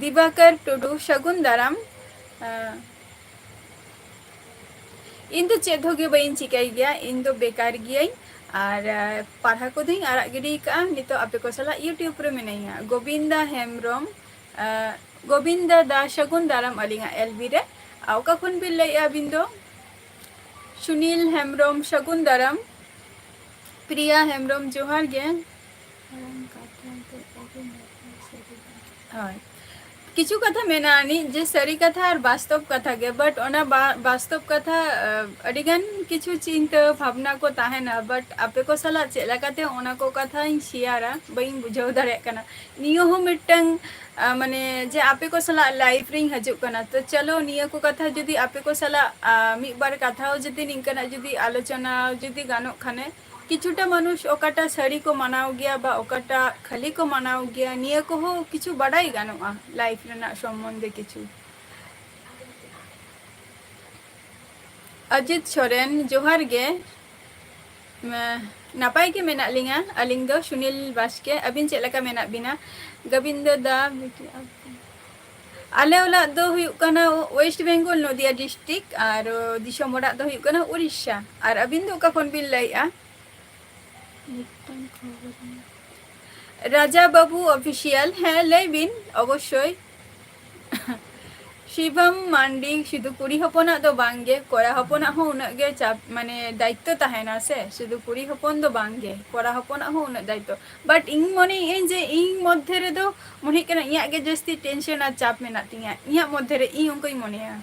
ᱫᱤᱵᱟᱠᱚᱨ ᱴᱩᱰᱩ, ᱥᱟᱹᱜᱩᱱ ᱫᱟᱨᱟᱢ᱾ ᱟᱸ, ᱤᱧ ᱫᱚ ᱪᱮᱫ ᱦᱚᱸ ᱜᱮ ᱵᱟᱹᱧ ᱪᱤᱠᱟᱹᱭ ᱜᱮᱭᱟ, ᱤᱧ ᱫᱚ ᱵᱮᱠᱟᱨ ᱜᱤᱭᱟᱹᱧ᱾ ᱟᱨ, ᱟᱸ, ᱯᱟᱲᱦᱟᱣ ᱠᱚᱫᱚᱧ ᱟᱲᱟᱜ ᱜᱤᱰᱤ ᱠᱟᱜᱼᱟ, ᱱᱤᱛᱚᱜ ᱟᱯᱮ ᱠᱚ ᱥᱟᱞᱟᱜ YouTube ᱨᱮ ᱢᱤᱱᱟᱹᱧᱟ᱾ ᱜᱳᱵᱤᱱᱫᱟ ᱦᱮᱢᱵᱨᱚᱢ, ᱟᱸ, ᱜᱳᱵᱤᱱᱫᱟ ᱫᱟ, ᱥᱟᱹᱜᱩᱱ ᱫᱟᱨᱟᱢ ᱟᱹᱞᱤᱧᱟᱜ LB ᱨᱮ᱾ ᱟᱨ ᱚᱠᱟ ᱠᱷᱚᱱ ᱵᱤᱱ ᱞᱟᱹᱭᱮᱜᱼᱟ ᱟᱹᱵᱤᱱ ᱫᱚ? ᱥᱩᱱᱤᱞ ᱦᱮᱢᱵᱨᱚᱢ, ᱥᱟᱹᱜᱩᱱ ᱫᱟᱨᱟᱢ᱾ ᱯᱨᱤᱭᱟ ᱦᱮᱢᱵᱨᱚᱢ, ᱡᱚᱦᱟᱨ ᱜᱮ᱾ ᱦᱳᱭ᱾ ᱠᱤᱪᱷᱩ ᱠᱟᱛᱷᱟ ᱢᱮᱱᱟᱜᱼᱟ ᱟᱹᱱᱤᱡ ᱡᱮ ᱥᱟᱹᱨᱤ ᱠᱟᱛᱷᱟ ᱟᱨ ᱵᱟᱥᱛᱚᱵ ᱠᱟᱛᱷᱟ ᱜᱮ, but ᱚᱱᱟ ᱵᱟ-, ᱵᱟᱥᱛᱚᱵ ᱠᱟᱛᱷᱟ, ᱟᱹᱰᱤᱜᱟᱱ ᱠᱤᱪᱷᱩ ᱪᱤᱱᱛᱟᱹ ᱵᱷᱟᱵᱽᱱᱟ ᱠᱚ ᱛᱟᱦᱮᱱᱟ, but ᱟᱯᱮ ᱠᱚ ᱥᱟᱞᱟᱜ ᱪᱮᱫ ᱞᱮᱠᱟᱛᱮ ᱚᱱᱟ ᱠᱚ ᱠᱟᱛᱷᱟᱧ ᱥᱮᱭᱟᱨᱟ, ᱵᱟᱹᱧ ᱵᱩᱡᱷᱟᱹᱣ ᱫᱟᱲᱮᱭᱟᱜ ᱠᱟᱱᱟ᱾ ᱱᱤᱭᱟᱹ ᱦᱚᱸ ᱢᱤᱫᱴᱟᱝ, ᱟ, ᱢᱟᱱᱮ, ᱡᱮ ᱟᱯᱮ ᱠᱚ ᱥᱟᱞᱟᱜ live ᱨᱤᱧ ᱦᱤᱡᱩᱜ ᱠᱟᱱᱟ, ᱛᱚ ᱪᱚᱞᱚ ᱱᱤᱭᱟᱹ ᱠᱚ ᱠᱟᱛᱷᱟ ᱡᱩᱫᱤ ᱟᱯᱮ ᱠᱚ ᱥᱟᱞᱟᱜ, ᱟ, ᱢᱤᱫ ᱵᱟᱨ ᱠᱟᱛᱷᱟ ᱦᱚᱸ ᱡᱩᱫᱤ ᱱᱤᱝᱠᱟᱱᱟᱜ ᱡᱩᱫᱤ ᱟᱞᱳᱪᱚᱱᱟ ᱡᱩᱫᱤ ᱜᱟᱱᱚᱜ ᱠᱷᱟᱱᱮ, ᱠᱤᱪᱷᱩᱴᱟ ᱢᱟᱱᱩᱥ ᱚᱠᱟᱴᱟᱜ ᱥᱟᱹᱨᱤ ᱠᱚ ᱢᱟᱱᱟᱣ ᱜᱮᱭᱟ ᱵᱟ ᱚᱠᱟᱴᱟᱜ ᱠᱷᱟᱹᱞᱤ ᱠᱚ ᱢᱟᱱᱟᱣ ᱜᱮᱭᱟ, ᱱᱤᱭᱟᱹ ᱠᱚᱦᱚᱸ ᱠᱤᱪᱷᱩ ᱵᱟᱰᱟᱭ ᱜᱟᱱᱚᱜᱼᱟ live ᱨᱮᱱᱟᱜ ᱥᱚᱢᱵᱚᱱᱫᱷᱮ ᱠᱤᱪᱷᱩ᱾ ᱚᱡᱤᱛ ᱥᱚᱨᱮᱱ, ᱡᱚᱦᱟᱨ ᱜᱮ᱾ ᱢᱮ-, ᱱᱟᱯᱟᱭ ᱜᱮ ᱢᱮᱱᱟᱜ ᱞᱤᱧᱟ ᱟᱹᱞᱤᱧ ᱫᱚ᱾ ᱥᱩᱱᱤᱞ ᱵᱟᱥᱠᱮ, ᱟᱹᱵᱤᱱ ᱪᱮᱫ ᱞᱮᱠᱟ ᱢᱮᱱᱟᱜ ᱵᱤᱱᱟ? ᱜᱳᱵᱤᱱᱫᱚ ᱫᱟ, ᱟᱞᱮ ᱚᱲᱟᱜ ᱫᱚ ᱦᱩᱭᱩᱜ ᱠᱟᱱᱟ West Bengal, ᱱᱚᱫᱤᱭᱟ district, ᱟᱨ ᱫᱤᱥᱚᱢ ᱚᱲᱟᱜ ᱫᱚ ᱦᱩᱭᱩᱜ ᱠᱟᱱᱟ ᱩᱲᱤᱥᱥᱟ᱾ ᱟᱨ ᱟᱹᱵᱤᱱ ᱫᱚ ᱚᱠᱟ ᱠᱷᱚᱱ ᱵᱤᱱ ᱞᱟᱹᱭᱮᱜᱼᱟ? ᱢᱤᱫᱴᱟᱝ ᱠᱷᱚᱵᱚᱨ ᱢᱮ᱾ ᱨᱟᱡᱟ ᱵᱟᱹᱵᱩ Official, ᱦᱮᱸ, ᱞᱟᱹᱭ ᱵᱤᱱ, ᱚᱵᱚᱥᱥᱳᱭ᱾ ᱥᱤᱵᱚᱢ ᱢᱟᱱᱰᱤ, ᱥᱩᱫᱷᱩ ᱠᱩᱲᱤ ᱦᱚᱯᱚᱱᱟᱜ ᱫᱚ ᱵᱟᱝ ᱜᱮ, ᱠᱚᱲᱟ ᱦᱚᱯᱚᱱᱟᱜ ᱦᱚᱸ ᱩᱱᱟᱹᱜ ᱜᱮ ᱪᱟᱯ, ᱢᱟᱱᱮ, ᱫᱟᱭᱤᱛᱛᱚ ᱛᱟᱦᱮᱱᱟ ᱥᱮ, ᱥᱩᱫᱷᱩ ᱠᱩᱲᱤ ᱦᱚᱯᱚᱱ ᱫᱚ ᱵᱟᱝ ᱜᱮ, ᱠᱚᱲᱟ ᱦᱚᱯᱚᱱᱟᱜ ᱦᱚᱸ ᱩᱱᱟᱹᱜ ᱫᱟᱭᱤᱛᱛᱚ᱾ But ᱤᱧ ᱢᱚᱱᱮᱭᱮᱫᱟᱹᱧ ᱡᱮ ᱤᱧ ᱢᱚᱫᱽᱫᱷᱮ ᱨᱮᱫᱚ ᱢᱚᱱᱮ ᱦᱩᱭᱩᱜ ᱠᱟᱱᱟ ᱤᱧᱟᱹᱜ ᱜᱮ ᱡᱟᱹᱥᱛᱤ tension ᱟᱨ ᱪᱟᱯ ᱢᱮᱱᱟᱜ ᱛᱤᱧᱟᱹ, ᱤᱧᱟᱹᱜ ᱢᱚᱫᱽᱫᱷᱮ ᱨᱮ ᱤᱧ ᱚᱱᱠᱟᱧ ᱢᱚᱱᱮᱭᱟ᱾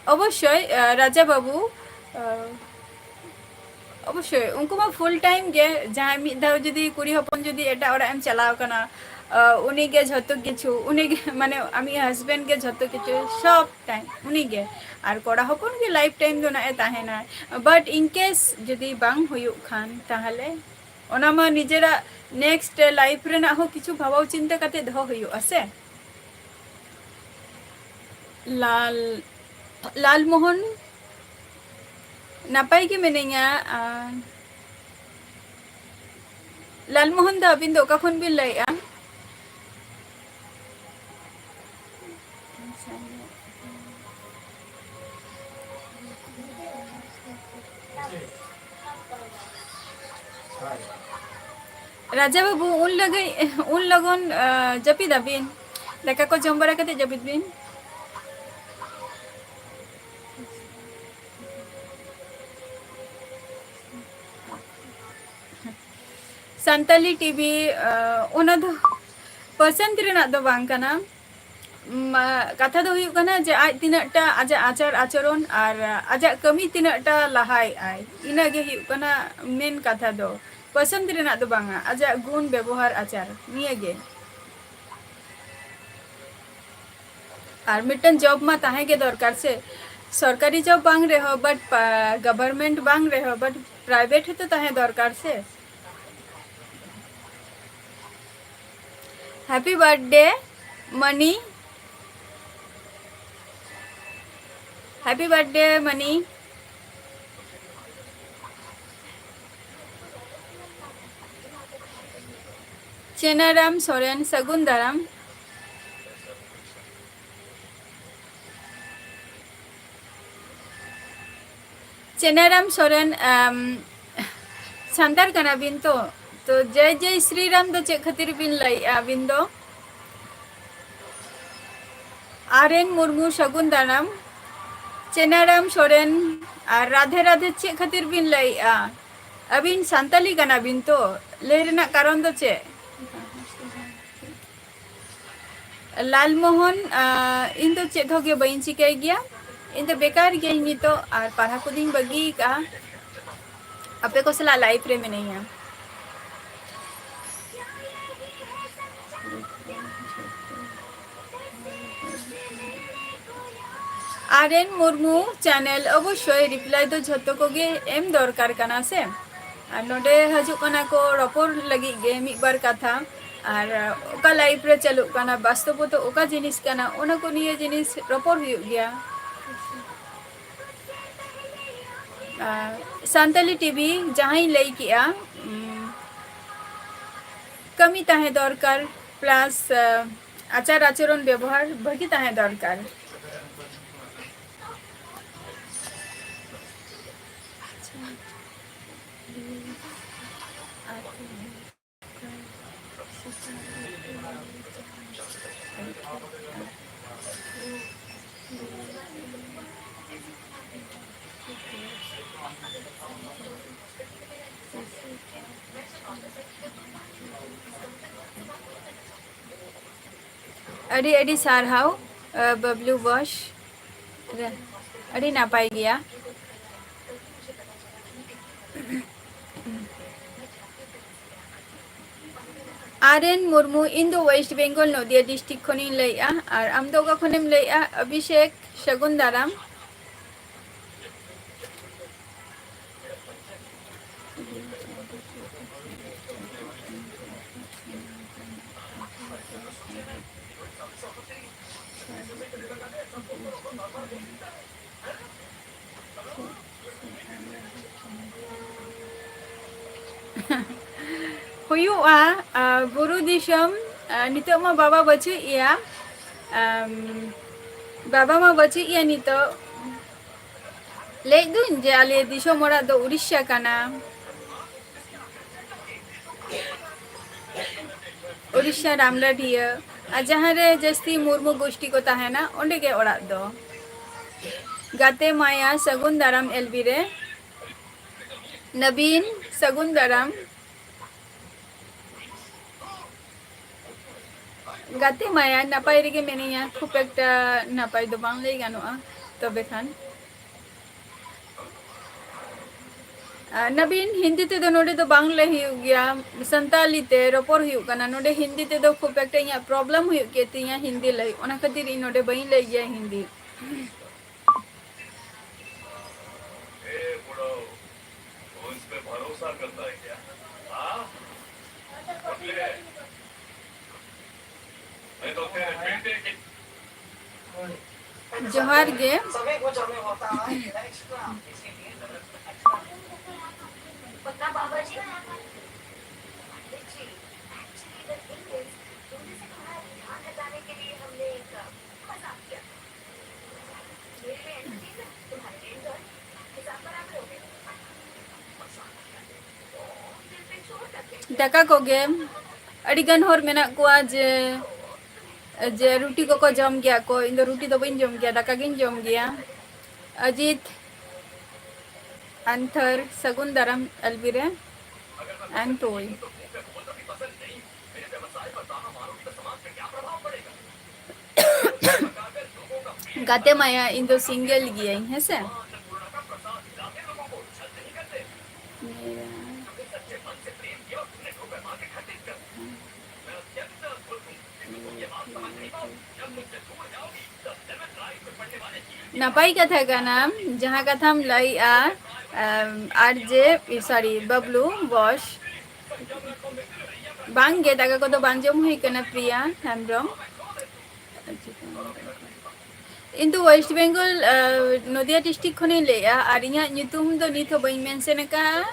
ᱚᱵᱚᱥᱥᱳᱭ, ᱟᱸ, ᱨᱟᱡᱟ ᱵᱟᱹᱵᱩ, ᱟᱸ, ᱚᱵᱚᱥᱥᱳᱭ, ᱩᱱᱠᱩ ᱢᱟ full time ᱜᱮ, ᱡᱟᱦᱟᱸᱭ ᱢᱤᱫ ᱫᱷᱟᱣ ᱡᱩᱫᱤ ᱠᱩᱲᱤ ᱦᱚᱯᱚᱱ ᱡᱩᱫᱤ ᱮᱴᱟᱜ ᱚᱲᱟᱜ ᱮᱢ ᱪᱟᱞᱟᱣ ᱠᱟᱱᱟ, ᱟᱸ, ᱩᱱᱤ ᱜᱮ ᱡᱷᱚᱛᱚ ᱠᱤᱪᱷᱩ, ᱩᱱᱤ ᱜᱮ, ᱢᱟᱱᱮ, ᱟᱢᱤᱡ husband ᱜᱮ ᱡᱷᱚᱛᱚ ᱠᱤᱪᱷᱩ, ᱥᱚᱵ time ᱩᱱᱤ ᱜᱮ᱾ ᱟᱨ ᱠᱚᱲᱟ ᱦᱚᱯᱚᱱ ᱜᱮ life time ᱫᱚ ᱱᱟᱜ ᱮ ᱛᱟᱦᱮᱱᱟᱭ᱾ But in case ᱡᱩᱫᱤ ᱵᱟᱝ ᱦᱩᱭᱩᱜ ᱠᱷᱟᱱ, ᱛᱟᱦᱚᱞᱮ ᱚᱱᱟ ᱢᱟ ᱱᱤᱡᱮᱨᱟᱜ next life ᱨᱮᱱᱟᱜ ᱦᱚᱸ ᱠᱤᱪᱷᱩ ᱵᱷᱟᱵᱟᱣ ᱪᱤᱱᱛᱟᱹ ᱠᱟᱛᱮ ᱫᱚᱦᱚ ᱦᱩᱭᱩᱜᱼᱟ ᱥᱮ᱾ ᱞᱟᱞ, ᱞᱟᱞᱢᱳᱦᱚᱱ, ᱱᱟᱯᱟᱭ ᱜᱮ ᱢᱤᱱᱟᱹᱧᱟ᱾ ᱟᱨ ᱞᱟᱞᱢᱳᱦᱚᱱ ᱫᱚ ᱟᱹᱵᱤᱱ ᱫᱚ ᱚᱠᱟ ᱠᱷᱚᱱ ᱵᱤᱱ ᱞᱟᱹᱭᱮᱜᱼᱟ? ᱨᱟᱡᱟ ᱵᱟᱹᱵᱩ, ᱩᱱ ᱞᱟᱹᱜᱤᱫ, ᱩᱱ ᱞᱚᱜᱚᱱ, ᱟᱸ, ᱡᱟᱹᱯᱤᱫᱟᱵᱤᱱ? ᱫᱟᱠᱟ ᱠᱚ ᱡᱚᱢ ᱵᱟᱲᱟ ᱠᱟᱛᱮ ᱡᱟᱹᱯᱤᱫ ᱵᱤᱱ᱾ ᱥᱟᱱᱛᱟᱞᱤ ᱴᱤᱵᱷᱤ, ᱚᱱᱟ ᱫᱚ ᱯᱚᱥᱚᱱᱫ ᱨᱮᱱᱟᱜ ᱫᱚ ᱵᱟᱝ ᱠᱟᱱᱟ᱾ ᱢᱟ, ᱠᱟᱛᱷᱟ ᱫᱚ ᱦᱩᱭᱩᱜ ᱠᱟᱱᱟ ᱡᱮ ᱟᱡ ᱛᱤᱱᱟᱹᱜ ᱴᱟ ᱟᱡᱟᱜ ᱟᱪᱟᱨ ᱟᱪᱚᱨᱚᱱ ᱟᱨ ᱟᱡᱟᱜ ᱠᱟᱹᱢᱤ ᱛᱤᱱᱟᱹᱜ ᱴᱟ ᱞᱟᱦᱟᱭᱮᱫ ᱟᱭ, ᱤᱱᱟᱹ ᱜᱮ ᱦᱩᱭᱩᱜ ᱠᱟᱱᱟ ᱢᱮᱱ ᱠᱟᱛᱷᱟ ᱫᱚ᱾ ᱯᱚᱥᱚᱱᱫ ᱨᱮᱱᱟᱜ ᱫᱚ ᱵᱟᱝᱟ, ᱟᱡᱟᱜ ᱜᱩᱱ ᱵᱮᱵᱚᱦᱟᱨ ᱟᱪᱟᱨ ᱱᱤᱭᱟᱹ ᱜᱮ᱾ ᱟᱨ ᱢᱤᱫᱴᱮᱱ ᱡᱚᱵ ᱢᱟ ᱛᱟᱦᱮᱸ ᱜᱮ ᱫᱚᱨᱠᱟᱨ ᱥᱮ, ᱥᱚᱨᱠᱟᱨᱤ ᱡᱚᱵ ᱵᱟᱝ ᱨᱮᱦᱚᱸ, but ᱯᱟ-, ᱜᱚᱵᱷᱚᱨᱢᱮᱱᱴ ᱵᱟᱝ ᱨᱮᱦᱚᱸ, but ᱯᱨᱟᱭᱵᱷᱮᱴ ᱦᱚᱸᱛᱚ ᱛᱟᱦᱮᱸ ᱫᱚᱨᱠᱟᱨ ᱥᱮ᱾ Happy birthday, Mani. Happy birthday, Mani. ᱪᱮᱱᱟᱨᱟᱢ Soren, ᱥᱟᱹᱜᱩᱱ ᱫᱟᱨᱟᱢ᱾ ᱪᱮᱱᱟᱨᱟᱢ ᱥᱚᱨᱮᱱ, ᱟᱢ, ᱥᱟᱱᱛᱟᱲ ᱠᱟᱱᱟ ᱵᱤᱱ ᱛᱚ? ᱛᱚ ᱡᱚᱭ ᱡᱚᱭ ᱥᱨᱤ ᱨᱟᱢ ᱫᱚ ᱪᱮᱫ ᱠᱷᱟᱹᱛᱤᱨ ᱵᱤᱱ ᱞᱟᱹᱭᱮᱜᱼᱟ ᱟᱹᱵᱤᱱ ᱫᱚ? ᱟᱨ ᱮᱱ ᱢᱩᱨᱢᱩ, ᱥᱟᱹᱜᱩᱱ ᱫᱟᱨᱟᱢ᱾ ᱪᱮᱱᱟᱨᱟᱢ ᱥᱚᱨᱮᱱ, ᱟᱨ ᱨᱟᱫᱷᱮ ᱨᱟᱫᱷᱮ ᱪᱮᱫ ᱠᱷᱟᱹᱛᱤᱨ ᱵᱤᱱ ᱞᱟᱹᱭᱮᱜᱼᱟ? ᱟᱹᱵᱤᱱ ᱥᱟᱱᱛᱟᱞᱤ ᱠᱟᱱᱟ ᱵᱤᱱ ᱛᱚ? ᱞᱟᱹᱭ ᱨᱮᱱᱟᱜ ᱠᱟᱨᱚᱱ ᱫᱚ ᱪᱮᱫ? ᱞᱟᱞᱢᱳᱦᱚᱱ, ᱟᱸ, ᱤᱧ ᱫᱚ ᱪᱮᱫ ᱦᱚᱸ ᱜᱮ ᱵᱟᱹᱧ ᱪᱤᱠᱟᱹᱭ ᱜᱮᱭᱟ᱾ ᱤᱧ ᱫᱚ ᱵᱮᱠᱟᱨ ᱜᱤᱭᱟᱹᱧ ᱱᱤᱛᱚᱜ, ᱟᱨ ᱯᱟᱲᱦᱟᱣ ᱠᱚᱫᱚᱧ ᱵᱟᱹᱜᱤ ᱟᱠᱟᱫᱼᱟ᱾ ᱟᱯᱮ ᱠᱚ ᱥᱟᱞᱟᱜ ᱞᱟᱭᱤᱵᱷ ᱨᱮ ᱢᱤᱱᱟᱹᱧᱟ᱾ ᱟᱨ ᱮᱱ ᱢᱩᱨᱢᱩ ᱪᱮᱱᱮᱞ ᱚᱵᱚᱥᱥᱳᱭ ᱨᱤᱯᱞᱟᱭ ᱫᱚ ᱡᱷᱚᱛᱚ ᱠᱚᱜᱮ ᱮᱢ ᱫᱚᱨᱠᱟᱨ ᱠᱟᱱᱟ ᱥᱮ᱾ ᱟᱨ ᱱᱚᱰᱮ ᱦᱤᱡᱩᱜ ᱠᱟᱱᱟ ᱠᱚ ᱨᱚᱯᱚᱲ ᱞᱟᱹᱜᱤᱫ ᱜᱮ ᱢᱤᱫ ᱵᱟᱨ ᱠᱟᱛᱷᱟ, ᱟᱨ ᱚᱠᱟ ᱞᱟᱭᱤᱯᱷ ᱨᱮ ᱪᱟᱹᱞᱩᱜ ᱠᱟᱱᱟ, ᱵᱟᱥᱛᱚᱵᱚᱛᱚ ᱚᱠᱟ ᱡᱤᱱᱤᱥ ᱠᱟᱱᱟ, ᱚᱱᱟ ᱠᱚ ᱱᱤᱭᱟᱹ ᱡᱤᱱᱤᱥ ᱨᱚᱯᱚᱲ ᱦᱩᱭᱩᱜ ᱜᱮᱭᱟ᱾ ᱟᱨ ᱥᱟᱱᱛᱟᱞᱤ ᱴᱤᱵᱷᱤ ᱡᱟᱦᱟᱸᱧ ᱞᱟᱹᱭ ᱠᱮᱜᱼᱟ, ᱩᱢ, ᱠᱟᱹᱢᱤ ᱛᱟᱦᱮᱸ ᱫᱚᱨᱠᱟᱨ, ᱯᱞᱟᱥ, ᱟᱪᱟᱨ ᱟᱪᱚᱨᱚᱱ ᱵᱮᱵᱚᱦᱟᱨ ᱵᱷᱟᱹᱜᱤ ᱛᱟᱦᱮᱸ ᱫᱚᱨᱠᱟᱨ᱾ ᱟᱹᱰᱤ ᱟᱹᱰᱤ ᱥᱟᱨᱦᱟᱣ, ᱟᱹ, ᱵᱟᱵᱞᱩ ᱵᱚᱥ᱾ ᱟᱹᱰᱤ ᱱᱟᱯᱟᱭ ᱜᱮᱭᱟ᱾ ᱟᱨ ᱮᱱ ᱢᱩᱨᱢᱩ, ᱤᱧ ᱫᱚ ᱳᱭᱮᱥᱴ ᱵᱮᱝᱜᱚᱞ ᱱᱚᱫᱤᱭᱟ ᱰᱤᱥᱴᱨᱤᱠᱴ ᱠᱷᱚᱱᱤᱧ ᱞᱟᱹᱭᱮᱜᱼᱟ᱾ ᱟᱨ ᱟᱢ ᱫᱚ ᱚᱠᱟ ᱠᱷᱚᱱᱮᱢ ᱞᱟᱹᱭᱮᱜᱼᱟ? ᱚᱵᱷᱤᱥᱮᱠ, ᱥᱟᱹᱜᱩᱱ ᱫᱟᱨᱟᱢ᱾ ᱦᱩᱭᱩᱜᱼᱟ, ᱟ, ᱵᱩᱨᱩ ᱫᱤᱥᱚᱢ, ᱟ, ᱱᱤᱛᱚᱜ ᱢᱟ ᱵᱟᱵᱟ ᱵᱟᱹᱪᱩᱜ ᱮᱭᱟ, ᱟᱢ, ᱵᱟᱵᱟ ᱢᱟ ᱵᱟᱹᱪᱩᱜ ᱮᱭᱟ ᱱᱤᱛᱚᱜ᱾ ᱞᱟᱹᱭᱮᱫ ᱫᱩᱧ ᱡᱮ ᱟᱞᱮ ᱫᱤᱥᱚᱢ ᱚᱲᱟᱜ ᱫᱚ ᱩᱲᱤᱥᱥᱟ ᱠᱟᱱᱟ᱾ ᱩᱲᱤᱥᱥᱟ ᱨᱟᱢᱰᱟᱰᱷᱤᱭᱟᱹ, ᱟᱨ ᱡᱟᱦᱟᱸ ᱨᱮ ᱡᱟᱹᱥᱛᱤ ᱢᱩᱨᱢᱩ ᱜᱳᱥᱴᱤ ᱠᱚ ᱛᱟᱦᱮᱱᱟ, ᱚᱸᱰᱮ ᱜᱮ ᱚᱲᱟᱜ ᱫᱚ᱾ ᱜᱟᱛᱮ ᱢᱟᱭᱟ, ᱥᱟᱹᱜᱩᱱ ᱫᱟᱨᱟᱢ ᱮᱞ ᱵᱤ ᱨᱮ᱾ ᱱᱟᱵᱤᱱ, ᱥᱟᱹᱜᱩᱱ ᱫᱟᱨᱟᱢ᱾ ᱜᱟᱛᱮ ᱢᱟᱭᱟ, ᱱᱟᱯᱟᱭ ᱨᱮᱜᱮ ᱢᱮᱱᱟᱹᱧᱟ, ᱠᱷᱩᱵ ᱮᱠᱴᱟ ᱱᱟᱯᱟᱭ ᱫᱚ ᱵᱟᱝ ᱞᱟᱹᱭ ᱜᱟᱱᱚᱜᱼᱟ᱾ ᱛᱚᱵᱮ ᱠᱷᱟᱱ, ᱟᱨ ᱱᱟᱵᱤᱱ, ᱦᱤᱱᱫᱤ ᱛᱮᱫᱚ ᱱᱚᱰᱮ ᱫᱚ ᱵᱟᱝ ᱞᱟᱹᱭ ᱦᱩᱭᱩᱜ ᱜᱮᱭᱟ, ᱥᱟᱱᱛᱟᱞᱤ ᱛᱮ ᱨᱚᱯᱚᱲ ᱦᱩᱭᱩᱜ ᱠᱟᱱᱟ᱾ ᱱᱚᱰᱮ ᱦᱤᱱᱫᱤ ᱛᱮᱫᱚ ᱠᱷᱩᱵ ᱮᱠᱴᱟ ᱤᱧᱟᱹᱜ ᱯᱨᱚᱵᱞᱮᱢ ᱦᱩᱭᱩᱜ ᱜᱮ ᱛᱤᱧᱟ ᱦᱤᱱᱫᱤ ᱞᱟᱹᱭ, ᱚᱱᱟ ᱠᱷᱟᱹᱛᱤᱨ ᱤᱧ ᱱᱚᱰᱮ ᱵᱟᱹᱧ ᱞᱟᱹᱭ ᱜᱮᱭᱟ ᱦᱤᱱᱫᱤ᱾ ए बुढ़ो, वो इस पे भरोसा करता है क्या? हाँ? बदले, मैं तो तेरे बेटे की ᱡᱚᱦᱟᱨ ᱜᱮ᱾ ᱫᱟᱠᱟ ᱠᱚᱜᱮ᱾ ᱟᱹᱰᱤ ᱜᱟᱱ ᱦᱚᱲ ᱢᱮᱱᱟᱜ ᱠᱚᱣᱟ ᱡᱮ, ᱡᱮ ᱨᱩᱴᱤ ᱠᱚᱠᱚ ᱡᱚᱢ ᱜᱮᱭᱟ ᱠᱚ, ᱤᱧ ᱫᱚ ᱨᱩᱴᱤ ᱫᱚ ᱵᱟᱹᱧ ᱡᱚᱢ ᱜᱮᱭᱟ, ᱫᱟᱠᱟ ᱜᱤᱧ ᱡᱚᱢ ᱜᱮᱭᱟ᱾ ᱟᱡᱤᱛ ᱟᱱᱛᱷᱟᱨ, ᱥᱟᱹᱜᱩᱱ ᱫᱟᱨᱟᱢ ᱟᱞᱵᱤᱨᱮ ᱟᱱᱛᱳᱭ᱾ ᱜᱟᱛᱮ ᱢᱟᱭᱟ, ᱤᱧ ᱫᱚ single ᱜᱤᱭᱟᱹᱧ, ᱦᱮᱸᱥᱮ? ᱱᱟᱯᱟᱭ ᱠᱟᱛᱷᱟ ᱠᱟᱱᱟ, ᱡᱟᱦᱟᱸ ᱠᱟᱛᱷᱟᱢ ᱞᱟᱹᱭᱮᱜᱼᱟ, ᱟᱨ ᱡᱮ, sorry, ᱵᱟᱵᱞᱩ ᱵᱚᱥ᱾ ᱵᱟᱝ ᱜᱮ, ᱫᱟᱠᱟ ᱠᱚᱫᱚ ᱵᱟᱝ ᱡᱚᱢ ᱦᱩᱭ ᱠᱟᱱᱟ, ᱯᱨᱤᱭᱟ ᱦᱮᱢᱵᱨᱚᱢ᱾ ᱤᱧ ᱫᱚ West Bengal, ᱟᱸ, ᱱᱚᱫᱤᱭᱟ district ᱠᱷᱚᱱᱤᱧ ᱞᱟᱹᱭᱮᱜᱼᱟ, ᱟᱨ ᱤᱧᱟᱹᱜ ᱧᱩᱛᱩᱢ ᱫᱚ ᱱᱤᱛ ᱦᱚᱸ ᱵᱟᱹᱧ mention ᱟᱠᱟᱫᱼᱟ,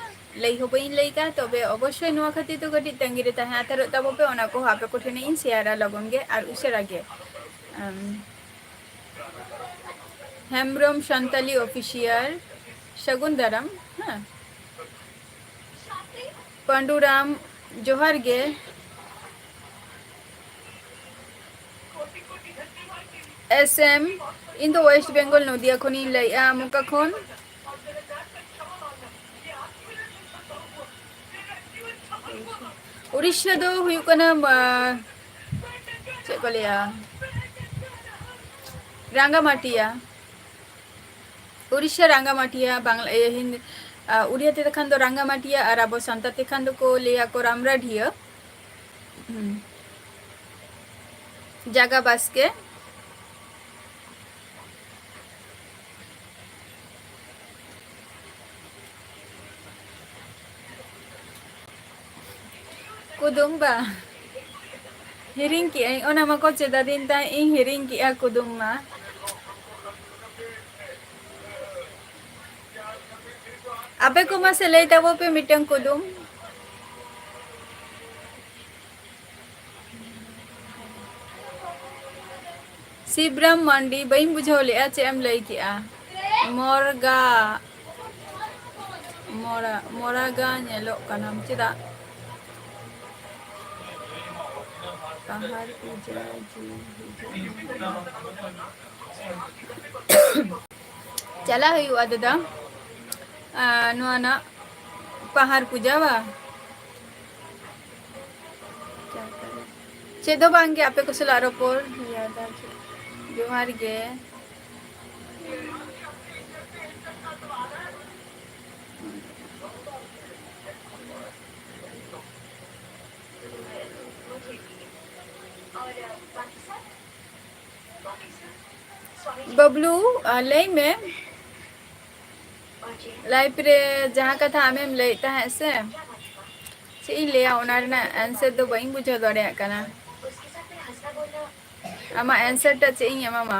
ᱞᱟᱹᱭ ᱦᱚᱸ ᱵᱟᱹᱧ ᱞᱟᱹᱭ ᱟᱠᱟᱫᱼᱟ, ᱛᱚᱵᱮ ᱚᱵᱚᱥᱥᱳᱭ ᱱᱚᱣᱟ ᱠᱷᱟᱹᱛᱤᱨ ᱫᱚ ᱠᱟᱹᱴᱤᱡ ᱛᱟᱺᱜᱤ ᱨᱮ ᱛᱟᱦᱮᱸ ᱦᱟᱛᱟᱲᱚᱜ ᱛᱟᱵᱚ ᱯᱮ, ᱚᱱᱟ ᱠᱚᱦᱚᱸ ᱟᱯᱮ ᱠᱚᱴᱷᱮᱱ ᱤᱧ share ᱟ ᱞᱚᱜᱚᱱ ᱜᱮ ᱟᱨ ᱩᱥᱟᱹᱨᱟ ᱜᱮ᱾ ᱟᱢ, ᱦᱮᱢᱵᱨᱚᱢ ᱥᱟᱱᱛᱟᱞᱤ official, ᱥᱟᱹᱜᱩᱱ ᱫᱟᱨᱟᱢ, ᱦᱮᱸ᱾ ᱯᱟᱹᱰᱩᱨᱟᱢ, ᱡᱚᱦᱟᱨ ᱜᱮ᱾ S M, ᱤᱧ ᱫᱚ West Bengal, ᱱᱚᱫᱤᱭᱟ ᱠᱷᱚᱱᱤᱧ ᱞᱟᱹᱭᱮᱜᱼᱟ᱾ ᱟᱢ ᱚᱠᱟ ᱠᱷᱚᱱ? ᱩᱲᱤᱥᱥᱟ ᱫᱚ ᱦᱩᱭᱩᱜ ᱠᱟᱱᱟ, ᱟᱸ, ᱪᱮᱫ ᱠᱚ ᱞᱟᱹᱭᱟ, ᱨᱟᱝᱜᱟᱢᱟᱴᱤᱭᱟ᱾ ᱩᱲᱤᱥᱥᱟ ᱨᱟᱝᱜᱟᱢᱟᱴᱤᱭᱟ, ᱵᱟᱝᱞᱟ, ᱤᱭᱟᱹ, ᱦᱤᱱᱫᱤ, ᱟᱸ, ᱩᱲᱤᱭᱟ ᱛᱮ ᱠᱷᱟᱱ ᱫᱚ ᱨᱟᱝᱜᱟᱢᱟᱴᱤᱭᱟ, ᱟᱨ ᱟᱵᱚ ᱥᱟᱱᱛᱟᱲ ᱛᱮ ᱠᱷᱟᱱ ᱫᱚᱠᱚ ᱞᱟᱹᱭᱟ ᱠᱚ ᱨᱟᱢᱨᱟᱰᱷᱤᱭᱟᱹ᱾ ᱦᱩᱸ᱾ ᱡᱟᱜᱟ ᱵᱟᱥᱠᱮ᱾ ᱠᱩᱫᱩᱢ ᱵᱟ? ᱦᱤᱲᱤᱧ ᱠᱮᱜᱼᱟᱹᱧ, ᱚᱱᱟ ᱢᱟᱠᱚ ᱪᱮᱫ ᱟᱹᱫᱤᱧ ᱛᱟᱦᱮᱸᱫ, ᱤᱧ ᱦᱤᱲᱤᱧ ᱠᱮᱜᱼᱟ ᱠᱩᱫᱩᱢ ᱢᱟ᱾ ᱟᱯᱮ ᱠᱚ ᱢᱟᱥᱮ ᱞᱟᱹᱭ ᱛᱟᱵᱚ ᱯᱮ ᱢᱤᱫᱴᱟᱝ ᱠᱩᱫᱩᱢ᱾ ᱥᱤᱵᱨᱟᱢ ᱢᱟᱱᱰᱤ, ᱵᱟᱹᱧ ᱵᱩᱡᱷᱟᱹᱣ ᱞᱮᱜᱼᱟ, ᱪᱮᱫ ᱮᱢ ᱞᱟᱹᱭ ᱠᱮᱜᱼᱟ? ᱢᱚᱨᱜᱟ, ᱢᱚᱨᱟ, ᱢᱚᱨᱟᱜᱟ ᱧᱮᱞᱚᱜ ᱠᱟᱱᱟᱢ ᱪᱮᱫᱟᱜ? ᱯᱟᱦᱟᱲ ᱯᱩᱡᱟᱹ ᱡᱩ ᱦᱤᱡᱩᱜ ᱢᱮ᱾ ᱪᱟᱞᱟᱜ ᱦᱩᱭᱩᱜᱼᱟ ᱫᱟᱫᱟ᱾ ᱟᱨ ᱱᱚᱣᱟ ᱱᱟᱜ ᱯᱟᱦᱟᱲ ᱯᱩᱡᱟ ᱵᱟ? ᱪᱮᱫ ᱫᱚ ᱵᱟᱝᱜᱮ, ᱟᱯᱮ ᱠᱚ ᱥᱟᱞᱟᱜ ᱨᱚᱯᱚᱲ᱾ ᱡᱚᱦᱟᱨ ᱜᱮ᱾ ᱵᱟᱹᱵᱞᱩ, ᱟ, ᱞᱟᱹᱭ ᱢᱮ᱾ ᱞᱟᱭᱤᱯᱷ ᱨᱮ ᱡᱟᱦᱟᱸ ᱠᱟᱛᱷᱟ ᱟᱢᱮᱢ ᱞᱟᱹᱭᱮᱫ ᱛᱟᱦᱮᱸᱫ ᱥᱮ, ᱪᱮᱫ ᱤᱧ ᱞᱟᱹᱭᱟ, ᱚᱱᱟ ᱨᱮᱱᱟᱜ ᱟᱱᱥᱟᱨ ᱫᱚ ᱵᱟᱹᱧ ᱵᱩᱡᱷᱟᱹᱣ ᱫᱟᱲᱮᱭᱟᱜ ᱠᱟᱱᱟ᱾ ᱟᱢᱟᱜ ᱟᱱᱥᱟᱨ ᱴᱟᱜ ᱪᱮᱫ ᱤᱧ ᱮᱢᱟᱢᱟ?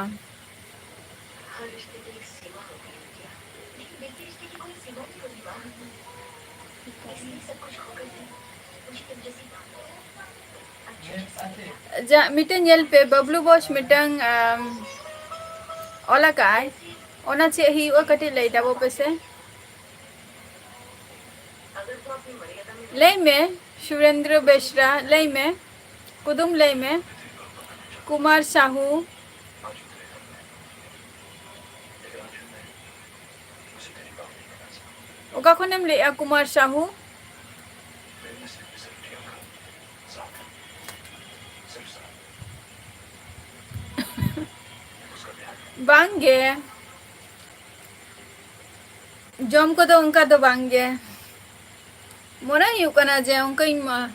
ᱡᱟ, ᱢᱤᱫᱴᱮᱱ ᱧᱮᱞ ᱯᱮ, ᱵᱟᱵᱞᱩ ᱵᱚᱥ ᱢᱤᱫᱴᱟᱝ, ᱟᱢ, ᱚᱞ ᱟᱠᱟᱫ ᱟᱭ, ᱚᱱᱟ ᱪᱮᱫ ᱦᱩᱭᱩᱜᱼᱟ? ᱠᱟᱹᱴᱤᱡ ᱞᱟᱹᱭ ᱛᱟᱵᱚ ᱯᱮᱥᱮ᱾ ᱞᱟᱹᱭ ᱢᱮ ᱥᱩᱨᱮᱱᱫᱨᱚ ᱵᱮᱥᱨᱟ, ᱞᱟᱹᱭ ᱢᱮ, ᱠᱩᱫᱩᱢ ᱞᱟᱹᱭ ᱢᱮ᱾ ᱠᱩᱢᱟᱨ ᱥᱟᱦᱩ᱾ ᱚᱠᱟ ᱠᱷᱚᱱᱮᱢ ᱞᱟᱹᱭᱮᱜᱼᱟ ᱠᱩᱢᱟᱨ ᱥᱟᱦᱩ? ᱵᱟᱝ ᱜᱮ, ᱡᱚᱢ ᱠᱚᱫᱚ ᱚᱱᱠᱟ ᱫᱚ ᱵᱟᱝ ᱜᱮ᱾ ᱢᱚᱱᱮ ᱦᱩᱭᱩᱜ ᱠᱟᱱᱟ ᱡᱮ ᱚᱱᱠᱟᱧ ᱢᱟ-,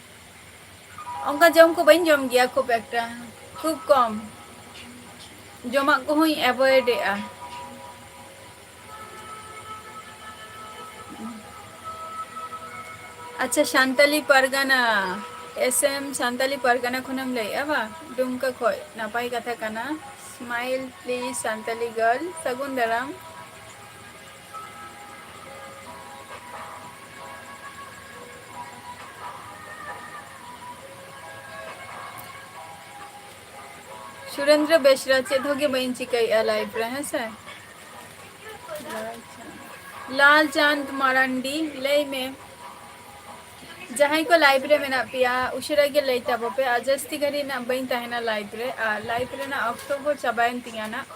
ᱚᱱᱠᱟ ᱡᱚᱢ ᱠᱚ ᱵᱟᱹᱧ ᱡᱚᱢ ᱜᱮᱭᱟ ᱠᱷᱩᱵ ᱮᱠᱴᱟ, ᱠᱷᱩᱵ ᱠᱚᱢ᱾ ᱡᱚᱢᱟᱜ ᱠᱚᱦᱚᱸᱧ ᱮᱵᱷᱚᱭᱮᱰ ᱮᱜᱼᱟ᱾ ᱟᱪᱪᱷᱟ, ᱥᱟᱱᱛᱟᱞᱤ ᱯᱟᱨᱜᱟᱱᱟ, ᱮᱥ ᱮᱢ ᱥᱟᱱᱛᱟᱞᱤ ᱯᱟᱨᱜᱟᱱᱟ ᱠᱷᱚᱱᱮᱢ ᱞᱟᱹᱭᱮᱜᱼᱟ ᱵᱟ? ᱰᱩᱢᱠᱟ ᱠᱷᱚᱡ, ᱱᱟᱯᱟᱭ ᱠᱟᱛᱷᱟ ᱠᱟᱱᱟ᱾ Smile please ᱥᱟᱱᱛᱟᱞᱤ girl, ᱥᱟᱹᱜᱩᱱ ᱫᱟᱨᱟᱢ᱾ ᱥᱩᱨᱮᱱᱫᱨᱚ ᱵᱮᱥᱨᱟ, ᱪᱮᱫ ᱦᱚᱸ ᱜᱮ ᱵᱟᱹᱧ ᱪᱤᱠᱟᱹᱭᱮᱜᱼᱟ ᱞᱟᱭᱤᱯᱷ ᱨᱮ, ᱦᱮᱸ ᱥᱮ? ᱞᱟᱞᱪᱟᱸᱫᱽ ᱢᱟᱨᱟᱱᱰᱤ, ᱞᱟᱹᱭ ᱢᱮ, ᱡᱟᱦᱟᱸᱭ ᱠᱚ ᱞᱟᱭᱤᱯᱷ ᱨᱮ ᱢᱮᱱᱟᱜ ᱯᱮᱭᱟ, ᱩᱥᱟᱹᱨᱟ ᱜᱮ ᱞᱟᱹᱭ ᱛᱟᱵᱚ ᱯᱮ, ᱟᱨ ᱡᱟᱹᱥᱛᱤ ᱜᱷᱟᱹᱲᱤᱡ ᱱᱟᱜ ᱵᱟᱹᱧ ᱛᱟᱦᱮᱱᱟ ᱞᱟᱭᱤᱯᱷ ᱨᱮ, ᱟᱨ ᱞᱟᱭᱤᱯᱷ ᱨᱮᱱᱟᱜ ᱚᱠᱛᱚ ᱠᱚ ᱪᱟᱵᱟᱭᱮᱱ ᱛᱤᱧᱟ ᱱᱟᱜ᱾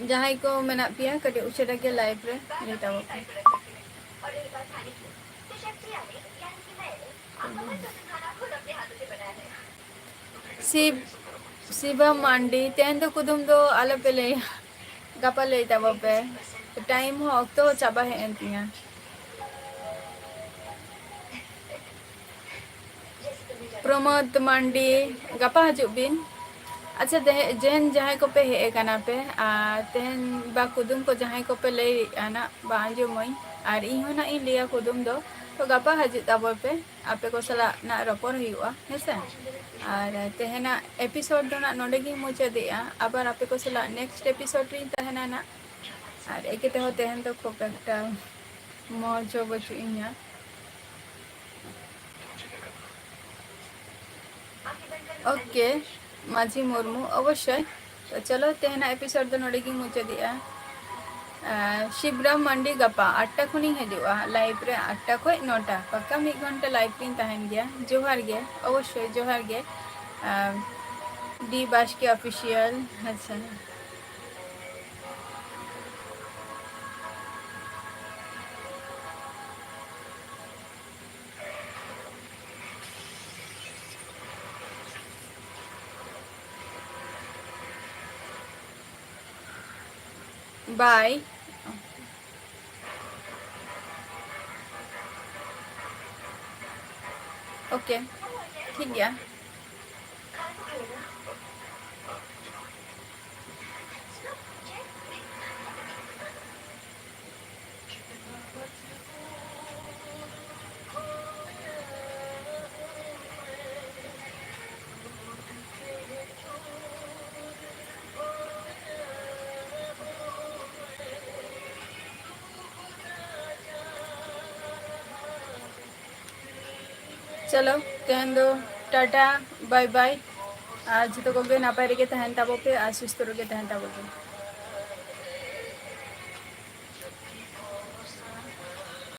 ᱡᱟᱦᱟᱸᱭ ᱠᱚ ᱢᱮᱱᱟᱜ ᱯᱮᱭᱟ, ᱠᱟᱹᱴᱤᱡ ᱩᱥᱟᱹᱨᱟ ᱜᱮ live ᱨᱮ ᱞᱟᱹᱭ ᱛᱟᱵᱚᱱ ᱯᱮ᱾ ᱥᱤᱵ-, ᱥᱤᱵᱟᱢ ᱢᱟᱱᱰᱤ, ᱛᱮᱦᱮᱧ ᱫᱚ ᱠᱩᱫᱩᱢ ᱫᱚ ᱟᱞᱚᱯᱮ ᱞᱟᱹᱭᱟ, ᱜᱟᱯᱟ ᱞᱟᱹᱭ ᱛᱟᱵᱚ ᱯᱮ᱾ Time ᱦᱚᱸ, ᱚᱠᱛᱚ ᱦᱚᱸ ᱪᱟᱵᱟ ᱦᱮᱡ ᱮᱱ ᱛᱤᱧᱟ᱾ ᱯᱨᱚᱢᱳᱫ ᱢᱟᱱᱰᱤ, ᱜᱟᱯᱟ ᱦᱤᱡᱩᱜ ᱵᱤᱱ᱾ ᱟᱪᱪᱷᱟ, ᱛᱮᱦᱮ-, ᱡᱮᱦᱮᱱ ᱡᱟᱦᱟᱸᱭ ᱠᱚᱯᱮ ᱦᱮᱡ ᱟᱠᱟᱱᱟ ᱯᱮ, ᱟᱨ ᱛᱮᱦᱮᱧ ᱵᱟ ᱠᱩᱫᱩᱢ ᱠᱚ ᱡᱟᱦᱟᱸᱭ ᱠᱚᱯᱮ ᱞᱟᱹᱭᱮᱫᱼᱟ ᱱᱟᱜ, ᱵᱟ ᱟᱸᱡᱚᱢᱟᱹᱧ, ᱟᱨ ᱤᱧ ᱦᱚᱸ ᱱᱟᱜ ᱤᱧ ᱞᱟᱹᱭᱟ ᱠᱩᱫᱩᱢ ᱫᱚ, ᱛᱚ ᱜᱟᱯᱟ ᱦᱤᱡᱩᱜ ᱛᱟᱵᱚᱱ ᱯᱮ, ᱟᱯᱮ ᱠᱚ ᱥᱟᱞᱟᱜ ᱱᱟᱜ ᱨᱚᱯᱚᱲ ᱦᱩᱭᱩᱜᱼᱟ, ᱦᱮᱸᱥᱮ? ᱟᱨ ᱛᱮᱦᱮᱧᱟᱜ episode ᱫᱚ ᱱᱟᱜ ᱱᱚᱰᱮ ᱜᱤᱧ ᱢᱩᱪᱟᱹᱫᱮᱜᱼᱟ, ᱟᱵᱟᱨ ᱟᱯᱮ ᱠᱚ ᱥᱟᱞᱟᱜ next episode ᱨᱤᱧ ᱛᱟᱦᱮᱱᱟ ᱱᱟᱜ᱾ ᱟᱨ ᱮᱠᱮ ᱛᱮᱦᱚᱸ ᱛᱮᱦᱮᱧ ᱫᱚ ᱠᱷᱩᱵ ᱮᱠᱴᱟ ᱢᱚᱡᱽ ᱦᱚᱸ ᱵᱟᱹᱪᱩᱜ ᱤᱧᱟ᱾ OK, ᱢᱟᱹᱡᱷᱤ ᱢᱩᱨᱢᱩ, ᱚᱵᱚᱥᱥᱳᱭ᱾ ᱛᱚ ᱪᱚᱞᱚ, ᱛᱮᱦᱮᱧᱟᱜ episode ᱫᱚ ᱱᱚᱰᱮ ᱜᱤᱧ ᱢᱩᱪᱟᱹᱫᱮᱜᱼᱟ᱾ ᱟᱨ ᱥᱤᱵᱨᱟᱢ ᱢᱟᱱᱰᱤ ᱜᱟᱯᱟ ᱟᱴᱴᱟ ᱠᱷᱚᱱᱤᱧ ᱦᱤᱡᱩᱜᱼᱟ live ᱨᱮ, ᱟᱴᱴᱟ ᱠᱷᱚᱱ ᱱᱚᱴᱟ, ᱯᱟᱠᱟ ᱢᱤᱫ ᱜᱷᱚᱱᱴᱟ live ᱨᱤᱧ ᱛᱟᱦᱮᱱ ᱜᱮᱭᱟ᱾ ᱡᱚᱦᱟᱨ ᱜᱮ, ᱚᱵᱚᱥᱥᱳᱭ ᱡᱚᱦᱟᱨ ᱜᱮ᱾ ᱟᱨ ᱰᱤ ᱵᱟᱥᱠᱮ Official, ᱟᱪᱪᱷᱟ᱾ Bye. OK, ᱴᱷᱤᱠ ᱜᱮᱭᱟ᱾ ᱪᱚᱞᱚ, ᱛᱮᱦᱮᱧ ᱫᱚ ᱴᱟᱴᱟ, bye bye᱾ ᱟᱨ ᱡᱚᱛᱚ ᱠᱚᱜᱮ ᱱᱟᱯᱟᱭ ᱨᱮᱜᱮ ᱛᱟᱦᱮᱱ ᱛᱟᱵᱚ ᱯᱮ ᱟᱨ ᱥᱩᱥᱛᱷᱚ ᱨᱮᱜᱮ ᱛᱟᱦᱮᱱ ᱛᱟᱵᱚ ᱯᱮ᱾